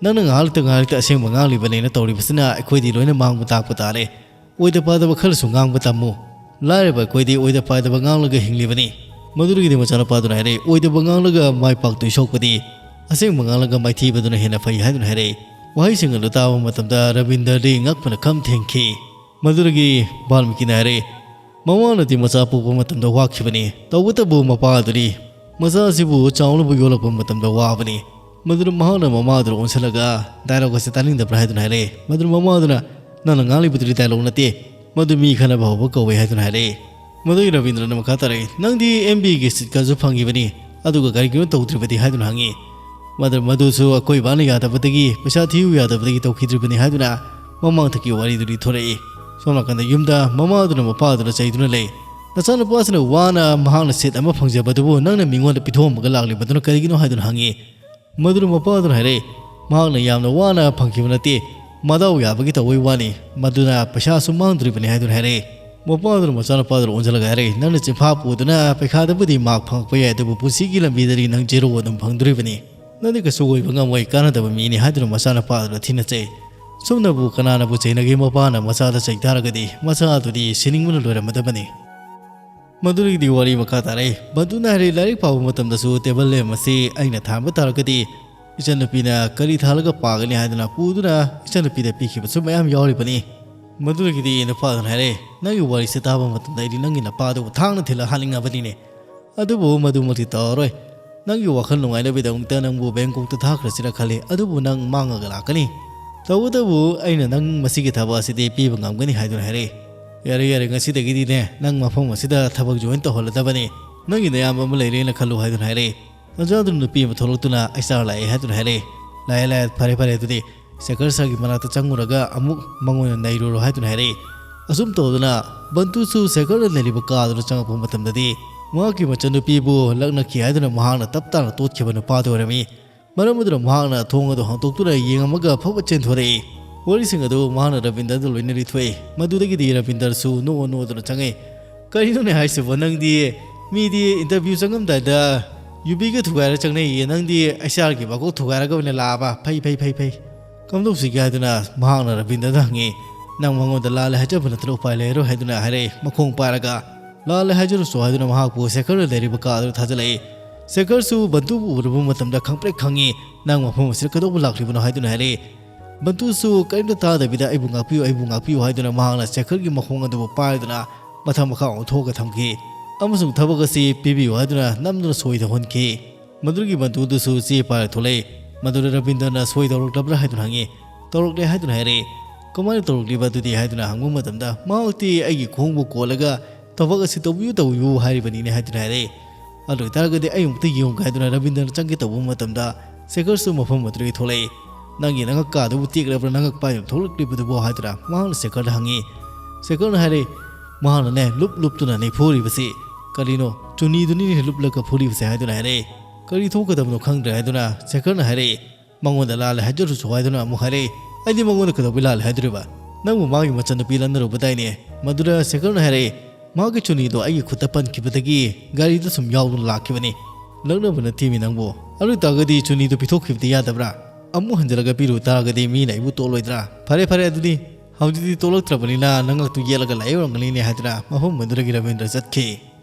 "ꯅꯪꯅ ꯉꯥꯏꯍꯥꯛꯇ ꯉꯥꯏꯍꯥꯛꯇ ꯑꯁꯦꯡꯕ ꯉꯥꯡꯂꯤꯕꯅꯦꯅ ꯇꯧꯔꯤꯕꯁꯤꯅ ꯑꯩꯈꯣꯏꯗꯤ ꯂꯣꯏꯅ ꯃꯥꯡꯕ ꯇꯥꯛꯄ ꯇꯥꯔꯦ꯫ ꯑꯣꯏꯗ ꯄꯥꯗꯕ ꯈꯔꯁꯨ ꯉꯥꯡꯕ ꯇꯝꯃꯨ꯫ ꯂꯥꯏꯔꯕ ꯑꯩꯈꯣꯏꯗꯤ ꯑꯣꯏꯗ ꯄꯥꯗꯕ ꯉꯥꯡꯂꯒ ꯍꯤꯡꯂꯤꯕꯅꯤ"꯫ ꯃꯗꯨꯗꯒꯤꯗꯤ ꯃꯆꯥꯅꯨꯄꯥꯗꯨꯅ ꯍꯥꯏꯔꯛꯏ, "ꯑꯣꯏꯗꯕ ꯉꯥꯡꯂꯒ ꯃꯥꯏ ꯄꯥꯛꯇꯣꯏ ꯁꯣꯛꯄꯗꯤ ꯑꯁꯦꯡꯕ ꯉꯥꯡꯂꯒ ꯃꯥꯏꯊꯤꯕꯗꯨꯅ ꯍꯦꯟꯅ ꯐꯩ" ꯍꯥꯏꯗꯨꯅ ꯍꯥꯏꯔꯛꯏ꯫ ꯋꯥꯍꯩꯁꯤꯡ ꯑꯗꯨ ꯇꯥꯕ ꯃꯇꯝꯗ ꯔꯕꯤꯟꯗ꯭ꯔꯗꯤ ꯉꯛꯄꯅ ꯈꯝ ꯊꯦꯡꯈꯤ꯫ ꯃꯗꯨꯗꯒꯤ ꯕꯥꯜꯃꯤꯀꯤꯅ ꯍꯥꯏꯔꯛꯏ, "ꯃꯃꯥꯅꯗꯤ ꯃꯆꯥ ꯄꯣꯛꯄ ꯃꯇꯝꯗ ꯋꯥꯈꯤꯕꯅꯤ, ꯇꯧꯕꯇꯕꯨ ꯃꯄꯥ ꯑꯗꯨꯗꯤ ꯃꯆꯥ ꯑꯁꯤꯕꯨ ꯆꯥꯎꯅꯕ ꯌꯣꯛꯂꯛꯄ ꯃꯇꯝꯗ ꯋꯥꯕꯅꯤ"꯫ ꯃꯗꯨꯗ ꯃꯍꯥꯛꯅ ꯃꯃꯥꯗꯨꯗ ꯑꯣꯟꯁꯤꯜꯂꯒ, "ꯗꯥꯏꯂꯣꯒ ꯑꯁꯤ ꯇꯥꯅꯤꯡꯗꯕ꯭ꯔꯥ?" ꯍꯥꯏꯗꯨꯅ ꯍꯥꯏꯔꯛꯏ꯫ ꯃꯗꯨꯗ ꯃꯃꯥꯗꯨꯅ, "ꯅꯪꯅ ꯉꯥꯡꯂꯤꯕꯗꯨꯗꯤ ꯗꯥꯏꯂꯣꯒ ꯅꯠꯇꯦ, ꯃꯗꯨ ꯃꯤ ꯈꯠꯅꯕ ꯍꯧꯕ ꯀꯧꯋꯦ" ꯍꯥꯏꯗꯨꯅ ꯍꯥꯏꯔꯛꯏ꯫ ꯃꯗꯨꯒꯤ ꯔꯕꯤꯟꯗ꯭ꯔꯅ ꯃꯈꯥ ꯇꯥꯔꯛꯏ, "ꯅꯪꯗꯤ ꯑꯦꯝ ꯕꯤꯒꯤ ꯁꯤꯠꯀꯁꯨ ꯐꯪꯈꯤꯕꯅꯤ, ꯑꯗꯨꯒ ꯀꯔꯤꯒꯤꯅꯣ ꯇꯧꯗ꯭ꯔꯤꯕꯗꯤ?" ꯍꯥꯏꯗꯨꯅ ꯍꯪꯉꯤ꯫ ꯃꯗꯨ, "ꯃꯗꯨꯁꯨ ꯑꯩꯈꯣꯏ ꯕꯥꯅ ꯌꯥꯗꯕꯗꯒꯤ, ꯄꯩꯁꯥ ꯊꯤꯌꯨ ꯌꯥꯗꯕꯗꯒꯤ ꯇꯧꯈꯤꯗ꯭ꯔꯤꯕꯅꯤ" ꯍꯥꯏꯗꯨꯅ ꯃꯃꯥꯡꯊꯛꯀꯤ ꯋꯥꯔꯤꯗꯨ ꯂꯤꯊꯣꯔꯛꯏ꯫ ꯁꯣꯝ ꯅꯥꯀꯟꯗ ꯌꯨꯝꯗ ꯃꯃꯥꯗꯨꯅ ꯃꯄꯥꯗꯨꯅ ꯆꯩꯗꯨꯅ ꯂꯩ꯫ "ꯅꯆꯥꯅꯨꯄꯥꯁꯤꯅ ꯋꯥꯅ ꯃꯍꯥꯛꯅ ꯁꯤꯠ ꯑꯃ ꯐꯪꯖꯕꯗꯨꯕꯨ ꯅꯪꯅ ꯃꯤꯉꯣꯟꯗ ꯄꯤꯊꯣꯛꯑꯝꯃꯒ ꯂꯥꯛꯂꯤꯕꯗꯨꯅ ꯀꯔꯤꯒꯤꯅꯣ?" ꯍꯥꯏꯗꯨꯅ ꯍꯪꯉꯤ꯫ ꯃꯗꯨꯅ ꯃꯄꯥꯗꯨꯅ ꯍꯥꯏꯔꯛꯏ, "ꯃꯍꯥꯛꯅ ꯌꯥꯝꯅ ꯋꯥꯅ ꯐꯪꯈꯤꯕ ꯅꯠꯇꯦ, ꯃꯗꯥꯎ ꯌꯥꯕꯒꯤ ꯇꯧꯕꯩ ꯋꯥꯅꯤ, ꯃꯗꯨꯅ ꯄꯩꯁꯥꯁꯨ ꯃꯥꯡꯗꯣꯔꯤꯕꯅꯤ ꯍꯥꯏꯗꯨꯅ ꯍꯥꯏꯔꯛꯏ꯫ ꯃꯄꯥꯗꯨꯅ ꯃꯆꯥꯅꯨꯄꯥꯗꯨꯗ ꯑꯣꯟꯁꯤꯜꯂꯒ ꯍꯥꯏꯔꯛꯏ, "ꯅꯪꯅ ꯆꯤꯟꯐꯥ ꯄꯨꯗꯨꯅ ꯄꯩꯈꯥꯗꯕꯨꯗꯤ ꯃꯥꯔꯛ ꯐꯪꯉꯛꯄ ꯌꯥꯏ, ꯑꯗꯨꯕꯨ ꯄꯨꯟꯁꯤꯒꯤ ꯂꯝꯕꯤꯗꯗꯤ ꯅꯪ ꯖꯦꯔꯣ ꯑꯗꯨꯝ ꯐꯪꯗꯣꯔꯤꯕꯅꯤ꯫ ꯅꯪꯗꯤ ꯀꯩꯁꯨ ꯑꯣꯏꯕ ꯉꯝꯃꯣꯏ, ꯀꯥꯟꯅꯗꯕ ꯃꯤꯅꯤ" ꯍꯥꯏꯗꯨꯅ ꯃꯆꯥꯅꯨꯄꯥꯗꯨꯗ ꯊꯤꯅ ꯆꯩ꯫ ꯁꯨꯝꯅꯕꯨ ꯀꯅꯥꯅꯕꯨ ꯆꯩꯅꯒꯦ? ꯃꯄꯥꯅ ꯃꯆꯥꯗ ꯆꯩ ꯇꯥꯔꯒꯗꯤ ꯃꯆꯥ ꯑꯗꯨꯗꯤ ꯁꯤꯅꯤꯡꯕꯅ ꯂꯣꯏꯔꯝꯃꯗꯕꯅꯤ꯫ ꯃꯗꯨꯗꯒꯤꯗꯤ ꯋꯥꯔꯤ ꯃꯈꯥ ꯇꯥꯔꯛꯏ꯫ ꯃꯗꯨꯅ ꯍꯥꯏꯔꯛꯏ, "ꯂꯥꯏꯔꯤꯛ ꯄꯥꯕ ꯃꯇꯝꯗꯁꯨ ꯇꯦꯕꯜ ꯂꯦꯝ ꯑꯁꯤ ꯑꯩꯅ ꯊꯥꯟꯕ ꯇꯥꯔꯒꯗꯤ ꯏꯆꯟꯅꯨꯄꯤꯅ ꯀꯔꯤ ꯊꯥꯜꯂꯒ ꯄꯥꯒꯅꯤ ꯍꯥꯏꯗꯨꯅ ꯄꯨꯗꯨꯅ ꯏꯆꯟꯅꯨꯄꯤꯗ ꯄꯤꯈꯤꯕꯁꯨ ꯃꯌꯥꯝ ꯌꯥꯎꯔꯤꯕꯅꯤ"꯫ ꯃꯗꯨꯗꯒꯤꯗꯤ ꯅꯨꯄꯥꯗꯨꯅ ꯍꯥꯏꯔꯛꯏ, "ꯅꯪꯒꯤ ꯋꯥꯔꯤꯁꯦ ꯇꯥꯕ ꯃꯇꯝꯗ ꯑꯩꯗꯤ ꯅꯪꯒꯤ ꯅꯄꯥꯗꯨꯕꯨ ꯊꯥꯡꯅ ꯊꯤꯜꯂ ꯍꯥꯠꯅꯤꯡꯉꯕꯅꯤꯅꯦ꯫ ꯑꯗꯨꯕꯨ ꯃꯗꯨꯃꯛꯇꯤ ꯇꯧꯔꯔꯣꯏ꯫ ꯅꯪꯒꯤ ꯋꯥꯈꯜ ꯅꯨꯡꯉꯥꯏꯅꯕꯒꯤꯗꯃꯛꯇ ꯅꯪꯕꯨ ꯕꯦꯡꯀꯣꯛꯇ ꯊꯥꯈ꯭ꯔꯁꯤꯔ ꯈꯜꯂꯤ, ꯑꯗꯨꯕꯨ ꯅꯪ ꯃꯥꯡꯉꯒ ꯂꯥꯛꯀꯅꯤ꯫ ꯇꯧꯕꯇꯕꯨ ꯑꯩꯅ ꯅꯪ ꯃꯁꯤꯒꯤ ꯊꯕꯛ ꯑꯁꯤꯗꯤ ꯄꯤꯕ ꯉꯝꯒꯅꯤ" ꯍꯥꯏꯗꯨꯅ ꯍꯥꯏꯔꯛꯏ꯫ "ꯌꯥꯔꯦ, ꯌꯥꯔꯦ, ꯉꯁꯤꯗꯒꯤꯗꯤꯅꯦ ꯅꯪ ꯃꯐꯝ ꯑꯁꯤꯗ ꯊꯕꯛ ꯖꯣꯏꯟ ꯇꯧꯍꯜꯂꯗꯕꯅꯤ꯫ ꯅꯪꯒꯤ ꯅꯌꯥꯝꯕ ꯑꯃ ꯂꯩꯔꯦꯅ ꯈꯜꯂꯨ" ꯍꯥꯏꯗꯨꯅ ꯍꯥꯏꯔꯛꯏ꯫ ꯇꯟꯖꯥꯗꯨꯅ ꯅꯨꯄꯤ ꯑꯃ ꯊꯣꯛꯂꯛꯇꯨꯅ "ꯑꯩꯆ ꯑꯥꯔ ꯂꯥꯛꯑꯦ" ꯍꯥꯏꯗꯨꯅ ꯍꯥꯏꯔꯛꯏ꯫ "ꯂꯥꯛꯑꯦ, ꯂꯥꯛꯑꯦ, ꯐꯔꯦ, ꯐꯔꯦ, ꯑꯗꯨꯗꯤ ꯁꯦꯈꯔ ꯁꯥꯔꯒꯤ ꯃꯅꯥꯛꯇ ꯆꯪꯉꯨꯔꯒ ꯑꯃꯨꯛ ꯃꯉꯣꯟꯗ ꯅꯩꯔꯨꯔꯣ" ꯍꯥꯏꯗꯨꯅ ꯍꯥꯏꯔꯛꯏ꯫ ꯑꯁꯨꯝ ꯇꯧꯗꯨꯅ ꯕꯟꯇꯨꯁꯨ ꯁꯦꯈꯔꯅ ꯂꯩꯔꯤꯕ ꯀꯥꯗꯨꯗ ꯆꯪꯉꯛꯄ ꯃꯇꯝꯗꯗꯤ ꯃꯍꯥꯛꯀꯤ ꯃꯆꯟꯅꯨꯄꯤꯕꯨ ꯂꯛꯅꯈꯤ ꯍꯥꯏꯗꯨꯅ ꯃꯍꯥꯛꯅ ꯇꯞ ꯇꯥꯅ ꯇꯣꯠꯈꯤꯕ ꯅꯨꯄꯥꯗꯨ ꯑꯣꯏꯔꯝꯃꯤ꯫ ꯃꯔꯝ ꯑꯗꯨꯅ ꯃꯍꯥꯛꯅ ꯊꯣꯡ ꯑꯗꯨ ꯍꯥꯡꯗꯣꯛꯇꯨꯅ ꯌꯦꯡꯉꯝꯃꯒ ꯐꯠ ꯐꯠ ꯆꯦꯟꯊꯣꯔꯛꯏ꯫ ꯋꯥꯔꯤꯁꯤꯡ ꯑꯗꯨ ꯃꯍꯥꯛꯅ ꯔꯕꯤꯟꯗ꯭ꯔꯗ ꯂꯣꯏꯅ ꯂꯤꯊꯣꯛꯏ꯫ ꯃꯗꯨꯗꯒꯤꯗꯤ ꯔꯕꯤꯟꯗ꯭ꯔꯁꯨ ꯅꯣꯛꯑ ꯅꯣꯛꯑꯗꯨꯅ ꯆꯪꯉꯛꯏ꯫ "ꯀꯔꯤꯅꯣꯅꯦ ꯍꯥꯏꯁꯤꯕꯣ ꯅꯪꯗꯤ? ꯃꯤꯗꯤ ꯏꯟꯇꯔꯚ꯭ꯌꯨ ꯆꯪꯉꯝꯗꯥꯏꯗ ꯌꯨꯕꯤꯒ ꯊꯨꯒꯥꯏꯔ ꯆꯪꯅꯩꯌꯦ, ꯅꯪꯗꯤ ꯑꯩꯆ ꯑꯥꯔꯒꯤ ꯃꯀꯣꯛ ꯊꯨꯒꯥꯏꯔꯒ ꯑꯣꯏꯅ ꯂꯥꯛꯑꯕ? ꯐꯩ, ꯐꯩ, ꯐꯩ, ꯐꯩ꯫ ꯀꯝꯗꯧꯁꯤꯒꯦ?" ꯍꯥꯏꯗꯨꯅ ꯃꯍꯥꯛꯅ ꯔꯕꯤꯟꯗ꯭ꯔꯗ ꯍꯪꯉꯤ꯫ "ꯅꯪ ꯃꯉꯣꯟꯗ ꯂꯥꯜꯂꯦ ꯍꯥꯏꯖꯕ ꯅꯠꯇ꯭ꯔꯥ? ꯎꯄꯥꯏ ꯂꯩꯔꯔꯣꯏ" ꯍꯥꯏꯗꯨꯅ ꯍꯥꯏꯔꯛꯏ꯫ ꯃꯈꯣꯡ ꯄꯥꯏꯔꯒ "ꯂꯥꯜꯂꯦ ꯍꯥꯏꯖꯔꯨꯁꯨ" ꯍꯥꯏꯗꯨꯅ ꯃꯍꯥꯛꯄꯨ ꯁꯦꯈꯔꯅ ꯂꯩꯔꯤꯕ ꯀꯥ ꯑꯗꯨꯗ ꯊꯥꯖꯤꯜꯂꯛꯏ꯫ ꯁꯦꯈꯔꯁꯨ ꯕꯟꯇꯨꯕꯨ ꯎꯔꯨꯕ ꯃꯇꯝꯗ ꯈꯪꯄ꯭ꯔꯦꯛ ꯈꯪꯉꯤ꯫ "ꯅꯪ ꯃꯐꯝ ꯑꯁꯤꯗ ꯀꯩꯗꯧꯕ ꯂꯥꯛꯂꯤꯕꯅꯣ?" ꯍꯥꯏꯗꯨꯅ ꯍꯥꯏꯔꯛꯏ꯫ ꯕꯟꯇꯨꯁꯨ ꯀꯔꯤꯝꯇ ꯇꯥꯗꯕꯤꯗ "ꯑꯩꯕꯨ ꯉꯥꯛꯄꯤꯌꯨ, ꯑꯩꯕꯨ ꯉꯥꯛꯄꯤꯌꯨ" ꯍꯥꯏꯗꯨꯅ ꯃꯍꯥꯛꯅ ꯁꯦꯈꯔꯒꯤ ꯃꯈꯣꯡ ꯑꯗꯨꯕꯨ ꯄꯥꯏꯗꯨꯅ ꯃꯊꯛ ꯃꯈꯥ ꯑꯣꯟꯊꯣꯛꯑꯒ ꯊꯝꯈꯤ꯫ ꯑꯃꯁꯨꯡ "ꯊꯕꯛ ꯑꯁꯤ ꯄꯤꯕꯤꯌꯨ" ꯍꯥꯏꯗꯨꯅ ꯅꯝꯗꯨꯅ ꯁꯣꯏ ꯇꯧꯍꯟꯈꯤ꯫ ꯃꯗꯨꯒꯤ ꯕꯟꯇꯨꯗꯨꯁꯨ ꯆꯦ ꯄꯥꯏꯔ ꯊꯣꯛꯂꯛꯏ꯫ ꯃꯗꯨꯗ ꯔꯕꯤꯟꯗ꯭ꯔꯅ "ꯁꯣꯏ ꯇꯧꯔꯛꯂꯕ꯭ꯔꯥ?" ꯍꯥꯏꯗꯨꯅ ꯍꯪꯉꯤ꯫ "ꯇꯧꯔꯛꯂꯦ" ꯍꯥꯏꯗꯨꯅ ꯍꯥꯏꯔꯛꯏ꯫ "ꯀꯃꯥꯏꯅ ꯇꯧꯔꯛꯂꯤꯕ ꯑꯗꯨꯗꯤ?" ꯍꯥꯏꯗꯨꯅ ꯍꯪꯕ ꯃꯇꯝꯗ ꯃꯍꯥꯛꯇꯤ "ꯑꯩꯒꯤ ꯈꯣꯡꯕꯨ ꯀꯣꯜꯂꯒ ꯊꯕꯛ ꯑꯁꯤ ꯇꯧꯕꯤꯌꯨ, ꯇꯧꯕꯤꯌꯨ ꯍꯥꯏꯔꯤꯕꯅꯤꯅꯦ" ꯍꯥꯏꯗꯨꯅ ꯍꯥꯏꯔꯛꯏ꯫ "ꯑꯗꯨ ꯑꯣꯏꯇꯥꯔꯒꯗꯤ ꯑꯩ ꯑꯃꯨꯛꯇ ꯌꯦꯡꯉꯨꯒꯦ" ꯍꯥꯏꯗꯨꯅ ꯔꯕꯤꯟꯗ꯭ꯔꯅ ꯆꯪꯒꯦ ꯇꯧꯕ ꯃꯇꯝꯗ ꯁꯦꯈꯔꯁꯨ ꯃꯐꯝ ꯑꯗꯨꯗꯒꯤ ꯊꯣꯛꯂꯛꯏ꯫ "ꯅꯪꯒꯤ ꯅꯉꯛ ꯀꯥꯗꯨꯕꯨ ꯇꯦꯛꯂꯕ꯭ꯔꯥ, ꯅꯉꯛ ꯄꯥꯏꯗꯨꯅ ꯊꯣꯛꯂꯛꯂꯤꯕꯗꯨꯕꯣ?" ꯍꯥꯏꯗꯨꯅ ꯃꯍꯥꯛꯅ ꯁꯦꯈꯔꯗ ꯍꯪꯉꯤ꯫ ꯁꯦꯈꯔꯅ ꯍꯥꯏꯔꯛꯏ, ꯃꯍꯥꯛꯅꯅꯦ ꯂꯨꯞ ꯂꯨꯞꯇꯨꯅꯅꯦ ꯐꯨꯔꯤꯕꯁꯤ꯫ "ꯀꯔꯤꯅꯣ, ꯆꯨꯅꯤꯗꯨꯅꯤꯅꯦ ꯂꯨꯞꯂꯒ ꯐꯨꯔꯤꯕꯁꯦ?" ꯍꯥꯏꯗꯨꯅ ꯍꯥꯏꯔꯛꯏ꯫ "ꯀꯔꯤ ꯊꯣꯛꯀꯗꯕꯅꯣ ꯈꯪꯗ꯭ꯔꯦ" ꯍꯥꯏꯗꯨꯅ ꯁꯦꯈꯔꯅ ꯍꯥꯏꯔꯛꯏ꯫ "ꯃꯉꯣꯟꯗ ꯂꯥꯜꯂꯦ ꯍꯥꯏꯖꯔꯨꯁꯨ" ꯍꯥꯏꯗꯨꯅ ꯑꯃꯨꯛ ꯍꯥꯏꯔꯛꯏ꯫ "ꯑꯩꯗꯤ ꯃꯉꯣꯟꯗ ꯀꯩꯗꯧꯕꯩ ꯂꯥꯜꯂꯦ ꯍꯥꯏꯗꯣꯔꯤꯕ? ꯅꯪꯕꯨ ꯃꯥꯒꯤ ꯃꯆꯟꯅꯨꯄꯤ ꯂꯟꯅꯔꯨꯕꯗꯥꯏꯅꯦ?" ꯃꯗꯨꯗ ꯁꯦꯈꯔꯅ ꯍꯥꯏꯔꯛꯏ, "ꯃꯍꯥꯛꯀꯤ ꯆꯨꯅꯤꯗꯣ ꯑꯩꯒꯤ ꯈꯨꯠꯇ ꯄꯟꯈꯤꯕꯗꯒꯤ ꯒꯥꯔꯤꯗ ꯁꯨꯝ ꯌꯥꯎꯗꯨꯅ ꯂꯥꯛꯈꯤꯕꯅꯤ꯫ ꯂꯛꯅꯕ ꯅꯠꯇꯦꯃꯤ ꯅꯪꯕꯨ꯫ ꯑꯗꯨ ꯑꯣꯏꯇꯥꯔꯒꯗꯤ ꯆꯨꯅꯤꯗꯣ ꯄꯤꯊꯣꯛꯈꯤꯕꯗꯤ ꯌꯥꯗꯕ꯭ꯔꯥ? ꯑꯃꯨꯛ ꯍꯟꯖꯤꯜꯂꯒ ꯄꯤꯔꯨ ꯇꯥꯔꯒꯗꯤ ꯃꯤꯅ ꯑꯩꯕꯨ ꯇꯣꯛꯂꯣꯏꯗ꯭ꯔꯥ? ꯐꯔꯦ, ꯐꯔꯦ, ꯑꯗꯨꯗꯤ ꯍꯧꯖꯤꯛꯇꯤ ꯇꯣꯛꯂꯛꯇ꯭ꯔꯕꯅꯤꯅ ꯅꯉꯛꯇꯨ ꯌꯦꯠꯂꯒ ꯂꯥꯛꯏ ꯑꯣꯏꯔꯝꯒꯅꯤꯅꯦ" ꯍꯥꯏꯗꯨꯅ ꯃꯐꯝ ꯑꯗꯨꯗꯒꯤ ꯔꯕꯤꯟꯗ꯭ꯔ ꯆꯠꯈꯤ꯫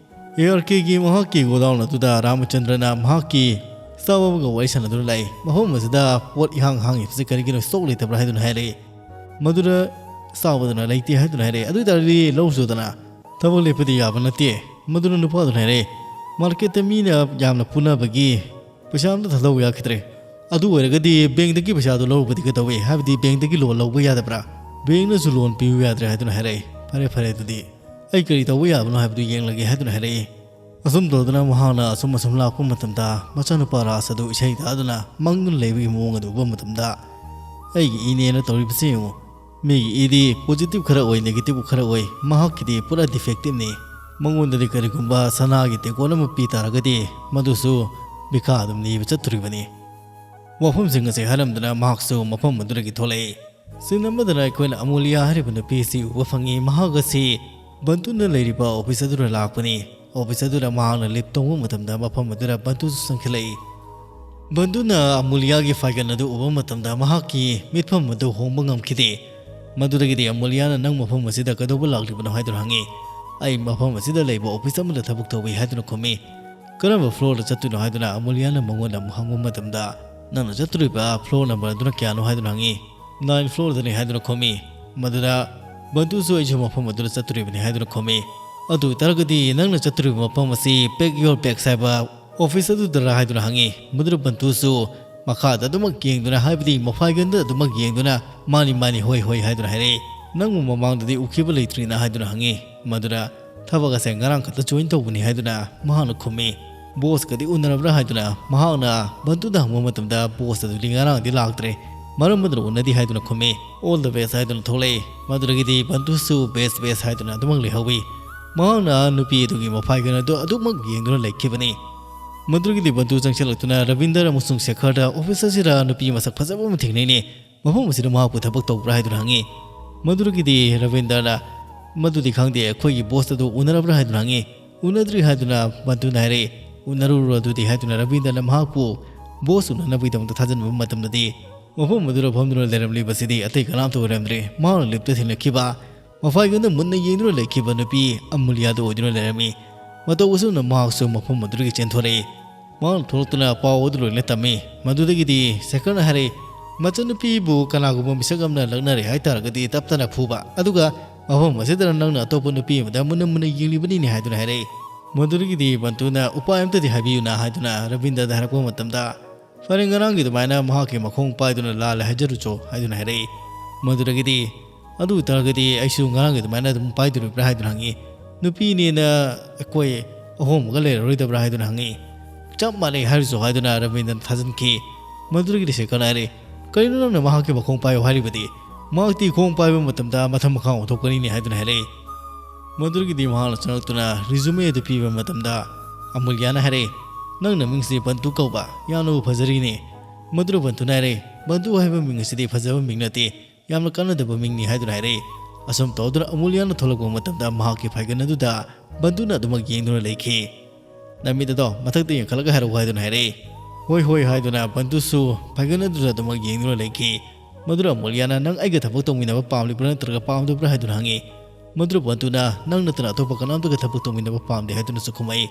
ꯑꯦ ꯑꯥꯔ ꯀꯦꯒꯤ ꯃꯍꯥꯛꯀꯤ ꯒꯣꯗꯥꯎꯟ ꯑꯗꯨꯗ ꯔꯥꯃꯆꯟꯗ꯭ꯔꯅ ꯃꯍꯥꯛꯀꯤ staff ꯑꯃꯒ ꯋꯥꯔꯤ ꯁꯥꯟꯅꯗꯨꯅ ꯂꯥꯛꯏ꯫ ꯃꯐꯝ ꯑꯁꯤꯗ ꯄꯣꯠ ꯏꯍꯥꯡ ꯍꯥꯡꯉꯤꯕꯁꯤ ꯀꯔꯤꯒꯤꯅꯣ, ꯁ꯭ꯇꯣꯛ ꯂꯩꯇꯕ꯭ꯔꯥ ꯍꯥꯏꯗꯨꯅ ꯍꯥꯏꯔꯛꯏ꯫ ꯃꯗꯨꯗ staff ꯑꯗꯨꯅ ꯂꯩꯇꯦ ꯍꯥꯏꯗꯨꯅ ꯍꯥꯏꯔꯛꯏ꯫ "ꯑꯗꯨ ꯑꯣꯏꯇꯥꯔꯗꯤ ꯂꯧꯔꯨꯆꯣꯗꯅ, ꯊꯕꯛ ꯂꯦꯞꯄꯗꯤ ꯌꯥꯕ ꯅꯠꯇꯦ"꯫ ꯃꯗꯨꯅ ꯅꯨꯄꯥꯗꯨꯅ ꯍꯥꯏꯔꯛꯏ, "ꯃꯥꯔꯀꯦꯠꯇ ꯃꯤꯅ ꯌꯥꯝꯅ ꯄꯨꯅꯕꯒꯤ ꯄꯩꯁꯥ ꯑꯝꯇ ꯊꯥꯗꯧ ꯌꯥꯈꯤꯗ꯭ꯔꯦ꯫ ꯑꯗꯨ ꯑꯣꯏꯔꯒꯗꯤ ꯕꯦꯡꯛꯇꯒꯤ ꯄꯩꯁꯥꯗꯨ ꯂꯧꯔꯨꯕꯗꯤ ꯀꯩꯗꯧꯏ? ꯍꯥꯏꯕꯗꯤ ꯕꯦꯡꯛꯇꯒꯤ ꯂꯣꯟ ꯂꯧꯕ ꯌꯥꯗꯕ꯭ꯔꯥ? ꯕꯦꯡꯛꯅꯁꯨ ꯂꯣꯟ ꯄꯤꯌꯨ ꯌꯥꯗ꯭ꯔꯦ" ꯍꯥꯏꯗꯨꯅ ꯍꯥꯏꯔꯛꯏ꯫ "ꯐꯔꯦ, ꯐꯔꯦ, ꯑꯗꯨꯗꯤ ꯑꯩ ꯀꯔꯤ ꯇꯧꯕ ꯌꯥꯕꯅꯣ ꯍꯥꯏꯕꯗꯨ ꯌꯦꯡꯂꯒꯦ" ꯍꯥꯏꯗꯨꯅ ꯍꯥꯏꯔꯛꯏ꯫ ꯑꯁꯨꯝ ꯇꯧꯗꯨꯅ ꯃꯍꯥꯛꯅ ꯑꯁꯨꯝ ꯑꯁꯨꯝ ꯂꯥꯛꯄ ꯃꯇꯝꯗ ꯃꯆꯥꯅꯨꯄꯥ ꯔꯥꯖ ꯑꯗꯨ ꯏꯁꯩ ꯇꯥꯗꯨꯅ ꯃꯪꯗꯨꯅ ꯂꯩꯕꯒꯤ ꯃꯑꯣꯡ ꯑꯗꯨ ꯎꯕ ꯃꯇꯝꯗ, "ꯑꯩꯒꯤ ꯏꯅꯦꯅ ꯇꯧꯔꯤꯕꯁꯤ ꯌꯦꯡꯉꯨ꯫ ꯃꯤꯒꯤ ꯏꯗꯤ positive ꯈꯔ ꯑꯣꯏ, negative ꯈꯔ ꯑꯣꯏ, ꯃꯍꯥꯛꯀꯤꯗꯤ ꯄꯨꯔꯥ defectiveꯅꯤ꯫ ꯃꯉꯣꯟꯗꯗꯤ ꯀꯔꯤꯒꯨꯝꯕ ꯁꯅꯥꯒꯤ ꯇꯦꯡꯀꯣꯠ ꯑꯃ ꯄꯤ ꯇꯥꯔꯒꯗꯤ ꯃꯗꯨꯁꯨ ꯚꯤꯈꯥ ꯑꯗꯨꯝ ꯅꯤꯕ ꯆꯠꯇꯣꯔꯤꯕꯅꯤ"꯫ ꯋꯥꯐꯝꯁꯤꯡ ꯑꯁꯤ ꯍꯥꯏꯔꯝꯗꯨꯅ ꯃꯍꯥꯛꯁꯨ ꯃꯐꯝ ꯑꯗꯨꯗꯒꯤ ꯊꯣꯛꯂꯛꯏ꯫ Scene ꯑꯃꯗꯅ ꯑꯩꯈꯣꯏꯅ ꯑꯃꯨꯂꯤꯌꯥ ꯍꯥꯏꯔꯤꯕ ꯅꯨꯄꯤ ꯑꯁꯤ ꯎꯕ ꯐꯪꯉꯤ꯫ ꯃꯍꯥꯛ ꯑꯁꯤ ꯕꯟꯇꯨꯅ ꯂꯩꯔꯤꯕ office ꯑꯗꯨꯗ ꯂꯥꯛꯄꯅꯤ꯫ Office ꯑꯗꯨꯗ ꯃꯍꯥꯛꯅ lift ꯇꯣꯡꯕ ꯃꯇꯝꯗ ꯃꯐꯝ ꯑꯗꯨꯗ ꯕꯟꯇꯨꯁꯨ ꯆꯪꯁꯤꯜꯂꯛꯏ꯫ ꯕꯟꯇꯨꯅ ꯑꯃꯨꯂꯤꯌꯥꯒꯤ ꯐꯥꯏꯒꯟ ꯑꯗꯨ ꯎꯕ ꯃꯇꯝꯗ ꯃꯍꯥꯛꯀꯤ ꯃꯤꯠꯐꯝ ꯑꯗꯨ ꯍꯣꯡꯕ ꯉꯝꯈꯤꯗꯦ꯫ ꯃꯗꯨꯗꯒꯤꯗꯤ ꯑꯃꯨꯂꯤꯌꯥꯅ, "ꯅꯪ ꯃꯐꯝ ꯑꯁꯤꯗ ꯀꯩꯗꯧꯕ ꯂꯥꯛꯂꯤꯕꯅꯣ?" ꯍꯥꯏꯗꯨꯅ ꯍꯪꯉꯤ꯫ "ꯑꯩ ꯃꯐꯝ ꯑꯁꯤꯗ ꯂꯩꯕ office ꯑꯃꯗ ꯊꯕꯛ ꯇꯧꯏ" ꯍꯥꯏꯗꯨꯅ ꯈꯨꯝꯃꯤ꯫ "ꯀꯔꯝꯕ floorꯗ ꯆꯠꯇꯣꯏꯅꯣ?" ꯍꯥꯏꯗꯨꯅ ꯑꯃꯨꯂꯤꯌꯥꯅ ꯃꯉꯣꯟꯗ ꯑꯃꯨꯛ ꯍꯪꯕ ꯃꯇꯝꯗ, "ꯅꯪꯅ ꯆꯠꯇꯣꯔꯤꯕ floor number ꯑꯗꯨꯅ ꯀꯌꯥꯅꯣ?" ꯍꯥꯏꯗꯨꯅ ꯍꯪꯉꯤ꯫ "Nine floorꯗꯅꯤ" ꯍꯥꯏꯗꯨꯅ ꯈꯨꯝꯃꯤ꯫ ꯃꯗꯨꯗ ꯕꯟꯇꯨꯁꯨ, "ꯑꯩꯁꯨ ꯃꯐꯝ ꯑꯗꯨꯗ ꯆꯠꯇꯣꯔꯤꯕꯅꯤ" ꯍꯥꯏꯗꯨꯅ ꯈꯨꯝꯃꯤ꯫ "ꯑꯗꯨ ꯑꯣꯏꯇꯥꯔꯒꯗꯤ ꯅꯪꯅ ꯆꯠꯇꯣꯔꯤꯕ ꯃꯐꯝ ꯑꯁꯤ Pack Your Bags ꯍꯥꯏꯕ office ꯑꯗꯨꯗꯔ?" ꯍꯥꯏꯗꯨꯅ ꯍꯪꯉꯤ꯫ ꯃꯗꯨꯗ ꯕꯟꯇꯨꯁꯨ ꯃꯈꯥꯗ ꯑꯗꯨꯃꯛ ꯌꯦꯡꯗꯨꯅ, ꯍꯥꯏꯕꯗꯤ ꯃꯐꯥꯏꯒꯟꯗ ꯑꯗꯨꯃꯛ ꯌꯦꯡꯗꯨꯅ, "ꯃꯥꯅꯤ, ꯃꯥꯅꯤ, ꯍꯣꯏ, ꯍꯣꯏ" ꯍꯥꯏꯗꯨꯅ ꯍꯥꯏꯔꯛꯏ꯫ "ꯅꯪꯕꯨ ꯃꯃꯥꯡꯗꯗꯤ ꯎꯈꯤꯕ ꯂꯩꯇ꯭ꯔꯤꯅ?" ꯍꯥꯏꯗꯨꯅ ꯍꯪꯉꯤ꯫ ꯃꯗꯨꯗ, "ꯊꯕꯛ ꯑꯁꯦ ꯉꯔꯥꯡ ꯈꯛꯇ join ꯇꯧꯕꯅꯤ" ꯍꯥꯏꯗꯨꯅ ꯃꯍꯥꯛꯅ ꯈꯨꯝꯃꯤ꯫ "Bossꯀꯗꯤ ꯎꯅꯔꯕ꯭ꯔꯥ?" ꯍꯥꯏꯗꯨꯅ ꯃꯍꯥꯛꯅ ꯕꯟꯇꯨꯗ ꯍꯪꯕ ꯃꯇꯝꯗ, "Boss ꯑꯗꯨꯗꯤ ꯉꯔꯥꯡꯗꯤ ꯂꯥꯛꯇ꯭ꯔꯦ, ꯃꯔꯝ ꯑꯗꯨꯅ ꯎꯅꯗꯦ" ꯍꯥꯏꯗꯨꯅ ꯈꯨꯝꯃꯤ꯫ "All the best" ꯍꯥꯏꯗꯨꯅ ꯊꯣꯛꯂꯛꯏ꯫ ꯃꯗꯨꯗꯒꯤꯗꯤ ꯕꯟꯇꯨꯁꯨ "Best, best" ꯍꯥꯏꯗꯨꯅ ꯑꯗꯨꯃꯛ ꯂꯩꯍꯧꯏ꯫ ꯃꯍꯥꯛꯅ ꯅꯨꯄꯤ ꯑꯗꯨꯒꯤ ꯃꯐꯥꯏꯒꯟ ꯑꯗꯨ ꯑꯗꯨꯃꯛ ꯌꯦꯡꯗꯨꯅ ꯂꯩꯈꯤꯕꯅꯤ꯫ ꯃꯗꯨꯗꯒꯤꯗꯤ ꯕꯟꯇꯨ ꯆꯪꯁꯤꯜꯂꯛꯇꯨꯅ ꯔꯕꯤꯟꯗꯔ ꯑꯃꯁꯨꯡ ꯁꯦꯈꯔꯗ office ꯑꯁꯤꯗ ꯅꯨꯄꯤ ꯃꯁꯛ ꯐꯖꯕ ꯑꯃ ꯊꯦꯡꯅꯩꯅꯦ꯫ "ꯃꯐꯝ ꯑꯁꯤꯗ ꯃꯍꯥꯛꯄꯨ ꯊꯕꯛ ꯇꯧꯕ꯭ꯔꯥ?" ꯍꯥꯏꯗꯨꯅ ꯍꯪꯉꯤ꯫ ꯃꯗꯨꯗꯒꯤꯗꯤ ꯔꯕꯤꯟꯗ꯭ꯔꯅ, "ꯃꯗꯨꯗꯤ ꯈꯪꯗꯦ, ꯑꯩꯈꯣꯏꯒꯤ ꯕꯣꯁ ꯑꯗꯨ ꯎꯅꯔꯕ꯭ꯔꯥ?" ꯍꯥꯏꯗꯨꯅ ꯍꯪꯉꯤ꯫ "ꯎꯅꯗ꯭ꯔꯤ" ꯍꯥꯏꯗꯨꯅ ꯕꯟꯇꯨꯅ ꯍꯥꯏꯔꯛꯏ꯫ "ꯎꯅꯔꯨꯔꯣ ꯑꯗꯨꯗꯤ" ꯍꯥꯏꯗꯨꯅ ꯔꯕꯤꯟꯗ꯭ꯔꯅ ꯃꯍꯥꯛꯄꯨ ꯕꯣꯁ ꯎꯅꯅꯕꯒꯤꯗꯃꯛꯇ ꯊꯥꯖꯤꯟꯕ ꯃꯇꯝꯗꯗꯤ, ꯃꯐꯝ ꯑꯗꯨꯗ ꯐꯝꯗꯨꯅ ꯂꯩꯔꯝꯂꯤꯕꯁꯤꯗꯤ ꯑꯇꯩ ꯀꯅꯥꯝꯇ ꯑꯣꯏꯔꯝꯗ꯭ꯔꯦ꯫ ꯃꯍꯥꯛꯅ ꯂꯤꯞꯇ ꯊꯦꯡꯅꯈꯤꯕ, ꯃꯐꯥꯏꯒꯟꯗ ꯃꯨꯟꯅ ꯌꯦꯡꯗꯨꯅ ꯂꯩꯈꯤꯕ ꯅꯨꯄꯤ ꯑꯃꯨꯂꯤꯌꯥꯗꯨ ꯑꯣꯏꯗꯨꯅ ꯂꯩꯔꯝꯃꯤ꯫ ꯃꯇꯧ ꯑꯁꯨꯝꯅ ꯃꯍꯥꯛꯁꯨ ꯃꯐꯝ ꯑꯗꯨꯗꯒꯤ ꯆꯦꯟꯊꯣꯔꯛꯏ꯫ ꯃꯍꯥꯛꯅ ꯊꯣꯛꯂꯛꯇꯨꯅ ꯄꯥꯎ ꯑꯗꯨ ꯂꯣꯏꯅ ꯇꯝꯃꯤ꯫ ꯃꯗꯨꯗꯒꯤꯗꯤ ꯁꯦꯈꯔꯅ ꯍꯥꯏꯔꯛꯏ, "ꯃꯆꯟꯅꯨꯄꯤꯕꯨ ꯀꯅꯥꯒꯨꯝꯕ ꯃꯤꯁꯛ ꯑꯃꯅ ꯂꯛꯅꯔꯦ ꯍꯥꯏꯇꯥꯔꯒꯗꯤ ꯇꯞ ꯇꯞꯅ ꯐꯨꯕ, ꯑꯗꯨꯒ ꯃꯐꯝ ꯑꯁꯤꯗ ꯅꯪꯅ ꯑꯇꯣꯞꯄ ꯅꯨꯄꯤ ꯑꯃꯗ ꯃꯨꯟꯅ ꯃꯨꯟꯅ ꯌꯦꯡꯂꯤꯕꯅꯤꯅꯦ" ꯍꯥꯏꯗꯨꯅ ꯍꯥꯏꯔꯛꯏ꯫ ꯃꯗꯨꯗꯒꯤꯗꯤ ꯕꯟꯇꯨꯅ, "ꯎꯄꯥꯏ ꯑꯝꯇꯗꯤ ꯍꯥꯏꯕꯤꯌꯨꯅ" ꯍꯥꯏꯗꯨꯅ ꯔꯕꯤꯟꯗ꯭ꯔꯗ ꯍꯥꯏꯔꯛꯄ ꯃꯇꯝꯗ, "ꯐꯔꯦ, ꯉꯔꯥꯡꯒꯤ ꯑꯗꯨꯃꯥꯏꯅ ꯃꯍꯥꯛꯀꯤ ꯃꯈꯣꯡ ꯄꯥꯏꯗꯨꯅ ꯂꯥꯜꯂꯦ ꯍꯥꯏꯖꯔꯨꯆꯣ" ꯍꯥꯏꯗꯨꯅ ꯍꯥꯏꯔꯛꯏ꯫ ꯃꯗꯨꯗꯒꯤꯗꯤ, "ꯑꯗꯨ ꯑꯣꯏꯇꯥꯔꯒꯗꯤ ꯑꯩꯁꯨ ꯉꯔꯥꯡꯒꯤ ꯑꯗꯨꯃꯥꯏꯅ ꯑꯗꯨꯝ ꯄꯥꯏꯗꯣꯔꯤꯕ꯭ꯔꯥ?" ꯍꯥꯏꯗꯨꯅ ꯍꯪꯉꯤ꯫ "ꯅꯨꯄꯤꯅꯦꯅ ꯑꯩꯈꯣꯏ ꯑꯍꯣꯡꯕꯒ ꯂꯩꯔꯔꯣꯏꯗꯕ꯭ꯔꯥ?" ꯍꯥꯏꯗꯨꯅ ꯍꯪꯉꯤ꯫ "ꯆꯞ ꯃꯥꯟꯅꯩ" ꯍꯥꯏꯔꯨꯆꯣ ꯍꯥꯏꯗꯨꯅ ꯔꯕꯤꯟꯗ꯭ꯔꯅ ꯊꯥꯖꯤꯟꯈꯤ꯫ ꯃꯗꯨꯗꯒꯤꯗꯤ ꯁꯦꯈꯔꯅ ꯍꯥꯏꯔꯛꯏ, "ꯀꯔꯤꯅꯣ ꯅꯪꯅ ꯃꯍꯥꯛꯀꯤ ꯃꯈꯣꯡ ꯄꯥꯏꯌꯨ ꯍꯥꯏꯔꯤꯕꯗꯤ? ꯃꯍꯥꯛꯇꯤ ꯈꯣꯡ ꯄꯥꯏꯕ ꯃꯇꯝꯗ ꯃꯊꯛ ꯃꯈꯥ ꯑꯣꯟꯊꯣꯛꯀꯅꯤꯅꯦ" ꯍꯥꯏꯗꯨꯅ ꯍꯥꯏꯔꯛꯏ꯫ ꯃꯗꯨꯗꯒꯤꯗꯤ ꯃꯍꯥꯛꯅ ꯆꯪꯂꯛꯇꯨꯅ ꯔꯤꯖꯨꯃꯦ ꯑꯗꯨ ꯄꯤꯕ ꯃꯇꯝꯗ ꯑꯃꯨꯂꯤꯌꯥꯅ ꯍꯥꯏꯔꯛꯏ, "ꯅꯪ ꯅꯃꯤꯡꯁꯤ ꯕꯟꯇꯨ ꯀꯧꯕ, ꯌꯥꯝꯅꯕꯨ ꯐꯖꯔꯤꯅꯦ"꯫ ꯃꯗꯨꯗ ꯕꯟꯇꯨꯅ ꯍꯥꯏꯔꯛꯏ, "ꯕꯟꯇꯨ ꯍꯥꯏꯕ ꯃꯤꯡ ꯑꯁꯤꯗꯤ ꯐꯖꯕ ꯃꯤꯡ ꯅꯠꯇꯦ, ꯌꯥꯝꯅ ꯀꯥꯟꯅꯗꯕ ꯃꯤꯡꯅꯤ" ꯍꯥꯏꯗꯨꯅ ꯍꯥꯏꯔꯛꯏ꯫ ꯑꯁꯨꯝ ꯇꯧꯗꯨꯅ ꯑꯃꯨꯂꯤꯌꯥꯅ ꯊꯣꯛꯂꯛꯄ ꯃꯇꯝꯗ ꯃꯍꯥꯛꯀꯤ ꯐꯥꯏꯒꯟ ꯑꯗꯨꯗ ꯕꯟꯇꯨꯅ ꯑꯗꯨꯃꯛ ꯌꯦꯡꯗꯨꯅ ꯂꯩꯈꯤ꯫ "ꯅꯃꯤꯠ ꯑꯗꯣ ꯃꯊꯛꯇ ꯌꯦꯡꯈꯠꯂꯒ ꯍꯥꯏꯔꯛꯎ" ꯍꯥꯏꯗꯨꯅ ꯍꯥꯏꯔꯛꯏ꯫ "ꯍꯣꯏ, ꯍꯣꯏ" ꯍꯥꯏꯗꯨꯅ ꯕꯟꯇꯨꯁꯨ ꯐꯥꯏꯒꯟ ꯑꯗꯨꯗ ꯑꯗꯨꯃꯛ ꯌꯦꯡꯗꯨꯅ ꯂꯩꯈꯤ꯫ ꯃꯗꯨꯗ ꯑꯃꯨꯂꯤꯌꯥꯅ, "ꯅꯪ ꯑꯩꯒ ꯊꯕꯛ ꯇꯧꯃꯤꯟꯅꯕ ꯄꯥꯝꯂꯤꯕ꯭ꯔꯥ ꯅꯠꯇ꯭ꯔꯒ ꯄꯥꯝꯗꯕ꯭ꯔꯥ?" ꯍꯥꯏꯗꯨꯅ ꯍꯪꯉꯤ꯫ ꯃꯗꯨꯗ ꯕꯟꯇꯨꯅ, "ꯅꯪ ꯅꯠꯇꯅ ꯑꯇꯣꯞꯄ ꯀꯅꯥꯝꯇꯒ ꯊꯕꯛ ꯇꯧꯃꯤꯟꯅꯕ ꯄꯥꯝꯗꯦ" ꯍꯥꯏꯗꯨꯅꯁꯨ ꯈꯨꯝꯃꯛꯏ꯫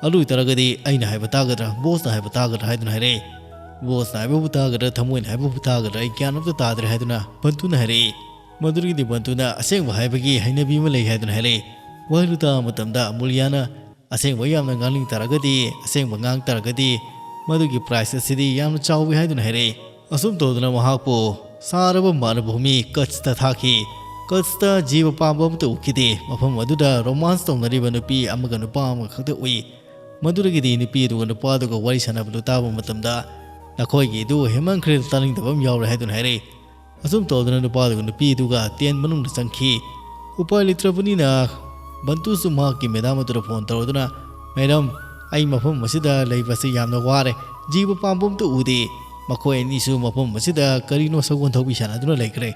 "ꯑꯗꯨ ꯑꯣꯏꯇꯥꯔꯒꯗꯤ ꯑꯩꯅ ꯍꯥꯏꯕ ꯇꯥꯒꯗ꯭ꯔꯥ, ꯕꯣꯁꯅ ꯍꯥꯏꯕ ꯇꯥꯒꯗ꯭ꯔꯥ?" ꯍꯥꯏꯗꯨꯅ ꯍꯥꯏꯔꯛꯏ꯫ "ꯕꯣꯁꯅ ꯍꯥꯏꯕꯕꯨ ꯇꯥꯒꯗ꯭ꯔꯥ, ꯊꯃꯣꯏꯅ ꯍꯥꯏꯕꯕꯨ ꯇꯥꯒꯗ꯭ꯔꯥ, ꯑꯩ ꯒ꯭ꯌꯥꯟ ꯑꯝꯇ ꯇꯥꯗ꯭ꯔꯦ" ꯍꯥꯏꯗꯨꯅ ꯕꯟꯇꯨꯅ ꯍꯥꯏꯔꯛꯏ꯫ ꯃꯗꯨꯗꯒꯤꯗꯤ ꯕꯟꯇꯨꯅ, "ꯑꯁꯦꯡꯕ ꯍꯥꯏꯕꯒꯤ ꯍꯩꯅꯕꯤ ꯑꯃ ꯂꯩ" ꯍꯥꯏꯗꯨꯅ ꯍꯥꯏꯔꯛꯏ꯫ ꯋꯥꯍꯩꯗꯨ ꯇꯥꯕ ꯃꯇꯝꯗ ꯑꯃꯨꯂꯤꯌꯥꯅ, "ꯑꯁꯦꯡꯕ ꯌꯥꯝꯅ ꯉꯥꯡꯅꯤꯡ ꯇꯥꯔꯒꯗꯤ, ꯑꯁꯦꯡꯕ ꯉꯥꯡ ꯇꯥꯔꯒꯗꯤ, ꯃꯗꯨꯒꯤ ꯄ꯭ꯔꯥꯏꯖ ꯑꯁꯤꯗꯤ ꯌꯥꯝꯅ ꯆꯥꯎꯏ" ꯍꯥꯏꯗꯨꯅ ꯍꯥꯏꯔꯛꯏ꯫ ꯑꯁꯨꯝ ꯇꯧꯗꯨꯅ ꯃꯍꯥꯛꯄꯨ ꯁꯥꯔꯕ ꯃꯥꯔꯚꯨꯃꯤ ꯀꯠꯁꯇ ꯊꯥꯈꯤ꯫ ꯀꯠꯁꯇ ꯖꯤꯕ ꯄꯥꯟꯕ ꯑꯃꯠꯇ ꯎꯈꯤꯗꯦ꯫ ꯃꯐꯝ ꯑꯗꯨꯗ ꯔꯣꯃꯥꯟꯁ ꯇꯧꯅꯔꯤꯕ ꯅꯨꯄꯤ ꯑꯃꯒ ꯅꯨꯄꯥ ꯑꯃꯈꯛꯇ ꯎꯏ꯫ ꯃꯗꯨꯗꯒꯤꯗꯤ ꯅꯨꯄꯤ ꯑꯗꯨꯒ ꯅꯨꯄꯥ ꯑꯗꯨꯒ ꯋꯥꯔꯤ ꯁꯥꯟꯅꯕꯗꯨ ꯇꯥꯕ ꯃꯇꯝꯗ, "ꯅꯈꯣꯏꯒꯤꯗꯨ ꯍꯦꯟꯃꯟꯈ꯭ꯔꯦ, ꯇꯥꯅꯤꯡꯗꯕ ꯑꯃ ꯌꯥꯎꯔꯦ" ꯍꯥꯏꯗꯨꯅ ꯍꯥꯏꯔꯛꯏ꯫ ꯑꯁꯨꯝ ꯇꯧꯗꯨꯅ ꯅꯨꯄꯥꯗꯨꯒ ꯅꯨꯄꯤꯗꯨꯒ ꯇꯦꯟ ꯃꯅꯨꯡꯗ ꯆꯪꯈꯤ꯫ ꯎꯄꯥꯏ ꯂꯩꯇ꯭ꯔꯕꯅꯤꯅ ꯕꯟꯇꯨꯁꯨ ꯃꯍꯥꯛꯀꯤ ꯃꯦꯗꯥꯝ ꯑꯗꯨꯗ ꯐꯣꯟ ꯇꯧꯔꯗꯨꯅ, "ꯃꯦꯗꯥꯝ, ꯑꯩ ꯃꯐꯝ ꯑꯁꯤꯗ ꯂꯩꯕꯁꯤ ꯌꯥꯝꯅ ꯋꯥꯔꯦ꯫ ꯖꯤꯕ ꯄꯥꯟꯕ ꯑꯝꯇ ꯎꯗꯦ꯫ ꯃꯈꯣꯏ ꯑꯅꯤꯁꯨ ꯃꯐꯝ ꯑꯁꯤꯗ ꯀꯔꯤꯅꯣ ꯁꯒꯣꯜ ꯊꯧꯕꯤ ꯁꯥꯟꯅꯗꯨꯅ ꯂꯩꯈ꯭ꯔꯦ꯫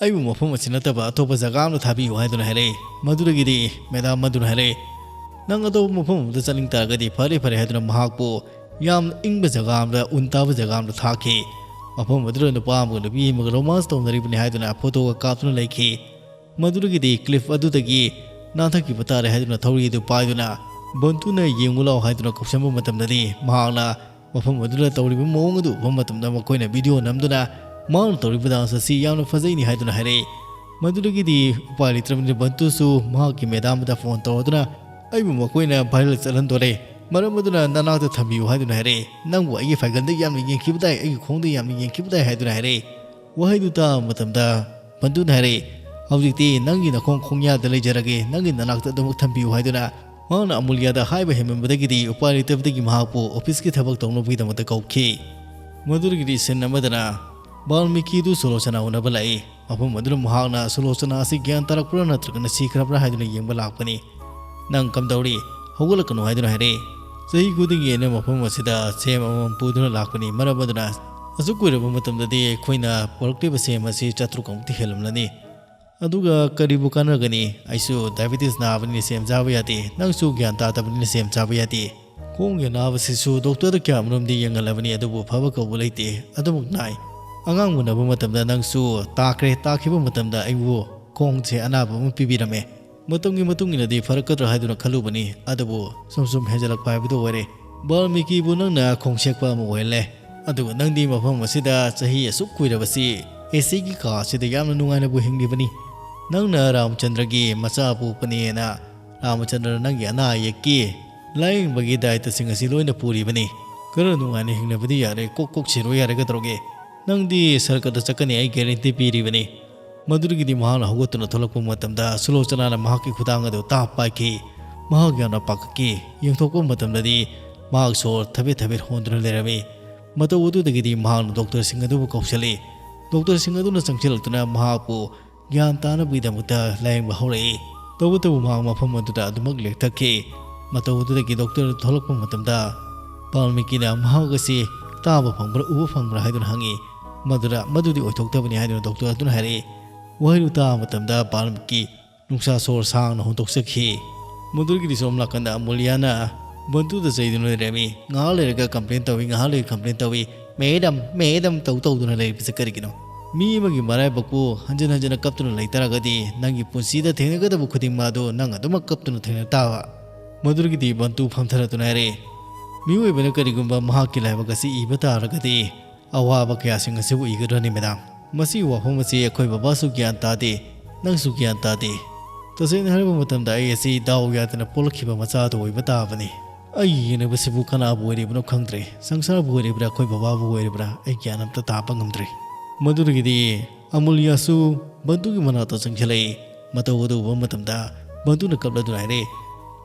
"ꯑꯩꯕꯨ ꯃꯐꯝ ꯑꯁꯤ ꯅꯠꯇꯕ ꯑꯇꯣꯞꯄ ꯖꯒꯥ ꯑꯃꯗ ꯊꯥꯕꯤꯌꯨ" ꯍꯥꯏꯗꯨꯅ ꯍꯥꯏꯔꯛꯏ꯫ ꯃꯗꯨꯗꯒꯤꯗꯤ ꯃꯦꯗꯥꯝ ꯑꯗꯨꯅ ꯍꯥꯏꯔꯛꯏ, "ꯅꯪ ꯑꯇꯣꯞꯄ ꯃꯐꯝ ꯑꯃꯗ ꯆꯠꯅꯤꯡ ꯇꯥꯔꯒꯗꯤ ꯐꯔꯦ ꯐꯔꯦ" ꯍꯥꯏꯗꯨꯅ ꯃꯍꯥꯛꯄꯨ ꯌꯥꯝꯅ ꯏꯪꯕ ꯖꯒꯥ ꯑꯃꯗ, ꯎꯟ ꯇꯥꯕ ꯖꯒꯥ ꯑꯃꯗ ꯊꯥꯈꯤ꯫ ꯃꯐꯝ ꯑꯗꯨꯗ ꯅꯨꯄꯥ ꯑꯃꯒ ꯅꯨꯄꯤ ꯑꯃꯒ ꯔꯣꯃꯥꯟꯁ ꯇꯧꯅꯔꯤꯕꯅꯤ ꯍꯥꯏꯗꯨꯅ ꯐꯣꯇꯣꯒ ꯀꯥꯞꯇꯨꯅ ꯂꯩꯈꯤ꯫ ꯃꯗꯨꯗꯒꯤꯗꯤ ꯀ꯭ꯂꯤꯐ ꯑꯗꯨꯗꯒꯤ ꯅꯥꯟꯊꯈꯤꯕ ꯇꯥꯔꯦ ꯍꯥꯏꯗꯨꯅ ꯊꯧꯔꯤ ꯑꯗꯨ ꯄꯥꯏꯗꯨꯅ ꯕꯟꯇꯨꯅ "ꯌꯦꯡꯉꯨ ꯂꯥꯎ" ꯍꯥꯏꯗꯨꯅ ꯀꯧꯁꯟꯕ ꯃꯇꯝꯗꯗꯤ ꯃꯍꯥꯛꯅ ꯃꯐꯝ ꯑꯗꯨꯗ ꯇꯧꯔꯤꯕ ꯃꯑꯣꯡ ꯑꯗꯨ ꯎꯕ ꯃꯇꯝꯗ ꯃꯈꯣꯏꯅ ꯚꯤꯗꯤꯑꯣ ꯅꯝꯗꯨꯅ ꯃꯍꯥꯛꯅ ꯇꯧꯔꯤꯕ ꯗꯥꯟꯁ ꯑꯁꯤ ꯌꯥꯝꯅ ꯐꯖꯩꯅꯤ ꯍꯥꯏꯗꯨꯅ ꯍꯥꯏꯔꯛꯏ꯫ ꯃꯗꯨꯗꯒꯤꯗꯤ ꯎꯄꯥꯏ ꯂꯩꯇ꯭ꯔꯕꯅꯤꯅ ꯕꯟꯇꯨꯁꯨ ꯃꯍꯥꯛꯀꯤ ꯃꯦꯗꯥꯝꯗ ꯐꯣꯟ ꯇꯧꯔꯗꯨꯅ "ꯑꯩꯕꯨ ꯃꯈꯣꯏꯅ ꯚꯥꯏꯔꯦꯜ ꯆꯠꯍꯟꯗꯣꯔꯦ, ꯃꯔꯝ ꯑꯗꯨꯅ ꯅꯅꯥꯛꯇ ꯊꯝꯕꯤꯌꯨ" ꯍꯥꯏꯗꯨꯅ ꯍꯥꯏꯔꯛꯏ꯫ "ꯅꯪꯕꯨ ꯑꯩꯒꯤ ꯐꯥꯏꯒꯟꯗ ꯌꯥꯝꯅ ꯌꯦꯡꯈꯤꯕ ꯇꯥꯏ, ꯑꯩꯒꯤ ꯈꯣꯡꯗ ꯌꯥꯝꯅ ꯌꯦꯡꯈꯤꯕ ꯇꯥꯏ" ꯍꯥꯏꯗꯨꯅ ꯍꯥꯏꯔꯛꯏ꯫ ꯋꯥꯍꯩꯗꯨ ꯇꯥꯕ ꯃꯇꯝꯗ ꯕꯟꯇꯨꯅ ꯍꯥꯏꯔꯛꯏ, "ꯍꯧꯖꯤꯛꯇꯤ ꯅꯪꯒꯤ ꯅꯈꯣꯡ ꯈꯣꯡꯌꯥꯗ ꯂꯩꯖꯔꯒꯦ, ꯅꯪꯒꯤ ꯅꯅꯥꯛꯇ ꯑꯗꯨꯃꯛ ꯊꯝꯕꯤꯌꯨ" ꯍꯥꯏꯗꯨꯅ ꯃꯍꯥꯛꯅ ꯑꯃꯨꯂꯤꯌꯥꯗ ꯍꯥꯏꯕ ꯍꯦꯟꯃꯟꯕꯗꯒꯤꯗꯤ ꯎꯄꯥꯏ ꯂꯩꯇꯕꯗꯒꯤ ꯃꯍꯥꯛꯄꯨ ꯑꯣꯐꯤꯁꯀꯤ ꯊꯕꯛ ꯇꯧꯅꯕꯒꯤꯗꯃꯛꯇ ꯀꯧꯈꯤ꯫ ꯃꯗꯨꯗꯒꯤꯗꯤ ꯁꯤꯟ ꯑꯃꯗꯅ ꯕꯥꯜꯃꯤꯀꯤꯗꯨ ꯁꯨꯂꯣꯆꯅꯥ ꯎꯅꯕ ꯂꯥꯛꯏ꯫ ꯃꯐꯝ ꯑꯗꯨꯗ ꯃꯍꯥꯛꯅ ꯁꯨꯂꯣꯆꯅꯥ ꯑꯁꯤ ꯒ꯭ꯌꯥꯟ ꯇꯥꯔꯛꯄ꯭ꯔꯥ ꯅꯠꯇ꯭ꯔꯒꯅ ꯁꯤꯈ꯭ꯔꯕ꯭ꯔꯥ ꯍꯥꯏꯗꯨꯅ ꯌꯦꯡꯕ ꯂꯥꯛꯄꯅꯤ꯫ "ꯅꯪ ꯀꯝꯗꯧꯔꯤ? ꯍꯧꯒꯠꯂꯛꯀꯅꯨ" ꯍꯥꯏꯗꯨꯅ ꯍꯥꯏꯔꯛꯏ꯫ ꯆꯍꯤ ꯈꯨꯗꯤꯡꯒꯤ ꯑꯩꯅ ꯃꯐꯝ ꯑꯁꯤꯗ ꯁꯦꯝ ꯑꯃꯃꯝ ꯄꯨꯗꯨꯅ ꯂꯥꯛꯄꯅꯤ꯫ ꯃꯔꯝ ꯑꯗꯨꯅ ꯑꯁꯨꯛ ꯀꯨꯏꯔꯕ ꯃꯇꯝꯗꯗꯤ ꯑꯩꯈꯣꯏꯅ ꯄꯨꯔꯛꯂꯤꯕ ꯁꯦꯝ ꯑꯁꯤ ꯆꯥꯇ꯭ꯔꯨꯛ ꯑꯃꯨꯛꯇꯤ ꯍꯦꯜꯂꯝꯂꯅꯤ꯫ ꯑꯗꯨꯒ ꯀꯔꯤꯕꯨ ꯀꯥꯟꯅꯒꯅꯤ? ꯑꯩꯁꯨ ꯗꯥꯏꯕꯦꯇꯤꯁ ꯅꯥꯕꯅꯤꯅ ꯁꯦꯝ ꯆꯥꯕ ꯌꯥꯗꯦ꯫ ꯅꯪꯁꯨ ꯒ꯭ꯌꯥꯟ ꯇꯥꯗꯕꯅꯤꯅ ꯁꯦꯝ ꯆꯥꯕ ꯌꯥꯗꯦ꯫ ꯈꯣꯡꯒꯤ ꯑꯅꯥꯕꯁꯤꯁꯨ ꯗꯣꯛꯇꯔꯗ ꯀꯌꯥꯃꯔꯣꯝꯗꯤ ꯌꯦꯡꯍꯜꯂꯕꯅꯤ, ꯑꯗꯨꯕꯨ ꯐꯕ ꯀꯧꯕ ꯂꯩꯇꯦ꯫ ꯑꯗꯨꯃꯛ ꯅꯥꯏ꯫ ꯑꯉꯥꯡ ꯎꯅꯕ ꯃꯇꯝꯗ ꯅꯪꯁꯨ ꯇꯥꯈ꯭ꯔꯦ꯫ ꯇꯥꯈꯤꯕ ꯃꯇꯝꯗ ꯑꯩꯕꯨ ꯈꯣꯡꯁꯦ ꯑꯅꯥꯕ ꯑꯃ ꯄꯤꯕꯤꯔꯝꯃꯦ꯫ ꯃꯇꯝꯒꯤ ꯃꯇꯨꯡ ꯏꯟꯅꯗꯤ ꯐꯔꯛꯀꯗ꯭ꯔꯥ ꯍꯥꯏꯗꯨꯅ ꯈꯜꯂꯨꯕꯅꯤ, ꯑꯗꯨꯕꯨ ꯁꯨꯝ ꯁꯨꯝ ꯍꯦꯟꯖꯜꯂꯛꯄ ꯍꯥꯏꯕꯗꯨ ꯑꯣꯏꯔꯦ꯫ ꯕꯥꯜꯃꯤꯀꯤꯕꯨ ꯅꯪꯅ ꯈꯣꯡꯁꯦꯛꯄ ꯑꯃ ꯑꯣꯏꯍꯜꯂꯦ꯫ ꯑꯗꯨꯒ ꯅꯪꯗꯤ ꯃꯐꯝ ꯑꯁꯤꯗ ꯆꯍꯤ ꯑꯁꯨꯛ ꯀꯨꯏꯔꯕꯁꯤ ꯑꯦ ꯁꯤꯒꯤ ꯀꯥ ꯑꯁꯤꯗ ꯌꯥꯝꯅ ꯅꯨꯡꯉꯥꯏꯅꯕꯨ ꯍꯤꯡꯂꯤꯕꯅꯤ꯫ ꯅꯪꯅ ꯔꯥꯃꯆꯟꯗ꯭ꯔꯒꯤ ꯃꯆꯥ ꯄꯣꯛꯄꯅꯦꯅ ꯔꯥꯃꯆꯟꯗ꯭ꯔꯅ ꯅꯪꯒꯤ ꯑꯅꯥ ꯑꯌꯦꯛꯀꯤ ꯂꯥꯌꯦꯡꯕꯒꯤ ꯗꯥꯏꯇꯁꯤꯡ ꯑꯁꯤ ꯂꯣꯏꯅ ꯄꯨꯔꯤꯕꯅꯤ꯫ ꯈꯔ ꯅꯨꯡꯉꯥꯏꯅ ꯍꯤꯡꯅꯕꯗꯤ ꯌꯥꯔꯦ, ꯀꯣꯛ ꯀꯣꯛ ꯁꯤꯔꯣ ꯌꯥꯔꯦ, ꯀꯩꯗꯧꯔꯒꯦ? ꯅꯪꯗꯤ ꯁꯔꯀꯗ ꯆꯠꯀꯅꯤ, ꯑꯩ ꯒꯦꯔꯦꯟꯇꯤ ꯄꯤꯔꯤꯕꯅꯤ꯫ ꯃꯗꯨꯗꯒꯤꯗꯤ ꯃꯍꯥꯛꯅ ꯍꯧꯒꯠꯇꯨꯅ ꯊꯣꯛꯂꯛꯄ ꯃꯇꯝꯗ ꯁꯨꯂꯣꯆꯅꯥꯅ ꯃꯍꯥꯛꯀꯤ ꯈꯨꯗꯥꯡ ꯑꯗꯨ ꯇꯥꯞ ꯄꯥꯏꯈꯤ꯫ ꯃꯍꯥꯛ ꯌꯥꯝꯅ ꯄꯥꯈꯠꯈꯤ꯫ ꯌꯦꯡꯊꯣꯛꯄ ꯃꯇꯝꯗꯗꯤ ꯃꯍꯥꯛ ꯁꯣꯔ ꯊꯕꯦꯠ ꯊꯕꯦꯠ ꯍꯣꯟꯗꯨꯅ ꯂꯩꯔꯝꯃꯤ꯫ ꯃꯇꯧ ꯑꯗꯨꯗꯒꯤꯗꯤ ꯃꯍꯥꯛꯅ ꯗꯣꯛꯇꯔꯁꯤꯡ ꯑꯗꯨꯕꯨ ꯀꯧꯁꯤꯜꯂꯤ꯫ ꯗꯣꯛꯇꯔꯁꯤꯡ ꯑꯗꯨꯅ ꯆꯪꯁꯤꯜꯂꯛꯇꯨꯅ ꯃꯍꯥꯛꯄꯨ ꯒ꯭ꯌꯥꯟ ꯇꯥꯅꯕꯒꯤꯗꯃꯛꯇ ꯂꯥꯌꯦꯡꯕ ꯍꯧꯔꯛꯏ꯫ ꯇꯧꯕꯇꯕꯨ ꯃꯍꯥꯛ ꯃꯐꯝ ꯑꯗꯨꯗ ꯑꯗꯨꯃꯛ ꯂꯦꯛꯊꯈꯤ꯫ ꯃꯇꯧ ꯑꯗꯨꯗꯒꯤ ꯗꯣꯛꯇꯔ ꯊꯣꯛꯂꯛꯄ ꯃꯇꯝꯗ ꯕꯥꯜꯃꯤꯀꯤꯅ ꯃꯍꯥꯛ ꯑꯁꯤ ꯇꯥꯕ ꯐꯪꯕ꯭ꯔꯥ, ꯎꯕ ꯐꯪꯕ꯭ꯔꯥ ꯍꯥꯏꯗꯨꯅ ꯍꯪꯉꯤ꯫ ꯃꯗꯨꯗ ꯃꯗꯨꯗꯤ ꯑꯣꯏꯊꯣꯛꯇꯕꯅꯤ ꯍꯥꯏꯗꯨꯅ ꯗꯣꯛꯇꯔ ꯑꯗꯨꯅ ꯍꯥꯏꯔꯛꯏ꯫ ꯋꯥꯍꯩꯗꯨ ꯇꯥꯕ ꯃꯇꯝꯗ ꯕꯥꯜꯃꯤꯀꯤ ꯅꯨꯡꯁꯥ ꯁꯣꯔ ꯁꯥꯡꯅ ꯍꯣꯟꯗꯣꯛꯆꯈꯤ꯫ ꯃꯗꯨꯗꯒꯤꯗꯤ ꯁꯣꯝ ꯅꯥꯀꯟꯗ ꯑꯃꯨꯂꯤꯌꯥꯅ ꯕꯟꯇꯨꯗ ꯆꯩꯗꯨꯅ ꯂꯩꯔꯝꯃꯤ꯫ ꯉꯥꯏꯍꯥꯛ ꯂꯩꯔꯒ ꯀꯝꯄ꯭ꯂꯦꯟ ꯇꯧꯏ, ꯉꯥꯏꯍꯥꯛ ꯂꯩꯔꯒ ꯀꯝꯄ꯭ꯂꯦꯟ ꯇꯧꯏ꯫ "ꯃꯦꯗꯝ, ꯃꯦꯗꯝ" ꯇꯧ ꯇꯧꯗꯨꯅ ꯂꯩꯔꯤꯕꯁꯦ ꯀꯔꯤꯒꯤꯅꯣ? ꯃꯤ ꯑꯃꯒꯤ ꯃꯔꯥꯏꯕꯛꯄꯨ ꯍꯟꯖꯤꯟ ꯍꯟꯖꯤꯟꯅ ꯀꯞꯇꯨꯅ ꯂꯩꯇꯥꯔꯒꯗꯤ ꯅꯪꯒꯤ ꯄꯨꯟꯁꯤꯗ ꯊꯦꯡꯅꯒꯗꯕ ꯈꯨꯗꯤꯡꯃꯛ ꯑꯗꯨ ꯅꯪ ꯑꯗꯨꯃꯛ ꯀꯞꯇꯨꯅ ꯊꯦꯡꯅ ꯇꯥꯕ꯫ ꯃꯗꯨꯗꯒꯤꯗꯤ ꯕꯟꯇꯨ ꯐꯝꯊꯔꯗꯨꯅ ꯍꯥꯏꯔꯛꯏ, "ꯃꯤꯑꯣꯏꯕꯅ ꯀꯔꯤꯒꯨꯝꯕ ꯃꯍꯥꯛꯀꯤ ꯂꯥꯏꯕꯛ ꯑꯁꯤ ꯏꯕ ꯇꯥꯔꯒꯗꯤ ꯑꯋꯥꯕ ꯀꯌꯥꯁꯤꯡ ꯑꯁꯤꯕꯨ ꯏꯒꯗ꯭ꯔꯅꯤ ꯃꯦꯗꯥꯝ? ꯃꯁꯤꯒꯤ ꯋꯥꯐꯝ ꯑꯁꯤ ꯑꯩꯈꯣꯏ ꯕꯕꯥꯁꯨ ꯒ꯭ꯌꯥꯟ ꯇꯥꯗꯦ, ꯅꯪꯁꯨ ꯒ꯭ꯌꯥꯟ ꯇꯥꯗꯦ꯫ ꯇꯁꯦꯡꯅ ꯍꯥꯏꯔꯕ ꯃꯇꯝꯗ ꯑꯩ ꯑꯁꯤ ꯗꯥꯎ ꯌꯥꯗꯅ ꯄꯣꯛꯂꯛꯈꯤꯕ ꯃꯆꯥ ꯑꯗꯨ ꯑꯣꯏꯕ ꯇꯥꯕꯅꯤ꯫ ꯑꯩꯒꯤ ꯌꯦꯡꯅꯕꯁꯤꯕꯨ ꯀꯅꯥꯕꯨ ꯑꯣꯏꯔꯤꯕꯅꯣ ꯈꯪꯗ꯭ꯔꯦ꯫ ꯁꯪꯁꯥꯔꯕꯨ ꯑꯣꯏꯔꯤꯕ꯭ꯔꯥ, ꯑꯩꯈꯣꯏ ꯕꯕꯥꯕꯨ ꯑꯣꯏꯔꯤꯕ꯭ꯔꯥ, ꯑꯩ ꯒ꯭ꯌꯥꯟ ꯑꯝꯇ ꯇꯥꯕ ꯉꯝꯗ꯭ꯔꯦ"꯫ ꯃꯗꯨꯗꯒꯤꯗꯤ ꯑꯃꯨꯂꯤꯌꯥꯁꯨ ꯕꯟꯇꯨꯒꯤ ꯃꯅꯥꯛꯇ ꯆꯪꯁꯤꯜꯂꯛꯏ꯫ ꯃꯇꯧ ꯑꯗꯨ ꯎꯕ ꯃꯇꯝꯗ ꯕꯟꯇꯨꯅ ꯀꯞꯂꯗꯨꯅ ꯍꯥꯏꯔꯦ,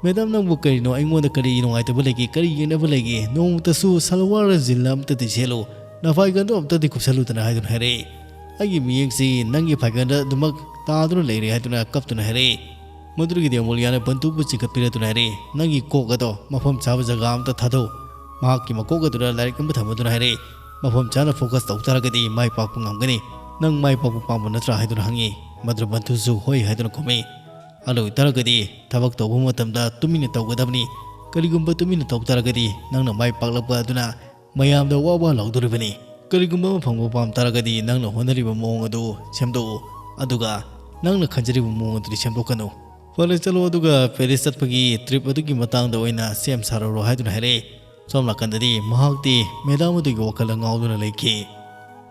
"ꯃꯦꯗꯥꯝ, ꯅꯪꯕꯨ ꯀꯔꯤꯅꯣ? ꯑꯩꯉꯣꯟꯗ ꯀꯔꯤ ꯅꯨꯡꯉꯥꯏꯇꯕ ꯂꯩꯒꯦ? ꯀꯔꯤ ꯌꯦꯡꯅꯕ ꯂꯩꯒꯦ? ꯅꯣꯡꯃꯇꯁꯨ ꯁꯜꯋꯥꯔ ꯖꯤꯜꯂ ꯑꯝꯇꯗꯤ ꯁꯦꯠꯂꯨ, ꯅꯐꯥꯏꯒꯟꯗꯣ ꯑꯝꯇꯗꯤ ꯀꯨꯞꯁꯜꯂꯨꯗꯅ" ꯍꯥꯏꯗꯨꯅ ꯍꯥꯏꯔꯛꯏ꯫ "ꯑꯩꯒꯤ ꯃꯤꯠꯌꯦꯡꯁꯤ ꯅꯪꯒꯤ ꯐꯥꯏꯒꯟꯗ ꯑꯗꯨꯃꯛ ꯇꯥꯗꯨꯅ ꯂꯩꯔꯦ" ꯍꯥꯏꯗꯨꯅ ꯀꯞꯇꯨꯅ ꯍꯥꯏꯔꯛꯏ꯫ ꯃꯗꯨꯗꯒꯤꯗꯤ ꯑꯃꯨꯂꯤꯌꯥꯅ ꯕꯟꯇꯨꯕꯨ ꯆꯤꯡꯈꯠꯄꯤꯔꯗꯨꯅ ꯍꯥꯏꯔꯛꯏ, "ꯅꯪꯒꯤ ꯀꯣꯛ ꯑꯗꯣ ꯃꯐꯝ ꯆꯥꯕ ꯖꯒꯥ ꯑꯝꯇ ꯊꯥꯗꯧ"꯫ ꯃꯍꯥꯛꯀꯤ ꯃꯀꯣꯛ ꯑꯗꯨꯗ ꯂꯥꯏꯔꯤꯛ ꯑꯃ ꯊꯝꯃꯗꯨꯅ ꯍꯥꯏꯔꯛꯏ, "ꯃꯐꯝ ꯆꯥꯅ ꯐꯣꯀꯁ ꯇꯧ ꯇꯥꯔꯒꯗꯤ ꯃꯥꯏ ꯄꯥꯛꯄ ꯉꯝꯒꯅꯤ꯫ ꯅꯪ ꯃꯥꯏ ꯄꯥꯛꯄ ꯄꯥꯝꯕ ꯅꯠꯇ꯭ꯔꯥ?" ꯍꯥꯏꯗꯨꯅ ꯍꯪꯉꯤ꯫ ꯃꯗꯨꯗ ꯕꯟꯇꯨꯁꯨ "ꯍꯣꯏ" ꯍꯥꯏꯗꯨꯅ ꯈꯨꯝꯃꯤ꯫ ꯑꯗꯨ ꯑꯣꯏꯇꯥꯔꯒꯗꯤ ꯊꯕꯛ ꯇꯧꯕ ꯃꯇꯝꯗ ꯇꯨꯃꯤꯟꯅ ꯇꯧꯒꯗꯕꯅꯤ꯫ ꯀꯔꯤꯒꯨꯝꯕ ꯇꯨꯃꯤꯟꯅ ꯇꯧ ꯇꯥꯔꯒꯗꯤ ꯅꯪꯅ ꯃꯥꯏ ꯄꯥꯛꯂꯛꯄ ꯑꯗꯨꯅ ꯃꯌꯥꯝꯗ ꯋꯥ ꯋꯥ ꯂꯥꯎꯗꯣꯔꯤꯕꯅꯤ꯫ ꯀꯔꯤꯒꯨꯝꯕ ꯑꯃ ꯐꯪꯕ ꯄꯥꯝ ꯇꯥꯔꯒꯗꯤ ꯅꯪꯅ ꯍꯣꯠꯅꯔꯤꯕ ꯃꯑꯣꯡ ꯑꯗꯨ ꯁꯦꯝꯗꯣꯛꯎ, ꯑꯗꯨꯒ ꯅꯪꯅ ꯈꯟꯖꯔꯤꯕ ꯃꯑꯣꯡ ꯑꯗꯨꯗꯤ ꯁꯦꯝꯗꯣꯛꯀꯅꯨ꯫ ꯐꯔꯦ, ꯆꯠꯂꯣ, ꯑꯗꯨꯒ ꯄꯦꯔꯤꯁ ꯆꯠꯄꯒꯤ ꯇ꯭ꯔꯤꯞ ꯑꯗꯨꯒꯤ ꯃꯇꯥꯡꯗ ꯑꯣꯏꯅ ꯁꯦꯝ ꯁꯥꯔꯨꯔꯣ ꯍꯥꯏꯗꯨꯅ ꯍꯥꯏꯔꯛꯏ꯫ ꯁꯣꯝ ꯅꯥꯀꯟꯗꯗꯤ ꯃꯍꯥꯛꯇꯤ ꯃꯦꯗꯥꯝ ꯑꯗꯨꯒꯤ ꯋꯥꯈꯜꯗ ꯉꯥꯎꯗꯨꯅ ꯂꯩꯈꯤ꯫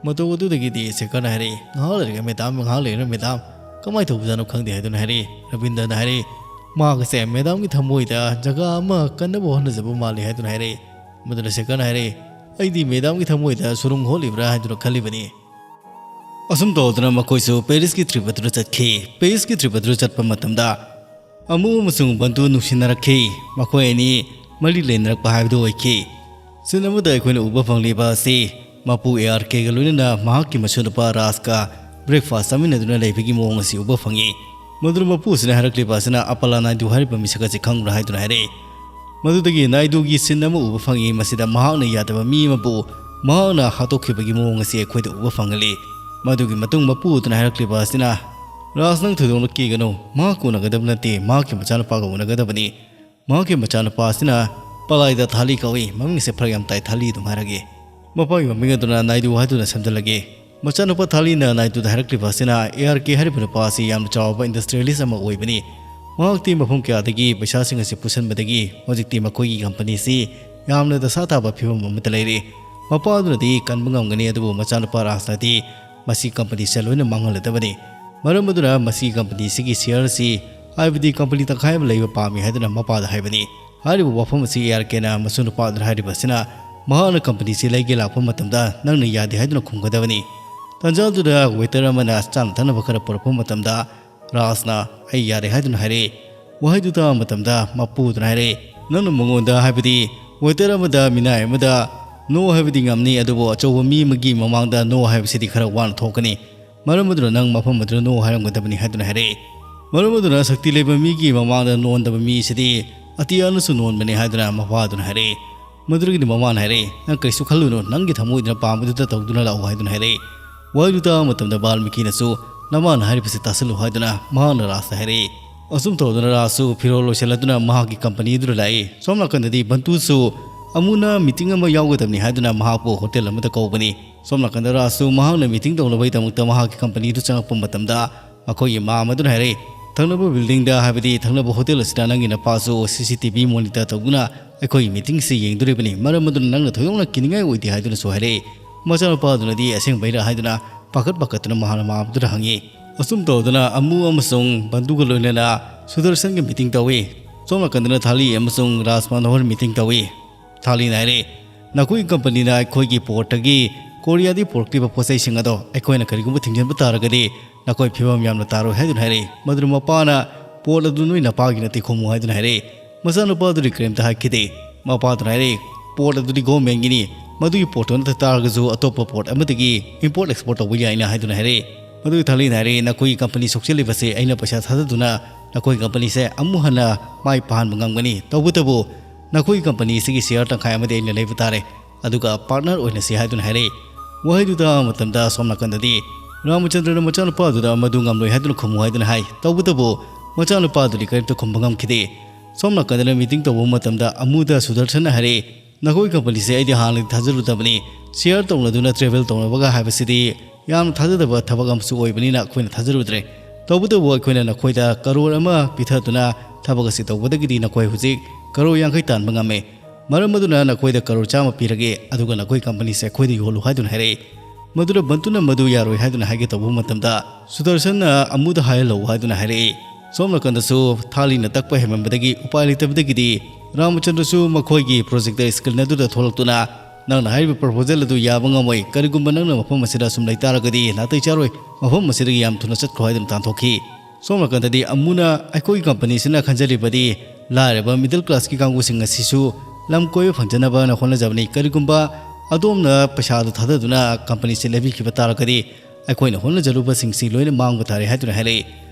ꯃꯇꯧ ꯑꯗꯨꯗꯒꯤꯗꯤ ꯁꯦꯈꯔꯅ ꯍꯥꯏꯔꯛꯏ, "ꯉꯥꯏꯍꯥꯛ ꯂꯩꯔꯒ ꯃꯦꯗꯥꯝ, ꯉꯥꯏꯍꯥꯛ ꯂꯩꯔꯒ ꯃꯦꯗꯥꯝ, ꯀꯃꯥꯏꯅ ꯇꯧꯕꯖꯥꯠꯅꯣ ꯈꯪꯗꯦ" ꯍꯥꯏꯗꯨꯅ ꯍꯥꯏꯔꯛꯏ꯫ ꯔꯕꯤꯟꯗ꯭ꯔꯅ ꯍꯥꯏꯔꯛꯏ, "ꯃꯍꯥꯛ ꯑꯁꯦ ꯃꯦꯗꯥꯝꯒꯤ ꯊꯃꯣꯏꯗ ꯖꯒꯥ ꯑꯃ ꯀꯟꯅꯕ ꯍꯣꯠꯅꯖꯕ ꯃꯥꯜꯂꯤ" ꯍꯥꯏꯗꯨꯅ ꯍꯥꯏꯔꯛꯏ꯫ ꯃꯗꯨꯅ ꯁꯦꯈꯔꯅ ꯍꯥꯏꯔꯛꯏ, "ꯑꯩꯗꯤ ꯃꯦꯗꯥꯝꯒꯤ ꯊꯃꯣꯏꯗ ꯁꯨꯔꯨꯡ ꯍꯣꯠꯂꯤꯕ꯭ꯔꯥ ꯍꯥꯏꯗꯨꯅ ꯈꯜꯂꯤꯕꯅꯤ"꯫ ꯑꯁꯨꯝ ꯇꯧꯗꯨꯅ ꯃꯈꯣꯏꯁꯨ ꯄꯦꯔꯤꯁꯀꯤ ꯇ꯭ꯔꯤꯞ ꯑꯗꯨꯗ ꯆꯠꯈꯤ꯫ ꯄꯦꯔꯤꯁꯀꯤ ꯇ꯭ꯔꯤꯞ ꯑꯗꯨꯗ ꯆꯠꯄ ꯃꯇꯝꯗ ꯑꯃꯨ ꯑꯃꯁꯨꯡ ꯕꯟꯇꯨ ꯅꯨꯡꯁꯤꯅꯔꯛꯈꯤ꯫ ꯃꯈꯣꯏ ꯑꯅꯤ ꯃꯔꯤ ꯂꯩꯅꯔꯛꯄ ꯍꯥꯏꯕꯗꯨ ꯑꯣꯏꯈꯤ꯫ ꯁꯤꯟ ꯑꯃꯗ ꯑꯩꯈꯣꯏꯅ ꯎꯕ ꯐꯪꯂꯤꯕ ꯑꯁꯤ ꯃꯄꯨ ꯑꯦ ꯑꯥꯔ ꯀꯦꯒ ꯂꯣꯏꯅꯅ ꯃꯍꯥꯛꯀꯤ ꯃꯁꯨꯅꯨꯄꯥ ꯔꯥꯖꯀ ꯕ꯭ꯔꯦꯛꯐꯥꯁ ꯆꯥꯃꯤꯟꯅꯗꯨꯅ ꯂꯩꯕꯒꯤ ꯃꯑꯣꯡ ꯑꯁꯤ ꯎꯕ ꯐꯪꯉꯤ꯫ ꯃꯗꯨꯗ ꯃꯄꯨ ꯑꯁꯤꯅ ꯍꯥꯏꯔꯛꯂꯤꯕ ꯑꯁꯤꯅ ꯑꯄꯂꯥ ꯅꯥꯏꯗꯨ ꯍꯥꯏꯔꯤꯕ ꯃꯤꯁꯛ ꯑꯁꯤ ꯈꯪꯕ꯭ꯔꯥ ꯍꯥꯏꯗꯨꯅ ꯍꯥꯏꯔꯛꯏ꯫ ꯃꯗꯨꯗꯒꯤ ꯅꯥꯏꯗꯨꯒꯤ scene ꯑꯃ ꯎꯕ ꯐꯪꯏ꯫ ꯃꯁꯤꯗ ꯃꯍꯥꯛꯅ ꯌꯥꯗꯕ ꯃꯤ ꯑꯃꯕꯨ ꯃꯍꯥꯛꯅ ꯍꯥꯠꯇꯣꯛꯈꯤꯕꯒꯤ ꯃꯑꯣꯡ ꯑꯁꯤ ꯑꯩꯈꯣꯏꯗ ꯎꯕ ꯐꯪꯍꯜꯂꯤ꯫ ꯃꯗꯨꯒꯤ ꯃꯇꯨꯡ ꯃꯄꯨ ꯑꯗꯨꯅ ꯍꯥꯏꯔꯛꯂꯤꯕ ꯑꯁꯤꯅ, "ꯔꯥꯖ, ꯅꯪ ꯊꯣꯏꯗꯣꯛꯅ ꯀꯤꯒꯅꯨ, ꯃꯍꯥꯛꯀ ꯎꯅꯒꯗꯕ ꯅꯠꯇꯦ, ꯃꯍꯥꯛꯀꯤ ꯃꯆꯥꯅꯨꯄꯥꯒ ꯎꯅꯒꯗꯕꯅꯤ꯫ ꯃꯍꯥꯛꯀꯤ ꯃꯆꯥꯅꯨꯄꯥ ꯑꯁꯤꯅ ꯄꯂꯥꯏꯗ ꯊꯥꯂꯤ ꯀꯧꯏ, ꯃꯃꯤꯡ ꯑꯁꯦ ꯐꯔꯛ ꯌꯥꯝ ꯇꯥꯏ, ꯊꯥꯂꯤ ꯑꯗꯨꯝ ꯍꯥꯏꯔꯒꯦ꯫" ꯃꯄꯥꯒꯤ ꯃꯃꯤꯡ ꯑꯗꯨꯅ ꯅꯥꯏꯗꯨ ꯍꯥꯏꯗꯨꯅ ꯁꯝꯖꯤꯜꯂꯒꯦ꯫ ꯃꯆꯥꯅꯨꯄꯥ ꯊꯥꯂꯤꯅ ꯅꯥꯏꯗꯨꯗ ꯍꯥꯏꯔꯛꯂꯤꯕ ꯑꯁꯤꯅ, "ꯑꯦ ꯑꯥꯔ ꯀꯦ ꯍꯥꯏꯔꯤꯕ ꯅꯨꯄꯥ ꯑꯁꯤ ꯌꯥꯝꯅ ꯆꯥꯎꯔꯕ industrialist ꯑꯃ ꯑꯣꯏꯕꯅꯤ꯫ ꯃꯍꯥꯛꯇꯤ ꯃꯐꯝ ꯀꯌꯥꯗꯒꯤ ꯄꯩꯁꯥꯁꯤꯡ ꯑꯁꯤ ꯄꯨꯁꯤꯟꯕꯗꯒꯤ ꯍꯧꯖꯤꯛꯇꯤ ꯃꯈꯣꯏꯒꯤ ꯀꯝꯄꯅꯤꯁꯤ ꯌꯥꯝꯅ ꯗꯁꯥ ꯇꯥꯕ ꯐꯤꯕꯝ ꯑꯃꯗ ꯂꯩꯔꯦ꯫ ꯃꯄꯥ ꯑꯗꯨꯅꯗꯤ ꯀꯟꯕ ꯉꯝꯒꯅꯤ, ꯑꯗꯨꯕꯨ ꯃꯆꯥꯅꯨꯄꯥ ꯔꯥꯖꯅꯗꯤ ꯃꯁꯤ ꯀꯝꯄꯅꯤꯁꯦ ꯂꯣꯏꯅ ꯃꯥꯡꯍꯜꯂꯗꯕꯅꯤ꯫ ꯃꯔꯝ ꯑꯗꯨꯅ ꯃꯁꯤ ꯀꯝꯄꯅꯤꯁꯤꯒꯤ share ꯑꯁꯤ, ꯍꯥꯏꯕꯗꯤ ꯀꯝꯄꯅꯤ ꯇꯪꯈꯥꯏ ꯑꯃ ꯂꯩꯕ ꯄꯥꯝꯃꯤ" ꯍꯥꯏꯗꯨꯅ ꯃꯄꯥꯗ ꯍꯥꯏꯕꯅꯤ꯫ ꯍꯥꯏꯔꯤꯕ ꯋꯥꯐꯝ ꯑꯁꯤ ꯑꯦ ꯑꯥꯔ ꯀꯦꯅ ꯃꯁꯨ ꯅꯨꯄꯥ ꯑꯗꯨꯗ ꯍꯥꯏꯔꯤꯕ ꯑꯁꯤꯅ, ꯃꯍꯥꯛꯅ ꯀꯝꯄꯅꯤꯁꯤ ꯂꯩꯒꯦ ꯂꯥꯛꯄ ꯃꯇꯝꯗ ꯅꯪꯅ ꯌꯥꯗꯦ ꯍꯥꯏꯗꯨꯅ ꯈꯨꯝꯒꯗꯕꯅꯤ꯫ ꯇꯥꯟꯖꯥꯗꯨꯗ waiter ꯑꯃꯅ ꯆꯥꯅ ꯊꯛꯅꯕ ꯈꯔ ꯄꯨꯔꯛꯄ ꯃꯇꯝꯗ ꯔꯥꯖꯅ "ꯑꯩ ꯌꯥꯔꯦ" ꯍꯥꯏꯗꯨꯅ ꯍꯥꯏꯔꯛꯏ꯫ ꯋꯥꯍꯩꯗꯨ ꯇꯥꯕ ꯃꯇꯝꯗ ꯃꯄꯨꯗꯨꯅ ꯍꯥꯏꯔꯛꯏ, "ꯅꯪꯅ ꯃꯉꯣꯟꯗ, ꯍꯥꯏꯕꯗꯤ waiter ꯑꯃꯗ, ꯃꯤꯅꯥꯏ ꯑꯃꯗ no ꯍꯥꯏꯕꯗꯤ ꯉꯝꯅꯤ, ꯑꯗꯨꯕꯨ ꯑꯆꯧꯕ ꯃꯤ ꯑꯃꯒꯤ ꯃꯃꯥꯡꯗ no ꯍꯥꯏꯕꯁꯤꯗꯤ ꯈꯔ ꯋꯥꯅ ꯊꯣꯛꯀꯅꯤ꯫ ꯃꯔꯝ ꯑꯗꯨꯅ ꯅꯪ ꯃꯐꯝ ꯑꯗꯨꯗ no ꯍꯥꯏꯔꯝꯒꯗꯕꯅꯤ" ꯍꯥꯏꯗꯨꯅ ꯍꯥꯏꯔꯛꯏ꯫ ꯃꯔꯝ ꯑꯗꯨꯅ ꯁꯛꯇꯤ ꯂꯩꯕ ꯃꯤꯒꯤ ꯃꯃꯥꯡꯗ ꯅꯣꯟꯗꯕ ꯃꯤ ꯑꯁꯤꯗꯤ ꯑꯇꯤꯌꯥꯅꯁꯨ ꯅꯣꯟꯕꯅꯤ ꯍꯥꯏꯗꯨꯅ ꯃꯄꯥꯗꯨꯅ ꯍꯥꯏꯔꯛꯏ꯫ ꯃꯗꯨꯗꯒꯤꯗꯤ ꯃꯃꯥꯅ ꯍꯥꯏꯔꯛꯏ, "ꯅꯪ ꯀꯔꯤꯁꯨ ꯈꯜꯂꯨꯅꯨ, ꯅꯪꯒꯤ ꯊꯃꯣꯏꯗꯨꯅ ꯄꯥꯝꯕꯗꯨꯗ ꯇꯧꯗꯨꯅ ꯂꯥꯛꯎ" ꯍꯥꯏꯗꯨꯅ ꯍꯥꯏꯔꯛꯏ꯫ ꯋꯥꯍꯩꯗꯨ ꯇꯥꯕ ꯃꯇꯝꯗ ꯕꯥꯜꯃꯤꯀꯤꯅꯁꯨ, "ꯅꯃꯥꯅ ꯍꯥꯏꯔꯤꯕꯁꯤ ꯇꯥꯁꯤꯜꯂꯨ" ꯍꯥꯏꯗꯨꯅ ꯃꯍꯥꯛꯅ ꯔꯥꯖꯇ ꯍꯥꯏꯔꯛꯏ꯫ ꯑꯁꯨꯝ ꯇꯧꯗꯨꯅ ꯔꯥꯖꯁꯨ ꯐꯤꯔꯣꯜ ꯂꯣꯏꯁꯤꯜꯂꯗꯨꯅ ꯃꯍꯥꯛꯀꯤ ꯀꯝꯄꯅꯤꯗꯨꯗ ꯂꯥꯛꯏ꯫ ꯁꯣꯝ ꯅꯥꯀꯟꯗꯗꯤ ꯕꯟꯇꯨꯁꯨ ꯑꯃꯨꯅ meeting ꯑꯃ ꯌꯥꯎꯒꯗꯕꯅꯤ ꯍꯥꯏꯗꯨꯅ ꯃꯍꯥꯛꯄꯨ hotel ꯑꯃꯗ ꯀꯧꯕꯅꯤ꯫ ꯁꯣꯝ ꯅꯥꯀꯟꯗ ꯔꯥꯖꯁꯨ ꯃꯍꯥꯛꯅ meeting ꯇꯧꯅꯕꯒꯤꯗꯃꯛꯇ ꯃꯍꯥꯛꯀꯤ ꯀꯝꯄꯅꯤꯗꯨ ꯆꯪꯂꯛꯄ ꯃꯇꯝꯗ, ꯃꯈꯣꯏꯒꯤ ꯃꯥꯝ ꯑꯗꯨꯅ ꯍꯥꯏꯔꯛꯏ, "ꯊꯪꯅꯕ buildingꯗ, ꯍꯥꯏꯕꯗꯤ ꯊꯪꯅꯕ hotel ꯑꯁꯤꯗ ꯅꯪꯒꯤ ꯅꯄꯥꯁꯨ C C T V monitor ꯇꯧꯗꯨꯅ ꯑꯩꯈꯣꯏꯒꯤ meetingꯁꯤ ꯌꯦꯡꯗꯣꯔꯤꯕꯅꯤ꯫ ꯃꯔꯝ ꯑꯗꯨꯅ ꯅꯪꯅ ꯊꯣꯏꯗꯣꯛꯅ ꯀꯤꯅꯤꯡꯉꯥꯏ ꯑꯣꯏꯗꯦ" ꯍꯥꯏꯗꯨꯅꯁꯨ ꯍꯥꯏꯔꯛꯏ꯫ ꯃꯆꯥꯅꯨꯄꯥ ꯑꯗꯨꯅꯗꯤ ꯑꯁꯦꯡꯕꯩꯔꯥ ꯍꯥꯏꯗꯨꯅ ꯄꯥꯈꯠ ꯄꯥꯈꯠꯇꯨꯅ ꯃꯍꯥꯛꯅ ꯃꯥꯝ ꯑꯗꯨꯗ ꯍꯪꯉꯤ꯫ ꯑꯁꯨꯝ ꯇꯧꯗꯨꯅ ꯑꯃꯨ ꯑꯃꯁꯨꯡ ꯕꯟꯗꯨꯒ ꯂꯣꯏꯅꯅ ꯁꯨꯗꯔꯁꯟꯒ meeting ꯇꯧꯏ꯫ ꯁꯣꯝ ꯅꯥꯀꯟꯗꯅ ꯊꯥꯂꯤ ꯑꯃꯁꯨꯡ ꯔꯥꯖ ꯃꯅꯣꯍꯔ meeting ꯇꯧꯏ꯫ ꯊꯥꯂꯤꯅ ꯍꯥꯏꯔꯛꯏ, "ꯅꯈꯣꯏꯒꯤ ꯀꯝꯄꯅꯤꯅ ꯑꯩꯈꯣꯏꯒꯤ ꯄꯣꯔꯠꯇꯒꯤ ꯀꯣꯔꯤꯌꯥꯗꯒꯤ ꯄꯨꯔꯛꯂꯤꯕ ꯄꯣꯠꯆꯩꯁꯤꯡ ꯑꯗꯣ ꯑꯩꯈꯣꯏꯅ ꯀꯔꯤꯒꯨꯝꯕ ꯊꯤꯡꯖꯤꯟꯕ ꯇꯥꯔꯒꯗꯤ ꯅꯈꯣꯏ ꯐꯤꯕꯝ ꯌꯥꯝꯅ ꯇꯥꯔꯣꯏ" ꯍꯥꯏꯗꯨꯅ ꯍꯥꯏꯔꯛꯏ꯫ ꯃꯗꯨꯗ ꯃꯄꯥꯅ, "ꯄꯣꯠ ꯑꯗꯨ ꯅꯣꯏ ꯅꯄꯥꯒꯤ ꯅꯠꯇꯦ, ꯈꯨꯝꯃꯨ" ꯍꯥꯏꯗꯨꯅ ꯍꯥꯏꯔꯛꯏ꯫ ꯃꯆꯥꯅꯨꯄꯥꯗꯨꯗꯤ ꯀꯔꯤꯝꯇ ꯍꯥꯏꯈꯤꯗꯦ꯫ ꯃꯄꯥꯗꯨꯅ ꯍꯥꯏꯔꯛꯏ, "ꯄꯣꯠ ꯑꯗꯨꯗꯤ governmentꯒꯤꯅꯤ, ꯃꯗꯨꯒꯤ ꯄꯣꯠꯇꯨ ꯅꯠꯇ ꯇꯥꯔꯒꯁꯨ ꯑꯇꯣꯞꯄ ꯄꯣꯠ ꯑꯃꯗꯒꯤ import export ꯇꯧꯕ ꯌꯥꯏꯅ" ꯍꯥꯏꯗꯨꯅ ꯍꯥꯏꯔꯛꯏ꯫ ꯃꯗꯨꯒꯤ ꯊꯥꯂꯤꯅ ꯍꯥꯏꯔꯛꯏ, "ꯅꯈꯣꯏꯒꯤ ꯀꯝꯄꯅꯤ ꯁꯣꯛꯆꯤꯜꯂꯤꯕꯁꯦ ꯑꯩꯅ ꯄꯩꯁꯥ ꯊꯥꯗꯗꯨꯅ ꯅꯈꯣꯏꯒꯤ ꯀꯝꯄꯅꯤꯁꯦ ꯑꯃꯨꯛ ꯍꯟꯅ ꯃꯥꯏ ꯄꯥꯛꯍꯟꯕ ꯉꯝꯒꯅꯤ꯫ ꯇꯧꯕꯇꯕꯨ ꯅꯈꯣꯏꯒꯤ ꯀꯝꯄꯅꯤ ꯑꯁꯤꯒꯤ ꯁꯤꯌꯥꯔ ꯇꯪꯈꯥꯏ ꯑꯃꯗꯤ ꯑꯩꯅ ꯂꯩꯕ ꯇꯥꯔꯦ, ꯑꯗꯨꯒ ꯄꯥꯔꯠꯅꯔ ꯑꯣꯏꯅꯁꯤ ꯍꯥꯏꯗꯨꯅ ꯍꯥꯏꯔꯛꯏ꯫ ꯋꯥꯍꯩꯗꯨ ꯇꯥꯕ ꯃꯇꯝꯗ ꯁꯣꯝ ꯅꯥꯀꯟꯗꯗꯤ ꯔꯥꯃꯆꯟꯗ꯭ꯔꯅ ꯃꯆꯥꯅꯨꯄꯥ ꯑꯗꯨꯗ ꯃꯗꯨ ꯉꯝꯂꯣꯏ ꯍꯥꯏꯗꯨꯅ ꯈꯨꯝꯃꯨ ꯍꯥꯏꯗꯨꯅ ꯍꯥꯏ꯫ ꯇꯧꯕꯇꯕꯨ ꯃꯆꯥꯅꯨꯄꯥ ꯑꯗꯨꯗꯤ ꯀꯔꯤꯝꯇ ꯈꯨꯝꯕ ꯉꯝꯈꯤꯗꯦ꯫ ꯁꯣꯝ ꯅꯥꯀꯟꯗꯅ ꯃꯤꯇꯤꯡ ꯇꯧꯕ ꯃꯇꯝꯗ ꯑꯃꯨꯗ ꯁꯨꯗꯔꯁꯟꯅ ꯍꯥꯏꯔꯛꯏ, "ꯅꯈꯣꯏ ꯀꯝꯄꯅꯤꯁꯦ ꯑꯩꯗꯤ ꯍꯥꯟꯅꯗꯤ ꯊꯥꯖꯔꯨꯗꯕꯅꯤ꯫ ꯁꯤꯌꯥꯔ ꯇꯧꯅꯗꯨꯅ ꯇ꯭ꯔꯦꯚꯦꯜ ꯇꯧꯅꯕꯒ ꯍꯥꯏꯕꯁꯤꯗꯤ ꯌꯥꯝꯅ ꯊꯥꯖꯗꯕ ꯊꯕꯛ ꯑꯃꯁꯨ ꯑꯣꯏꯕꯅꯤꯅ ꯑꯩꯈꯣꯏꯅ ꯊꯥꯖꯔꯨꯗ꯭ꯔꯦ꯫ ꯇꯧꯕꯇꯕꯨ ꯑꯩꯈꯣꯏꯅ ꯅꯈꯣꯏꯗ ꯀꯔꯣꯔ ꯑꯃ ꯄꯤꯊꯗꯨꯅ ꯊꯕꯛ ꯑꯁꯤ ꯇꯧꯕꯗꯒꯤꯗꯤ ꯅꯈꯣꯏ ꯍꯧꯖꯤꯛ ꯀꯔꯣꯔ ꯌꯥꯡꯈꯩ ꯇꯥꯟꯕ ꯉꯝꯃꯦ꯫ ꯃꯔꯝ ꯑꯗꯨꯅ ꯅꯈꯣꯏꯗ ꯀꯔꯣꯔ ꯆꯥꯝꯃ ꯄꯤꯔꯒꯦ, ꯑꯗꯨꯒ ꯅꯈꯣꯏ ꯀꯝꯄꯅꯤꯁꯦ ꯑꯩꯈꯣꯏꯗ ꯌꯣꯜꯂꯨ" ꯍꯥꯏꯗꯨꯅ ꯍꯥꯏꯔꯛꯏ꯫ ꯃꯗꯨꯗ ꯕꯟꯇꯨꯅ ꯃꯗꯨ ꯌꯥꯔꯣꯏ ꯍꯥꯏꯗꯨꯅ ꯍꯥꯏꯒꯦ ꯇꯧꯕ ꯃꯇꯝꯗ ꯁꯨꯗꯔꯁꯟꯅ ꯑꯃꯨꯗ ꯍꯥꯏꯍꯜꯂꯧ ꯍꯥꯏꯗꯨꯅ ꯍꯥꯏꯔꯛꯏ꯫ ꯁꯣꯝ ꯅꯥꯀꯟꯗꯁꯨ ꯊꯥꯂꯤꯅ ꯇꯛꯄ ꯍꯦꯟꯃꯟꯕꯗꯒꯤ ꯎꯄꯥꯏ ꯂꯩꯇꯕꯗꯒꯤꯗꯤ ꯔꯥꯃꯆꯟꯗ꯭ꯔꯁꯨ ꯃꯈꯣꯏꯒꯤ ꯄ꯭ꯔꯣꯖꯦꯛꯇꯔ ꯁ꯭ꯀ꯭ꯔꯤꯟ ꯑꯗꯨꯗ ꯊꯣꯛꯂꯛꯇꯨꯅ, "ꯅꯪꯅ ꯍꯥꯏꯔꯤꯕ ꯄ꯭ꯔꯣꯄꯣꯖꯦꯜ ꯑꯗꯨ ꯌꯥꯕ ꯉꯝꯃꯣꯏ꯫ ꯀꯔꯤꯒꯨꯝꯕ ꯅꯪꯅ ꯃꯐꯝ ꯑꯁꯤꯗ ꯁꯨꯝ ꯂꯩꯇꯥꯔꯒꯗꯤ ꯅꯥꯇꯩ ꯆꯥꯔꯣꯏ꯫ ꯃꯐꯝ ꯑꯁꯤꯗꯒꯤ ꯌꯥꯝ ꯊꯨꯅ ꯆꯠꯈ꯭ꯔꯣ" ꯍꯥꯏꯗꯨꯅ ꯇꯥꯟꯊꯣꯛꯈꯤ꯫ ꯁꯣꯝ ꯅꯥꯀꯟꯗꯗꯤ ꯑꯃꯨꯅ ꯑꯩꯈꯣꯏꯒꯤ ꯀꯝꯄꯅꯤꯁꯤꯅ ꯈꯟꯖꯔꯤꯕꯗꯤ ꯂꯥꯏꯔꯕ ꯃꯤꯗꯜ ꯀ꯭ꯂꯥꯁꯀꯤ ꯀꯥꯡꯕꯨꯁꯤꯡ ꯑꯁꯤꯁꯨ ꯂꯝ ꯀꯣꯏꯕ ꯐꯪꯖꯅꯕꯅ ꯍꯣꯠꯅꯖꯕꯅꯤ꯫ ꯀꯔꯤꯒꯨꯝꯕ ꯑꯗꯣꯝꯅ ꯄꯩꯁꯥ ꯑꯗꯨ ꯊꯥꯗꯗꯨꯅ ꯀꯝꯄꯅꯤꯁꯤ ꯂꯩꯕꯤꯈꯤꯕ ꯇꯥꯔꯒꯗꯤ ꯑꯩꯈꯣꯏꯅ ꯍꯣꯠꯅꯖꯔꯨꯕꯁꯤꯡꯁꯤ ꯂꯣꯏꯅ ꯃꯥꯡꯕ ꯇꯥꯔꯦ ꯍꯥꯏꯗꯨꯅ ꯍꯥꯏꯔꯛꯏ꯫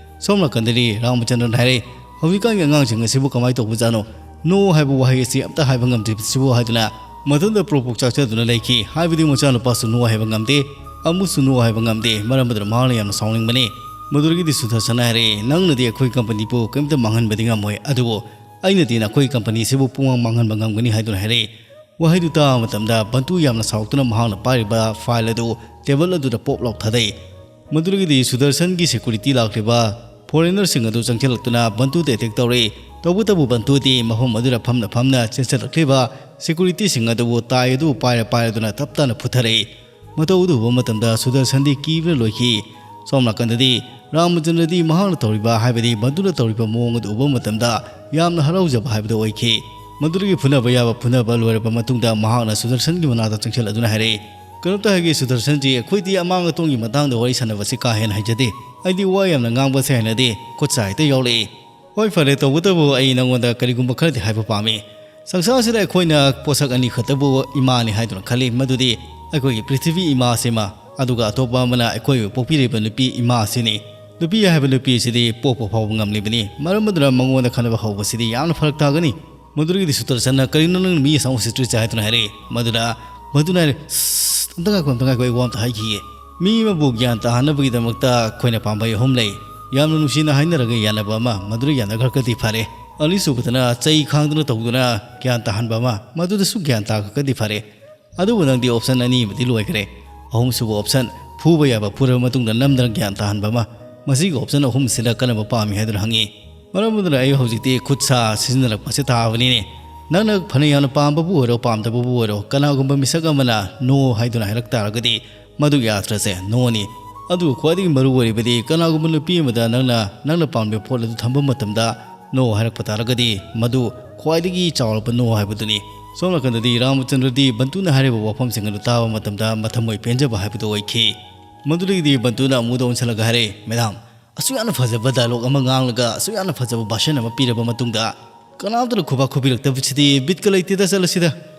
ꯁꯣꯝ ꯅꯥꯀꯟꯗꯗꯤ ꯔꯥꯃꯆꯟꯗ꯭ꯔꯟ ꯍꯥꯏꯔꯛꯏ, "ꯍꯧꯖꯤꯛꯀꯥꯟꯒꯤ ꯑꯉꯥꯡꯁꯤꯡ ꯑꯁꯤꯕꯨ ꯀꯃꯥꯏꯅ ꯇꯧꯕꯖꯥꯠꯅꯣ? ꯅꯣ ꯍꯥꯏꯕ ꯋꯥꯍꯩ ꯑꯁꯤ ꯑꯝꯇ ꯍꯥꯏꯕ ꯉꯝꯗ꯭ꯔꯤꯕꯁꯤꯕꯨ" ꯍꯥꯏꯗꯨꯅ ꯃꯊꯟꯇ ꯄ꯭ꯔꯣꯛ ꯄ꯭ꯔꯣꯛ ꯆꯥꯛꯆꯗꯨꯅ ꯂꯩꯈꯤ꯫ ꯍꯥꯏꯕꯗꯤ ꯃꯆꯥꯅꯨꯄꯥꯁꯨ ꯅꯣ ꯍꯥꯏꯕ ꯉꯝꯗꯦ, ꯑꯃꯨꯁꯨ ꯅꯣ ꯍꯥꯏꯕ ꯉꯝꯗꯦ꯫ ꯃꯔꯝ ꯑꯗꯨꯅ ꯃꯍꯥꯛꯅ ꯌꯥꯝꯅ ꯁꯥꯎꯅꯤꯡꯕꯅꯤ꯫ ꯃꯗꯨꯗꯒꯤꯗꯤ ꯁꯨꯗꯔꯁꯟꯅ ꯍꯥꯏꯔꯛꯏ, "ꯅꯪꯅꯗꯤ ꯑꯩꯈꯣꯏ ꯀꯝꯄꯅꯤꯕꯨ ꯀꯔꯤꯝꯇ ꯃꯥꯡꯍꯟꯕꯗꯤ ꯉꯝꯃꯣꯏ, ꯑꯗꯨꯕꯨ ꯑꯩꯅꯗꯤ ꯅꯈꯣꯏ ꯀꯝꯄꯅꯤꯁꯤꯕꯨ ꯄꯨꯡꯃꯥꯡ ꯃꯥꯡꯍꯟꯕ ꯉꯝꯒꯅꯤ" ꯍꯥꯏꯗꯨꯅ ꯍꯥꯏꯔꯛꯏ꯫ ꯋꯥꯍꯩꯗꯨ ꯇꯥꯕ ꯃꯇꯝꯗ ꯕꯟꯇꯨ ꯌꯥꯝꯅ ꯁꯥꯎꯔꯛꯇꯨꯅ ꯃꯍꯥꯛꯅ ꯄꯥꯏꯔꯤꯕ ꯐꯥꯏꯜ ꯑꯗꯨ ꯇꯦꯕꯜ ꯑꯗꯨꯗ ꯄꯣꯞ ꯂꯥꯎ ꯊꯥꯗꯩ꯫ ꯃꯗꯨꯗꯒꯤꯗꯤ ꯁꯨꯗꯔꯁꯟꯒꯤ ꯁꯦꯀꯨꯔꯤꯇꯤ ꯂꯥꯛꯂꯤꯕ ꯐꯣꯔꯦꯅꯔꯁꯤꯡ ꯑꯗꯨ ꯆꯪꯁꯤꯜꯂꯛꯇꯨꯅ ꯕꯟꯇꯨꯗ ꯑꯦꯇꯦꯛ ꯇꯧꯔꯛꯏ꯫ ꯇꯧꯕꯇꯕꯨ ꯕꯟꯇꯨꯗꯤ ꯃꯐꯝ ꯑꯗꯨꯗ ꯐꯝꯅ ꯐꯝꯅ ꯆꯦꯟꯁꯤꯜꯂꯛꯂꯤꯕ ꯁꯦꯀꯨꯔꯤꯇꯤꯁꯤꯡ ꯑꯗꯨꯕꯨ ꯇꯥꯏ ꯑꯗꯨ ꯄꯥꯏꯔ ꯄꯥꯏꯔꯗꯨꯅ ꯇꯞ ꯇꯥꯅ ꯐꯨꯊꯔꯛꯏ꯫ ꯃꯇꯧ ꯑꯗꯨ ꯎꯕ ꯃꯇꯝꯗ ꯁꯨꯗꯔꯁꯟꯗꯤ ꯀꯤꯕꯅ ꯂꯣꯏꯈꯤ꯫ ꯁꯣꯝ ꯅꯥꯀꯟꯗꯗꯤ ꯔꯥꯃꯆꯟꯗ꯭ꯔꯗꯤ ꯃꯍꯥꯛꯅ ꯇꯧꯔꯤꯕ, ꯍꯥꯏꯕꯗꯤ ꯕꯟꯇꯨꯅ ꯇꯧꯔꯤꯕ ꯃꯑꯣꯡ ꯑꯗꯨ ꯎꯕ ꯃꯇꯝꯗ ꯌꯥꯝꯅ ꯍꯔꯥꯎꯖꯕ ꯍꯥꯏꯕꯗꯨ ꯑꯣꯏꯈꯤ꯫ ꯃꯗꯨꯗꯒꯤ ꯐꯨꯅꯕ ꯌꯥꯕ ꯐꯨꯅꯕ ꯂꯣꯏꯔꯕ ꯃꯇꯨꯡꯗ ꯃꯍꯥꯛꯅ ꯁꯨꯗꯔꯁꯟꯒꯤ ꯃꯅꯥꯛꯇ ꯆꯪꯁꯤꯜꯂꯗꯨꯅ ꯍꯥꯏꯔꯛꯏ, "ꯀꯩꯅꯣꯝꯇ ꯍꯥꯏꯒꯦ ꯁꯨꯗꯔꯁꯟꯖꯤ, ꯑꯩꯈꯣꯏꯗꯤ ꯑꯃꯥꯡ ꯑꯇꯣꯡꯒꯤ ꯃꯇꯥꯡꯗ ꯋꯥꯔꯤ ꯁꯥꯟꯅꯕꯁꯤ ꯀꯥ ꯍꯦꯟꯅ ꯍꯩꯖꯗꯦ꯫ ꯑꯩꯗꯤ ꯋꯥ ꯌꯥꯝꯅ ꯉꯥꯡꯕꯁꯦ ꯍꯩꯅꯗꯦ, ꯈꯨꯠ ꯁꯥ ꯍꯦꯛꯇ ꯌꯥꯎꯔꯛꯏ"꯫ "ꯍꯣꯏ, ꯐꯔꯦ, ꯇꯧꯕꯇꯕꯨ ꯑꯩ ꯅꯉꯣꯟꯗ ꯀꯔꯤꯒꯨꯝꯕ ꯈꯔꯗꯤ ꯍꯥꯏꯕ ꯄꯥꯝꯃꯤ꯫ ꯁꯪꯁꯥꯔꯁꯤꯗ ꯑꯩꯈꯣꯏꯅ ꯄꯣꯠꯁꯛ ꯑꯅꯤ ꯈꯛꯇꯕꯨ ꯏꯃꯥꯅꯤ ꯍꯥꯏꯗꯨꯅ ꯈꯜꯂꯤ, ꯃꯗꯨꯗꯤ ꯑꯩꯈꯣꯏꯒꯤ ꯄ꯭ꯔꯤꯊꯤꯕꯤ ꯏꯃꯥ ꯑꯁꯤꯃ, ꯑꯗꯨꯒ ꯑꯇꯣꯞꯄ ꯑꯃꯅ ꯑꯩꯈꯣꯏꯕꯨ ꯄꯣꯛꯄꯤꯔꯤꯕ ꯅꯨꯄꯤ ꯏꯃꯥ ꯑꯁꯤꯅꯤ꯫ ꯅꯨꯄꯤ ꯍꯥꯏꯕ ꯅꯨꯄꯤ ꯑꯁꯤꯗꯤ ꯄꯣꯛꯄ ꯐꯥꯎꯕ ꯉꯝꯂꯤꯕꯅꯤ, ꯃꯔꯝ ꯑꯗꯨꯅ ꯃꯉꯣꯟꯗ ꯈꯠꯅꯕ ꯍꯧꯕꯁꯤꯗꯤ ꯌꯥꯝꯅ ꯐꯔꯛ ꯇꯥꯒꯅꯤ"꯫ ꯃꯗꯨꯗꯒꯤꯗꯤ ꯁꯨꯗꯔꯁꯟꯅ, "ꯀꯔꯤꯅꯣ ꯅꯪꯅ ꯃꯤ ꯑꯁꯥꯎ ꯎꯁꯤꯠꯇ꯭ꯔꯤꯁꯦ?" ꯍꯥꯏꯗꯨꯅ ꯍꯥꯏꯔꯛꯏ꯫ ꯃꯗꯨꯗ ꯃꯗꯨꯅ ꯍꯥꯏꯔꯦ, "ꯁꯁ, ꯑꯝꯇ ꯉꯥꯏꯈꯣ, ꯑꯝꯇ ꯉꯥꯏꯈꯣ, ꯑꯩ ꯋꯥ ꯑꯝꯇ ꯍꯥꯏꯈꯤꯒꯦ꯫ ꯃꯤ ꯑꯃꯕꯨ ꯒ꯭ꯌꯥꯟ ꯇꯥꯍꯟꯅꯕꯒꯤꯗꯃꯛꯇ ꯑꯩꯈꯣꯏꯅ ꯄꯥꯝꯕꯩ ꯑꯍꯨꯝ ꯂꯩ꯫ ꯌꯥꯝꯅ ꯅꯨꯡꯁꯤꯅ ꯍꯥꯏꯅꯔꯒ ꯌꯥꯅꯕ ꯑꯃ, ꯃꯗꯨꯗ ꯌꯥꯅꯈ꯭ꯔꯒꯗꯤ ꯐꯔꯦ꯫ ꯑꯅꯤꯁꯨꯕꯗꯅ ꯆꯩ ꯈꯥꯡꯗꯨꯅ ꯇꯧꯗꯨꯅ ꯒ꯭ꯌꯥꯟ ꯇꯥꯍꯟꯕ ꯑꯃ, ꯃꯗꯨꯗꯁꯨ ꯒ꯭ꯌꯥꯟ ꯇꯥꯈ꯭ꯔꯒꯗꯤ ꯐꯔꯦ꯫ ꯑꯗꯨꯕꯨ ꯅꯪꯗꯤ option ꯑꯅꯤ ꯑꯃꯗꯤ ꯂꯣꯏꯈ꯭ꯔꯦ꯫ ꯑꯍꯨꯝꯁꯨꯕ option, ꯐꯨꯕ ꯌꯥꯕ ꯐꯨꯔꯕ ꯃꯇꯨꯡꯗ ꯅꯝꯗꯅ ꯒ꯭ꯌꯥꯟ ꯇꯥꯍꯟꯕ ꯑꯃ꯫ ꯃꯁꯤꯒꯤ option ꯑꯍꯨꯝꯁꯤꯗ ꯀꯔꯝꯕ ꯄꯥꯝꯃꯤ?" ꯍꯥꯏꯗꯨꯅ ꯍꯪꯉꯤ꯫ ꯃꯔꯝ ꯑꯗꯨꯅ ꯑꯩ ꯍꯧꯖꯤꯛꯇꯤ ꯈꯨꯠ ꯁꯥ ꯁꯤꯖꯤꯟꯅꯔꯛꯄꯁꯦ ꯇꯥꯕꯅꯤꯅꯦ꯫ ꯅꯪꯅ ꯐꯅ ꯌꯥꯝꯅ ꯄꯥꯝꯕꯕꯨ ꯑꯣꯏꯔꯣ, ꯄꯥꯝꯗꯕꯕꯨ ꯑꯣꯏꯔꯣ, ꯀꯅꯥꯒꯨꯝꯕ ꯃꯤꯁꯛ ꯑꯃꯅ no ꯍꯥꯏꯗꯨꯅ ꯍꯥꯏꯔꯛ ꯇꯥꯔꯒꯗꯤ, ꯃꯗꯨꯒꯤ ꯑꯥꯔꯊꯁꯦ no ꯅꯤ꯫ ꯑꯗꯨꯒ ꯈ꯭ꯋꯥꯏꯗꯒꯤ ꯃꯔꯨ ꯑꯣꯏꯔꯤꯕꯗꯤ, ꯀꯅꯥꯒꯨꯝꯕ ꯅꯨꯄꯤ ꯑꯃꯗ ꯅꯪꯅ, ꯅꯪꯅ ꯄꯥꯝꯂꯤꯕ ꯄꯣꯠ ꯑꯗꯨ ꯊꯝꯕ ꯃꯇꯝꯗ no ꯍꯥꯏꯔꯛꯄ ꯇꯥꯔꯒꯗꯤ, ꯃꯗꯨ ꯈ꯭ꯋꯥꯏꯗꯒꯤ ꯆꯥꯎꯔꯕ no ꯍꯥꯏꯕꯗꯨꯅꯤ꯫ ꯁꯣꯝ ꯅꯥꯀꯟꯗꯗꯤ ꯔꯥꯃꯆꯟꯗ꯭ꯔꯗꯤ ꯕꯟꯇꯨꯅ ꯍꯥꯏꯔꯤꯕ ꯋꯥꯐꯝꯁꯤꯡ ꯑꯗꯨ ꯇꯥꯕ ꯃꯇꯝꯗ ꯃꯊꯃꯣꯏ ꯄꯦꯟꯖꯕ ꯍꯥꯏꯕꯗꯨ ꯑꯣꯏꯈꯤ꯫ ꯃꯗꯨꯗꯒꯤꯗꯤ ꯕꯟꯇꯨꯅ ꯑꯃꯨꯗ ꯑꯣꯟꯁꯤꯜꯂꯒ ꯍꯥꯏꯔꯦ, "ꯃꯦꯗꯥꯝ, ꯑꯁꯨꯛ ꯌꯥꯝꯅ ꯐꯖꯕ dialogue ꯑꯃ ꯉꯥꯡꯂꯒ, ꯑꯁꯨꯛ ꯌꯥꯝꯅ ꯐꯖꯕ ꯚꯥꯁꯟ ꯑꯃ ꯄꯤꯔꯕ ꯃꯇꯨꯡꯗ, ꯀꯅꯥꯝꯇꯅ ꯈꯨꯕꯥꯛ ꯈꯨꯕꯤꯔꯛꯇꯕꯁꯤꯗꯤ ꯕꯤꯠꯀ ꯂꯩꯇꯦꯗ, ꯆꯠꯂꯁꯤꯗ꯫"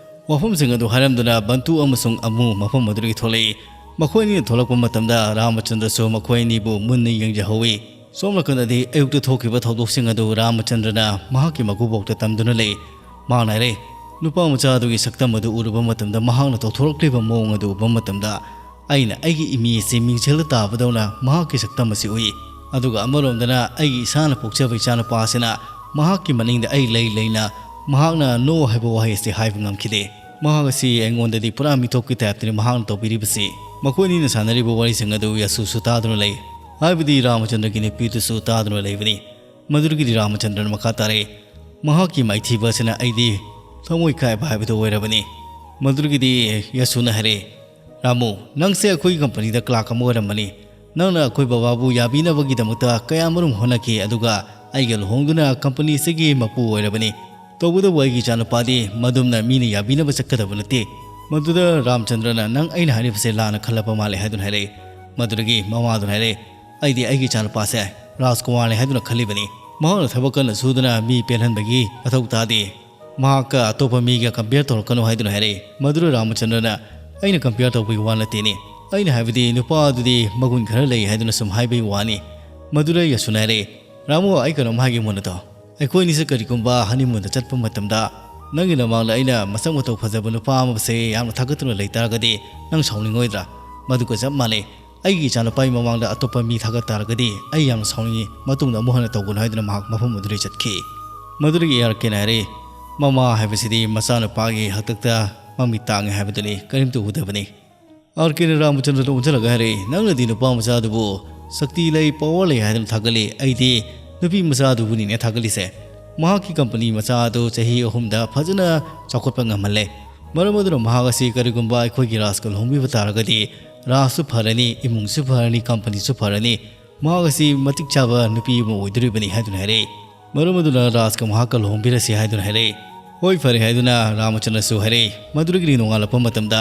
ꯋꯥꯐꯝꯁꯤꯡ ꯑꯗꯨ ꯍꯥꯏꯔꯝꯗꯨꯅ ꯕꯟꯇꯨ ꯑꯃꯁꯨꯡ ꯑꯃꯨ ꯃꯐꯝ ꯑꯗꯨꯗꯒꯤ ꯊꯣꯛꯂꯛꯏ꯫ ꯃꯈꯣꯏ ꯑꯅꯤꯅ ꯊꯣꯛꯂꯛꯄ ꯃꯇꯝꯗ ꯔꯥꯃꯆꯟꯗ꯭ꯔꯁꯨ ꯃꯈꯣꯏ ꯑꯅꯤꯕꯨ ꯃꯨꯟꯅ ꯌꯦꯡꯖꯍꯧꯏ꯫ ꯁꯣꯝ ꯅꯥꯀꯟꯗꯗꯤ ꯑꯌꯨꯛꯇ ꯊꯣꯛꯈꯤꯕ ꯊꯧꯗꯣꯛꯁꯤꯡ ꯑꯗꯨ ꯔꯥꯃꯆꯟꯗ꯭ꯔꯅ ꯃꯍꯥꯛꯀꯤ ꯃꯀꯨꯕꯣꯛꯇ ꯇꯝꯗꯨꯅ ꯂꯩ꯫ ꯃꯍꯥꯛꯅ ꯍꯥꯏꯔꯦ, ꯅꯨꯄꯥ ꯃꯆꯥ ꯑꯗꯨꯒꯤ ꯁꯛꯇꯝ ꯑꯗꯨ ꯎꯔꯨꯕ ꯃꯇꯝꯗ, ꯃꯍꯥꯛꯅ ꯇꯧꯊꯣꯔꯛꯂꯤꯕ ꯃꯑꯣꯡ ꯑꯗꯨ ꯎꯕ ꯃꯇꯝꯗ, ꯑꯩꯅ ꯑꯩꯒꯤ ꯏꯃꯦꯖꯁꯤ ꯃꯤꯡꯁꯦꯜꯗ ꯇꯥꯕꯗꯧꯅ ꯃꯍꯥꯛꯀꯤ ꯁꯛꯇꯝ ꯑꯁꯤ ꯎꯏ꯫ ꯑꯗꯨꯒ ꯑꯃꯔꯣꯝꯗꯅ ꯑꯩꯒꯤ ꯏꯁꯥꯅ ꯄꯣꯛꯆꯕ ꯏꯆꯥꯅꯨꯄꯥ ꯑꯁꯤꯅ ꯃꯍꯥꯛꯀꯤ ꯃꯅꯤꯡꯗ ꯑꯩ ꯂꯩ ꯂꯩꯅ ꯃꯍꯥꯛꯅ "no" ꯍꯥꯏꯕ ꯋꯥꯍꯩ ꯑꯁꯤ ꯍꯥꯏꯕ ꯉꯝꯈꯤꯗꯦ꯫ ꯃꯍꯥꯛ ꯑꯁꯤ ꯑꯩꯉꯣꯟꯗꯗꯤ ꯄꯨꯔꯥ ꯃꯤꯇꯣꯞꯀꯤ type ꯇꯅꯤ ꯃꯍꯥꯛꯅ ꯇꯧꯕꯤꯔꯤꯕꯁꯤ꯫ ꯃꯈꯣꯏ ꯑꯅꯤꯅ ꯁꯥꯟꯅꯔꯤꯕ ꯋꯥꯔꯤꯁꯤꯡ ꯑꯗꯨ ꯌꯥꯁꯨꯁꯨ ꯇꯥꯗꯨꯅ ꯂꯩ, ꯍꯥꯏꯕꯗꯤ ꯔꯥꯃꯆꯟꯗ꯭ꯔꯒꯤ ꯅꯨꯄꯤꯗꯨꯁꯨ ꯇꯥꯗꯨꯅ ꯂꯩꯕꯅꯤ꯫ ꯃꯗꯨꯗꯒꯤꯗꯤ ꯔꯥꯃꯆꯟꯗ꯭ꯔꯅ ꯃꯈꯥ ꯇꯥꯔꯛꯏ, "ꯃꯍꯥꯛꯀꯤ ꯃꯥꯏꯊꯤꯕ ꯑꯁꯤꯅ ꯑꯩꯗꯤ ꯊꯃꯣꯏ ꯀꯥꯏꯕ ꯍꯥꯏꯕꯗꯨ ꯑꯣꯏꯔꯕꯅꯤ꯫" ꯃꯗꯨꯗꯒꯤꯗꯤ ꯌꯥꯁꯨꯅ ꯍꯥꯏꯔꯛꯏ, "ꯔꯥꯃꯨ, ꯅꯪꯁꯦ ꯑꯩꯈꯣꯏꯒꯤ company ꯗ clerk ꯑꯃ ꯑꯣꯏꯔꯝꯕꯅꯤ꯫ ꯅꯪꯅ ꯑꯩꯈꯣꯏ ꯕꯕꯥꯕꯨ ꯌꯥꯕꯤꯅꯕꯒꯤꯗꯃꯛꯇ ꯀꯌꯥꯃꯔꯨꯝ ꯍꯣꯠꯅꯈꯤ, ꯑꯗꯨꯒ ꯑꯩꯒ ꯂꯨꯍꯣꯡꯗꯨꯅ company ꯑꯁꯤꯒꯤ ꯃꯄꯨ ꯑꯣꯏꯔꯕꯅꯤ꯫ ꯇꯧꯕꯇꯕꯨ ꯑꯩꯒꯤ ꯏꯆꯥꯅꯨꯄꯥꯗꯤ ꯃꯗꯨꯝꯅ ꯃꯤꯅ ꯌꯥꯕꯤꯅꯕ ꯆꯠꯀꯗꯕ ꯅꯠꯇꯦ꯫" ꯃꯗꯨꯗ ꯔꯥꯃꯆꯟꯗ꯭ꯔꯅ, "ꯅꯪ ꯑꯩꯅ ꯍꯥꯏꯔꯤꯕꯁꯦ ꯂꯥꯟꯅ ꯈꯜꯂꯕ ꯃꯥꯜꯂꯦ" ꯍꯥꯏꯗꯨꯅ ꯍꯥꯏꯔꯛꯏ꯫ ꯃꯗꯨꯗꯒꯤ ꯃꯃꯥꯗꯨꯅ ꯍꯥꯏꯔꯛꯏ, "ꯑꯩꯗꯤ ꯑꯩꯒꯤ ꯏꯆꯥꯅꯨꯄꯥꯁꯦ ꯔꯥꯖꯀꯨꯃꯥꯔꯅꯤ ꯍꯥꯏꯗꯨꯅ ꯈꯜꯂꯤꯕꯅꯤ꯫ ꯃꯍꯥꯛꯅ ꯊꯕꯛ ꯀꯟꯅ ꯁꯨꯗꯨꯅ ꯃꯤ ꯄꯦꯜꯍꯟꯕꯒꯤ ꯃꯊꯧ ꯇꯥꯗꯦ꯫ ꯃꯍꯥꯛꯀ ꯑꯇꯣꯞꯄ ꯃꯤꯒ compare ꯇꯧꯔꯛꯀꯅꯨ" ꯍꯥꯏꯗꯨꯅ ꯍꯥꯏꯔꯛꯏ꯫ ꯃꯗꯨꯗ ꯔꯥꯃꯆꯟꯗ꯭ꯔꯅ, "ꯑꯩꯅ compare ꯇꯧꯕꯒꯤ ꯋꯥ ꯅꯠꯇꯦꯅꯦ꯫ ꯑꯩꯅ ꯍꯥꯏꯕꯗꯤ ꯅꯨꯄꯥ ꯑꯗꯨꯗꯤ ꯃꯒꯨꯟ ꯈꯔ ꯂꯩ ꯍꯥꯏꯗꯨꯅ ꯁꯨꯝ ꯍꯥꯏꯕꯒꯤ ꯋꯥꯅꯤ꯫" ꯃꯗꯨꯗ ꯌꯥꯁꯨꯅ ꯍꯥꯏꯔꯛꯏ, "ꯔꯥꯃꯨ, ꯑꯩ ꯀꯩꯅꯣꯝ ꯍꯥꯏꯒꯦ ꯃꯨꯟꯅ ꯇꯥꯎ꯫ ꯑꯩꯈꯣꯏꯅꯤꯁꯦ ꯀꯔꯤꯒꯨꯝꯕ ꯍꯅꯤꯃꯨꯟꯗ ꯆꯠꯄ ꯃꯇꯝꯗ ꯅꯪꯒꯤ ꯅꯃꯥꯡꯗ ꯑꯩꯅ ꯃꯁꯛ ꯃꯇꯧ ꯐꯖꯕ ꯅꯨꯄꯥ ꯑꯃꯁꯦ ꯌꯥꯝꯅ ꯊꯥꯒꯠꯇꯨꯅ ꯂꯩꯇꯥꯔꯒꯗꯤ ꯅꯪ ꯁꯥꯎꯅꯤꯡꯉꯣꯏꯗ꯭ꯔꯥ? ꯃꯗꯨꯒ ꯆꯞ ꯃꯥꯟꯅꯩ꯫ ꯑꯩꯒꯤ ꯏꯆꯥꯅꯨꯄꯥꯒꯤ ꯃꯃꯥꯡꯗ ꯑꯇꯣꯞꯄ ꯃꯤ ꯊꯥꯒꯠ ꯇꯥꯔꯒꯗꯤ ꯑꯩ ꯌꯥꯝꯅ ꯁꯥꯎꯅꯤꯡꯉꯤ꯫ ꯃꯇꯨꯡꯗ ꯑꯃꯨꯛ ꯍꯟꯅ ꯇꯧꯒꯅꯨ ꯍꯥꯏꯗꯨꯅ ꯃꯍꯥꯛ ꯃꯐꯝ ꯑꯗꯨꯗꯒꯤ ꯆꯠꯈꯤ꯫ ꯃꯗꯨꯗꯒꯤ ꯑꯦ ꯑꯥꯔ ꯀꯦꯅ ꯍꯥꯏꯔꯛꯏ, "ꯃꯃꯥ ꯍꯥꯏꯕꯁꯤꯗꯤ ꯃꯆꯥꯅꯨꯄꯥꯒꯤ ꯍꯥꯛꯇꯛꯇ ꯃꯃꯤꯠ ꯇꯥꯡꯉꯤ ꯍꯥꯏꯕꯗꯨꯅꯤ, ꯀꯔꯤꯝꯇ ꯎꯗꯕꯅꯤ"꯫ ꯑꯥꯔ ꯀꯦꯅ ꯔꯥꯃꯆꯟꯗ꯭ꯔꯗ ꯑꯣꯟꯁꯤꯜꯂꯒ ꯍꯥꯏꯔꯛꯏ, "ꯅꯪꯅꯗꯤ ꯅꯨꯄꯥ ꯃꯆꯥꯗꯨꯕꯨ ꯁꯛꯇꯤ ꯂꯩ, ꯄꯋꯥꯔ ꯂꯩ ꯍꯥꯏꯗꯨꯅ ꯊꯥꯒꯠꯂꯤ, ꯑꯩꯗꯤ ꯅꯨꯄꯤ ꯃꯆꯥꯗꯨꯕꯨꯅꯤꯅꯦ ꯊꯥꯒꯠꯂꯤꯁꯦ꯫ ꯃꯍꯥꯛꯀꯤ ꯀꯝꯄꯅꯤ ꯃꯆꯥ ꯑꯗꯨ ꯆꯍꯤ ꯑꯍꯨꯝꯗ ꯐꯖꯅ ꯆꯥꯎꯈꯠꯄ ꯉꯝꯍꯜꯂꯦ꯫ ꯃꯔꯝ ꯑꯗꯨꯅ ꯃꯍꯥꯛ ꯑꯁꯤ ꯀꯔꯤꯒꯨꯝꯕ ꯑꯩꯈꯣꯏꯒꯤ ꯔꯥꯖꯀ ꯂꯨꯍꯣꯡꯕꯤꯕ ꯇꯥꯔꯒꯗꯤ ꯔꯥꯖꯁꯨ ꯐꯔꯅꯤ, ꯏꯃꯨꯡꯁꯨ ꯐꯔꯅꯤ, ꯀꯝꯄꯅꯤꯁꯨ ꯐꯔꯅꯤ꯫ ꯃꯍꯥꯛ ꯑꯁꯤ ꯃꯇꯤꯛ ꯆꯥꯕ ꯅꯨꯄꯤ ꯑꯃ ꯑꯣꯏꯗꯣꯔꯤꯕꯅꯤ" ꯍꯥꯏꯗꯨꯅ ꯍꯥꯏꯔꯛꯏ꯫ ꯃꯔꯝ ꯑꯗꯨꯅ ꯔꯥꯖꯀ ꯃꯍꯥꯛꯀ ꯂꯨꯍꯣꯡꯕꯤꯔꯁꯤ ꯍꯥꯏꯗꯨꯅ ꯍꯥꯏꯔꯛꯏ꯫ "ꯍꯣꯏ, ꯐꯔꯦ" ꯍꯥꯏꯗꯨꯅ ꯔꯥꯃꯆꯟꯗ꯭ꯔꯁꯨ ꯍꯥꯏꯔꯛꯏ꯫ ꯃꯗꯨꯗꯒꯤꯗꯤ ꯅꯣꯡꯉꯥꯜꯂꯛꯄ ꯃꯇꯝꯗ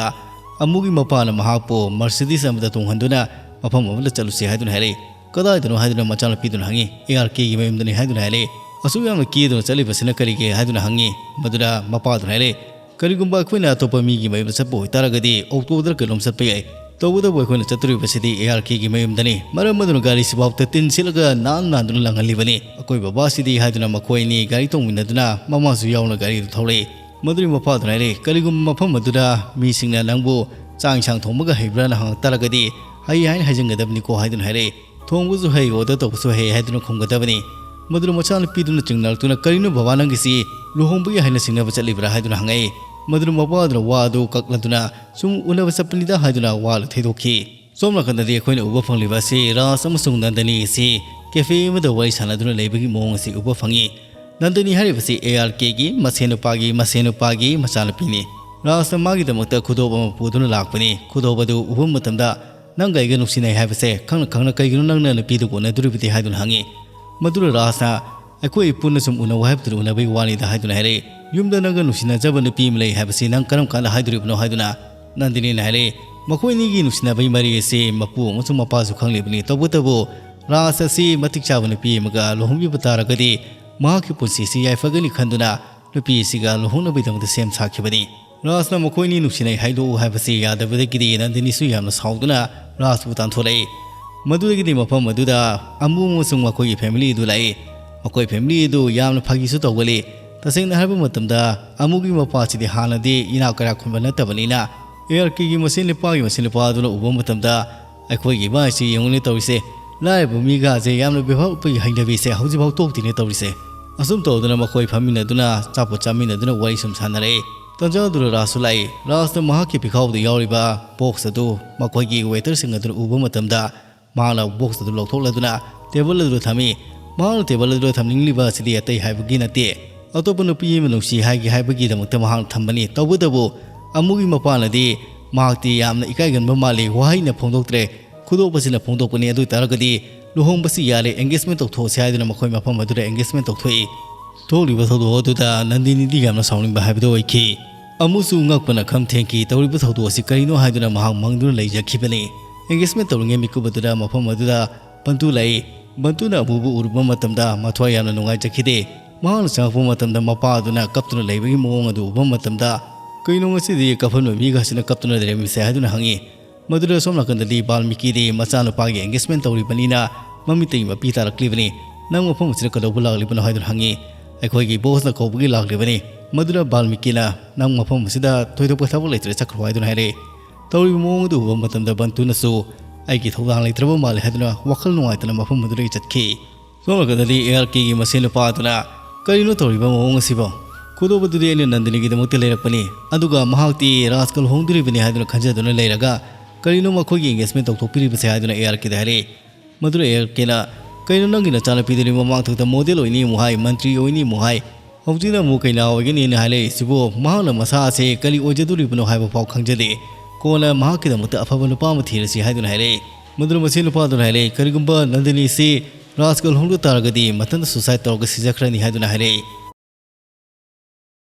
ꯑꯃꯨꯒꯤ ꯃꯄꯥꯅ ꯃꯍꯥꯛꯄꯨ ꯃꯔꯁꯤꯗꯤꯁ ꯑꯃꯗ ꯇꯣꯡꯍꯟꯗꯨꯅ ꯃꯐꯝ ꯑꯃꯗ ꯆꯠꯂꯨꯁꯤ ꯍꯥꯏꯗꯨꯅ ꯍꯥꯏꯔꯛꯏ꯫ "ꯀꯗꯥꯏꯗꯅꯣ?" ꯍꯥꯏꯗꯨꯅ ꯃꯆꯥꯅꯨꯄꯤꯗꯨꯅ ꯍꯪꯉꯤ꯫ "ꯑꯦ ꯑꯥꯔ ꯀꯦꯒꯤ ꯃꯌꯨꯝꯗꯅꯤ" ꯍꯥꯏꯗꯨꯅ ꯍꯥꯏꯔꯛꯏ꯫ "ꯑꯁꯨꯛ ꯌꯥꯝꯅ ꯀꯦꯗꯨꯅ ꯆꯠꯂꯤꯕꯁꯤꯅ ꯀꯔꯤꯒꯤ?" ꯍꯥꯏꯗꯨꯅ ꯍꯪꯉꯤ꯫ ꯃꯗꯨꯗ ꯃꯄꯥꯗꯨꯅ ꯍꯥꯏꯔꯛꯏ, "ꯀꯔꯤꯒꯨꯝꯕ ꯑꯩꯈꯣꯏꯅ ꯑꯇꯣꯞꯄ ꯃꯤꯒꯤ ꯃꯌꯨꯝꯗ ꯆꯠꯄ ꯑꯣꯏꯇꯥꯔꯒꯗꯤ ꯑꯣꯛꯇꯣꯗ ꯀꯩꯅꯣꯝ ꯆꯠꯄ ꯌꯥꯏ꯫ ꯇꯧꯕꯇꯕꯨ ꯑꯩꯈꯣꯏꯅ ꯆꯠꯇꯣꯔꯤꯕꯁꯤꯗꯤ ꯑꯦ ꯑꯥꯔ ꯀꯦꯒꯤ ꯃꯌꯨꯝꯗꯅꯤ꯫ ꯃꯔꯝ ꯑꯗꯨꯅ ꯒꯥꯔꯤꯁꯤꯐꯥꯎ ꯇꯇꯤꯟ ꯁꯤꯠꯂꯒ ꯅꯥꯟ ꯅꯥꯟꯗꯨꯅ ꯂꯪꯍꯜꯂꯤꯕꯅꯤ꯫ ꯑꯀꯣꯏꯕ ꯕꯥꯁꯤꯗꯤ" ꯍꯥꯏꯗꯨꯅ ꯃꯈꯣꯏ ꯑꯅꯤ ꯒꯥꯔꯤ ꯇꯣꯡꯃꯤꯟꯅꯗꯨꯅ ꯃꯃꯥꯁꯨ ꯌꯥꯎꯅ ꯒꯥꯔꯤꯗꯨ ꯊꯧꯔꯛꯏ꯫ ꯃꯗꯨꯒꯤ ꯃꯄꯥꯗꯨꯅ ꯍꯥꯏꯔꯛꯏ, "ꯀꯔꯤꯒꯨꯝꯕ ꯃꯐꯝ ꯑꯗꯨꯗ ꯃꯤꯁꯤꯡꯅ ꯅꯪꯕꯨ ꯆꯥꯛ ꯏꯟꯁꯥꯡ ꯊꯣꯡꯕꯒ ꯍꯩꯕ꯭ꯔꯥꯅ ꯍꯪꯉꯛ ꯇꯥꯔꯒꯗꯤ ꯍꯩ ꯍꯥꯏꯅ ꯍꯥꯏꯖꯤꯟꯒꯗꯕꯅꯤꯀꯣ" ꯍꯥꯏꯗꯨꯅ ꯍꯥꯏꯔꯛꯏ꯫ "ꯊꯣꯡꯕꯁꯨ ꯍꯩ, ꯑꯣꯔꯗꯔ ꯇꯧꯕꯁꯨ ꯍꯩ" ꯍꯥꯏꯗꯨꯅ ꯈꯨꯝꯒꯗꯕꯅꯤ꯫ ꯃꯗꯨꯗ ꯃꯆꯥꯅꯨꯄꯤꯗꯨꯅ ꯆꯤꯡꯅꯔꯛꯇꯨꯅ, "ꯀꯔꯤꯅꯣ ꯕꯕꯥ, ꯅꯪꯒꯤꯁꯤ ꯂꯨꯍꯣꯡꯕꯒꯤ ꯍꯥꯏꯅ ꯆꯤꯡꯅꯕ ꯆꯠꯂꯤꯕ꯭ꯔꯥ?" ꯍꯥꯏꯗꯨꯅ ꯍꯪꯉꯛꯏ꯫ ꯃꯗꯨꯗ ꯃꯄꯥꯗꯨꯅ ꯋꯥ ꯑꯗꯨ ꯀꯛꯂꯗꯨꯅ, "ꯁꯨꯝ ꯎꯅꯕ ꯆꯠꯄꯅꯤꯗ" ꯍꯥꯏꯗꯨꯅ ꯋꯥ ꯑꯗꯨ ꯊꯩꯗꯣꯛꯈꯤ꯫ ꯁꯣꯝ ꯅꯥꯀꯟꯗꯗꯤ ꯑꯩꯈꯣꯏꯅ ꯎꯕ ꯐꯪꯂꯤꯕ ꯑꯁꯤ ꯔꯥꯖ ꯑꯃꯁꯨꯡ ꯅꯟꯗꯅꯤ ꯑꯁꯤ ꯀꯦꯐꯦ ꯑꯃꯗ ꯋꯥꯔꯤ ꯁꯥꯟꯅꯗꯨꯅ ꯂꯩꯕꯒꯤ ꯃꯑꯣꯡ ꯑꯁꯤ ꯎꯕ ꯐꯪꯉꯤ꯫ ꯅꯟꯗꯅꯤ ꯍꯥꯏꯔꯤꯕꯁꯤ ꯑꯦ ꯑꯥꯔ ꯀꯦꯒꯤ ꯃꯁꯦꯟ ꯅꯨꯄꯥꯒꯤ ꯃꯁꯦꯟ ꯅꯨꯄꯥꯒꯤ ꯃꯆꯥꯅꯨꯄꯤꯅꯤ꯫ ꯔꯥꯖꯅ ꯃꯥꯒꯤꯗꯃꯛꯇ ꯈꯨꯗꯣꯞ ꯑꯃ ꯄꯨꯗꯨꯅ ꯂꯥꯛꯄꯅꯤ꯫ ꯈꯨꯗꯣꯞ ꯑꯗꯨ ꯎꯕ ꯃꯇꯝꯗ, "ꯅꯪꯒ ꯑꯩꯒ ꯅꯨꯡꯁꯤꯅꯩ ꯍꯥꯏꯕꯁꯦ ꯈꯪꯅ ꯈꯪꯅ ꯀꯩꯒꯤꯅꯣ ꯅꯪꯅ ꯅꯨꯄꯤꯗꯨꯒ ꯎꯅꯗꯣꯔꯤꯕꯗꯤ?" ꯍꯥꯏꯗꯨꯅ ꯍꯪꯉꯤ꯫ ꯃꯗꯨꯗ ꯔꯥꯖꯅ, "ꯑꯩꯈꯣꯏ ꯄꯨꯟꯅ ꯁꯨꯝ ꯎꯅꯧ ꯍꯥꯏꯕꯗꯨꯗ ꯎꯅꯕꯒꯤ ꯋꯥꯅꯤꯗ" ꯍꯥꯏꯗꯨꯅ ꯍꯥꯏꯔꯛꯏ꯫ "ꯌꯨꯝꯗ ꯅꯪꯒ ꯅꯨꯡꯁꯤꯅꯖꯕ ꯅꯨꯄꯤ ꯑꯃ ꯂꯩ ꯍꯥꯏꯕꯁꯤ ꯅꯪ ꯀꯔꯝ ꯀꯥꯟꯗ ꯍꯥꯏꯗꯣꯔꯤꯕꯅꯣ?" ꯍꯥꯏꯗꯨꯅ ꯅꯟꯗꯤꯅꯤꯅ ꯍꯥꯏꯔꯛꯏ꯫ "ꯃꯈꯣꯏ ꯑꯅꯤꯒꯤ ꯅꯨꯡꯁꯤꯅꯕꯒꯤ ꯃꯔꯤ ꯑꯁꯤ ꯃꯄꯨ ꯑꯃꯁꯨꯡ ꯃꯄꯥꯁꯨ ꯈꯪꯂꯤꯕꯅꯤ꯫ ꯇꯧꯕꯇꯕꯨ ꯔꯥꯖ ꯑꯁꯤ ꯃꯇꯤꯛ ꯆꯥꯕ ꯅꯨꯄꯤ ꯑꯃꯒ ꯂꯨꯍꯣꯡꯕꯤꯕ ꯇꯥꯔꯒꯗꯤ ꯃꯍꯥꯛꯀꯤ ꯄꯨꯟꯁꯤꯁꯤ ꯌꯥꯏꯐꯒꯅꯤ ꯈꯟꯗꯨꯅ ꯅꯨꯄꯤ ꯑꯁꯤꯒ ꯂꯨꯍꯣꯡꯅꯕꯒꯤꯗꯃꯛꯇ ꯁꯦꯝ ꯁꯥꯈꯤꯕꯅꯤ"꯫ ꯔꯥꯖꯅ ꯃꯈꯣꯏꯅꯤ ꯅꯨꯡꯁꯤꯅꯩ ꯍꯥꯏꯗꯣꯛꯎ ꯍꯥꯏꯕꯁꯤ ꯌꯥꯗꯕꯗꯒꯤꯗꯤ ꯅꯟꯗꯤꯅꯤꯁꯨ ꯌꯥꯝꯅ ꯁꯥꯎꯗꯨꯅ ꯔꯥꯖꯄꯨ ꯇꯥꯟꯊꯣꯔꯛꯏ꯫ ꯃꯗꯨꯗꯒꯤꯗꯤ ꯃꯐꯝ ꯑꯗꯨꯗ ꯑꯃꯨ ꯑꯃꯁꯨꯡ ꯃꯈꯣꯏꯒꯤ ꯐꯦꯃꯤꯂꯤ ꯑꯗꯨ ꯂꯥꯛꯏ꯫ ꯃꯈꯣꯏ ꯐꯦꯃꯤꯂꯤ ꯑꯗꯨ ꯌꯥꯝꯅ ꯐꯥꯒꯤꯁꯨ ꯇꯧꯒꯜꯂꯤ꯫ ꯇꯁꯦꯡꯅ ꯍꯥꯏꯔꯕ ꯃꯇꯝꯗ ꯑꯃꯨꯒꯤ ꯃꯄꯥꯁꯤꯗꯤ ꯍꯥꯟꯅꯗꯤ ꯏꯅꯥꯛ ꯀꯩꯔꯥꯛ ꯈꯨꯟꯕ ꯅꯠꯇꯕꯅꯤꯅ, ꯑꯦ ꯑꯥꯔ ꯀꯦꯒꯤ ꯃꯁꯦꯟ ꯅꯨꯄꯥꯒꯤ ꯃꯁꯦꯟ ꯅꯨꯄꯥ ꯑꯗꯨꯅ ꯎꯕ ꯃꯇꯝꯗ ꯑꯩꯈꯣꯏꯒꯤ ꯏꯃꯥ ꯑꯁꯤ ꯌꯦꯡꯉꯨꯅꯦ ꯇꯧꯔꯤꯁꯦ, ꯂꯥꯏꯔꯕ ꯃꯤꯒꯥꯁꯦ ꯌꯥꯝꯅ ꯕꯦꯚꯥꯔ ꯎꯠꯄꯒꯤ ꯍꯩꯅꯕꯤꯁꯦ ꯍꯧꯖꯤꯛꯐꯥꯎ ꯇꯣꯛꯇꯦꯅꯦ ꯇꯧꯔꯤꯁꯦ꯫ ꯑꯁꯨꯝ ꯇꯧꯗꯅ ꯃꯈꯣꯏ ꯐꯝꯃꯤꯟꯅꯗꯨꯅ ꯑꯆꯥꯄꯣꯠ ꯆꯥꯃꯤꯟꯅꯗꯨꯅ ꯋꯥꯔꯤ ꯁꯨꯝ ꯁꯥꯟꯅꯔꯛꯏ꯫ ꯇꯟꯖꯥ ꯑꯗꯨꯗ ꯔꯥꯖꯁꯨ ꯂꯥꯛꯏ꯫ ꯔꯥꯖꯅ ꯃꯍꯥꯛꯀꯤ ꯄꯤꯈꯥꯎꯗ ꯌꯥꯎꯔꯤꯕ ꯕꯣꯛꯁ ꯑꯗꯨ ꯃꯈꯣꯏꯒꯤ ꯋꯦꯇꯔꯁꯤꯡ ꯑꯗꯨꯅ ꯎꯕ ꯃꯇꯝꯗ ꯃꯍꯥꯛꯅ ꯕꯣꯛꯁ ꯑꯗꯨ ꯂꯧꯊꯣꯛꯂꯗꯨꯅ ꯇꯦꯕꯜ ꯑꯗꯨꯗ ꯊꯝꯃꯤ꯫ ꯃꯍꯥꯛꯅ ꯇꯦꯕꯜ ꯑꯗꯨꯗ ꯊꯝꯅꯤꯡꯂꯤꯕ ꯑꯁꯤꯗꯤ ꯑꯇꯩ ꯍꯥꯏꯕꯒꯤ ꯅꯠꯇꯦ, ꯑꯇꯣꯞꯄ ꯅꯨꯄꯤ ꯑꯃ ꯅꯨꯡꯁꯤ ꯍꯥꯏꯒꯦ ꯍꯥꯏꯕꯒꯤꯗꯃꯛꯇ ꯃꯍꯥꯛꯅ ꯊꯝꯕꯅꯤ꯫ ꯇꯧꯕꯇꯕꯨ ꯑꯃꯨꯒꯤ ꯃꯄꯥꯅꯗꯤ ꯃꯍꯥꯛꯇꯤ ꯌꯥꯝꯅ ꯏꯀꯥꯏꯒꯟꯕ ꯃꯥꯜꯂꯤ, ꯋꯥꯍꯩꯅ ꯐꯣꯡꯗꯣꯛꯇ꯭ꯔꯦ, ꯈꯨꯗꯣꯞ ꯑꯁꯤꯅ ꯐꯣꯡꯗꯣꯛꯄꯅꯤ꯫ ꯑꯗꯨ ꯑꯣꯏ ꯇꯥꯔꯒꯗꯤ ꯂꯨꯍꯣꯡꯕꯁꯤ ꯌꯥꯔꯦ, ꯑꯦꯡꯒꯦꯖꯃꯦꯟ ꯇꯧꯊꯣꯛꯑꯁꯤ ꯍꯥꯏꯗꯨꯅ ꯃꯈꯣꯏ ꯃꯐꯝ ꯑꯗꯨꯗ ꯑꯦꯡꯒꯦꯖꯃꯦꯟ ꯇꯧꯊꯣꯛꯏ꯫ ꯊꯣꯛꯂꯤꯕ ꯊꯧꯗꯣꯛ ꯑꯗꯨꯗ ꯅꯟꯗꯤꯅꯤꯗꯤ ꯌꯥꯝꯅ ꯁꯥꯎꯅꯤꯡꯕ ꯍꯥꯏꯕꯗꯨ ꯑꯣꯏꯈꯤ꯫ ꯑꯃꯨꯁꯨ ꯉꯛꯄꯅ ꯈꯝ ꯊꯦꯡꯈꯤ꯫ ꯇꯧꯔꯤꯕ ꯊꯧꯗꯣꯛ ꯑꯁꯤ ꯀꯔꯤꯅꯣ ꯍꯥꯏꯗꯨꯅ ꯃꯍꯥꯛ ꯃꯪꯗꯨꯅ ꯂꯩꯖꯈꯤꯕꯅꯤ꯫ ꯑꯦꯡꯒꯦꯖꯃꯦꯟ ꯇꯧꯔꯤꯉꯩ ꯃꯤꯀꯨꯞ ꯑꯗꯨꯗ ꯃꯐꯝ ꯑꯗꯨꯗ ꯕꯟꯇꯨ ꯂꯥꯛꯏ꯫ ꯕꯟꯇꯨꯅ ꯑꯃꯨꯕꯨ ꯎꯔꯨꯕ ꯃꯇꯝꯗ ꯃꯊ꯭ꯋꯥꯏ ꯌꯥꯝꯅ ꯅꯨꯡꯉꯥꯏꯖꯈꯤꯗꯦ꯫ ꯃꯍꯥꯛꯅ ꯆꯪꯂꯛꯄ ꯃꯇꯝꯗ ꯃꯄꯥ ꯑꯗꯨꯅ ꯀꯞꯇꯨꯅ ꯂꯩꯕꯒꯤ ꯃꯑꯣꯡ ꯑꯗꯨ ꯎꯕ ꯃꯇꯝꯗ, "ꯀꯩꯅꯣ ꯉꯁꯤꯗꯤ ꯀꯐꯟꯕ ꯃꯤꯒ ꯑꯁꯤꯅ ꯀꯞꯇꯨꯅ ꯂꯩꯔꯝꯃꯤꯁꯦ?" ꯍꯥꯏꯗꯨꯅ ꯍꯪꯉꯤ꯫ ꯃꯗꯨꯗ ꯁꯣꯝ ꯅꯥꯀꯟꯗꯗꯤ ꯕꯥꯜꯃꯤꯀꯤꯗꯤ ꯃꯆꯥꯅꯨꯄꯥꯒꯤ ꯑꯦꯡꯒꯦꯖꯃꯦꯟ ꯇꯧꯔꯤꯕꯅꯤꯅ ꯃꯃꯤꯠꯇꯒꯤ ꯃꯄꯤ ꯇꯥꯔꯛꯂꯤꯕꯅꯤ꯫ "ꯅꯪ ꯃꯐꯝ ꯑꯁꯤꯗ ꯀꯩꯗꯧꯕ ꯂꯥꯛꯂꯤꯕꯅꯣ?" ꯍꯥꯏꯗꯨꯅ ꯍꯪꯉꯤ꯫ "ꯑꯩꯈꯣꯏꯒꯤ ꯕꯣꯁꯅ ꯀꯧꯕꯒꯤ ꯂꯥꯛꯂꯤꯕꯅꯤ꯫" ꯃꯗꯨꯗ ꯕꯥꯜꯃꯤꯀꯤꯅ, "ꯅꯪ ꯃꯐꯝ ꯑꯁꯤꯗ ꯊꯣꯏꯗꯣꯛꯄ ꯊꯕꯛ ꯂꯩꯇ꯭ꯔꯦ, ꯆꯠꯈ꯭ꯔꯣ" ꯍꯥꯏꯗꯨꯅ ꯍꯥꯏꯔꯛꯏ꯫ ꯇꯧꯔꯤꯕ ꯃꯑꯣꯡ ꯑꯗꯨ ꯎꯕ ꯃꯇꯝꯗ ꯕꯟꯇꯨꯅꯁꯨ ꯑꯩꯒꯤ ꯊꯧꯗꯥꯡ ꯂꯩꯇ꯭ꯔꯕ ꯃꯥꯜꯂꯦ ꯍꯥꯏꯗꯨꯅ ꯋꯥꯈꯜ ꯅꯨꯡꯉꯥꯏꯇꯅ ꯃꯐꯝ ꯑꯗꯨꯗꯒꯤ ꯆꯠꯈꯤ꯫ ꯁꯣꯝ ꯅꯥꯀꯟꯗꯗꯤ ꯑꯦ ꯑꯥꯔ ꯀꯦꯒꯤ ꯃꯁꯦꯟ ꯅꯨꯄꯥ ꯑꯗꯨꯅ, "ꯀꯔꯤꯅꯣ ꯇꯧꯔꯤꯕ ꯃꯑꯣꯡ ꯑꯁꯤꯕꯣ? ꯈꯨꯗꯣꯞ ꯑꯗꯨꯗꯤ ꯑꯩꯅ ꯅꯟꯗꯤꯅꯤꯒꯤꯗꯃꯛꯇ ꯂꯩꯔꯛꯄꯅꯤ, ꯑꯗꯨꯒ ꯃꯍꯥꯛꯇꯤ ꯔꯥꯖꯀ ꯂꯨꯍꯣꯡꯗꯣꯔꯤꯕꯅꯤ ꯍꯥꯏꯗꯨꯅ ꯈꯟꯖꯗꯨꯅ ꯂꯩꯔꯒ ꯀꯔꯤꯅꯣ ꯃꯈꯣꯏꯒꯤ ꯑꯦꯡꯒꯦꯖꯃꯦꯟ ꯇꯧꯊꯣꯛꯄꯤꯔꯤꯕꯁꯦ?" ꯍꯥꯏꯗꯨꯅ ꯑꯦ ꯑꯥꯔ ꯀꯦꯗ ꯍꯥꯏꯔꯛꯏ꯫ ꯃꯗꯨꯗ ꯑꯦ ꯑꯥꯔ ꯀꯦꯅ, "ꯀꯩꯅꯣ, ꯅꯪꯒꯤ ꯅꯆꯥꯅꯨꯄꯤꯗꯨꯗꯤ ꯃꯃꯥꯡ ꯊꯛꯇ ꯃꯣꯗꯦꯜ ꯑꯣꯏꯅꯤ ꯑꯃꯨꯛ ꯍꯥꯏ, ꯃꯟꯇ꯭ꯔꯤ ꯑꯣꯏꯅꯤ ꯑꯃꯨꯛ ꯍꯥꯏ, ꯍꯧꯖꯤꯛꯅ ꯑꯃꯨꯛ ꯀꯩꯅꯥ ꯑꯣꯏꯒꯅꯤꯅ ꯍꯥꯏꯔꯛꯏꯁꯤꯕꯨ? ꯃꯍꯥꯛꯅ ꯃꯁꯥ ꯑꯁꯤ ꯀꯔꯤ ꯑꯣꯏꯖꯗꯣꯔꯤꯕꯅꯣ ꯍꯥꯏꯕ ꯐꯥꯎ ꯈꯪꯖꯗꯦ꯫ ꯀꯣꯟꯅ ꯃꯍꯥꯛꯀꯤꯗꯃꯛꯇ ꯑꯐꯕ ꯅꯨꯄꯥ ꯑꯃ ꯊꯤꯔꯁꯤ" ꯍꯥꯏꯗꯨꯅ ꯍꯥꯏꯔꯛꯏ꯫ ꯃꯗꯨꯗ ꯃꯁꯤ ꯅꯨꯄꯥꯗꯨꯅ ꯍꯥꯏꯔꯛꯏ, "ꯀꯔꯤꯒꯨꯝꯕ ꯅꯟꯗꯤꯅꯤꯁꯤ ꯔꯥꯖꯀ ꯂꯨꯍꯣꯡꯗ ꯇꯥꯔꯒꯗꯤ ꯃꯊꯟꯇ ꯁꯨꯁꯥꯏꯗ ꯇꯧꯔꯒ ꯁꯤꯖꯈ꯭ꯔꯅꯤ" ꯍꯥꯏꯗꯨꯅ ꯍꯥꯏꯔꯛꯏ꯫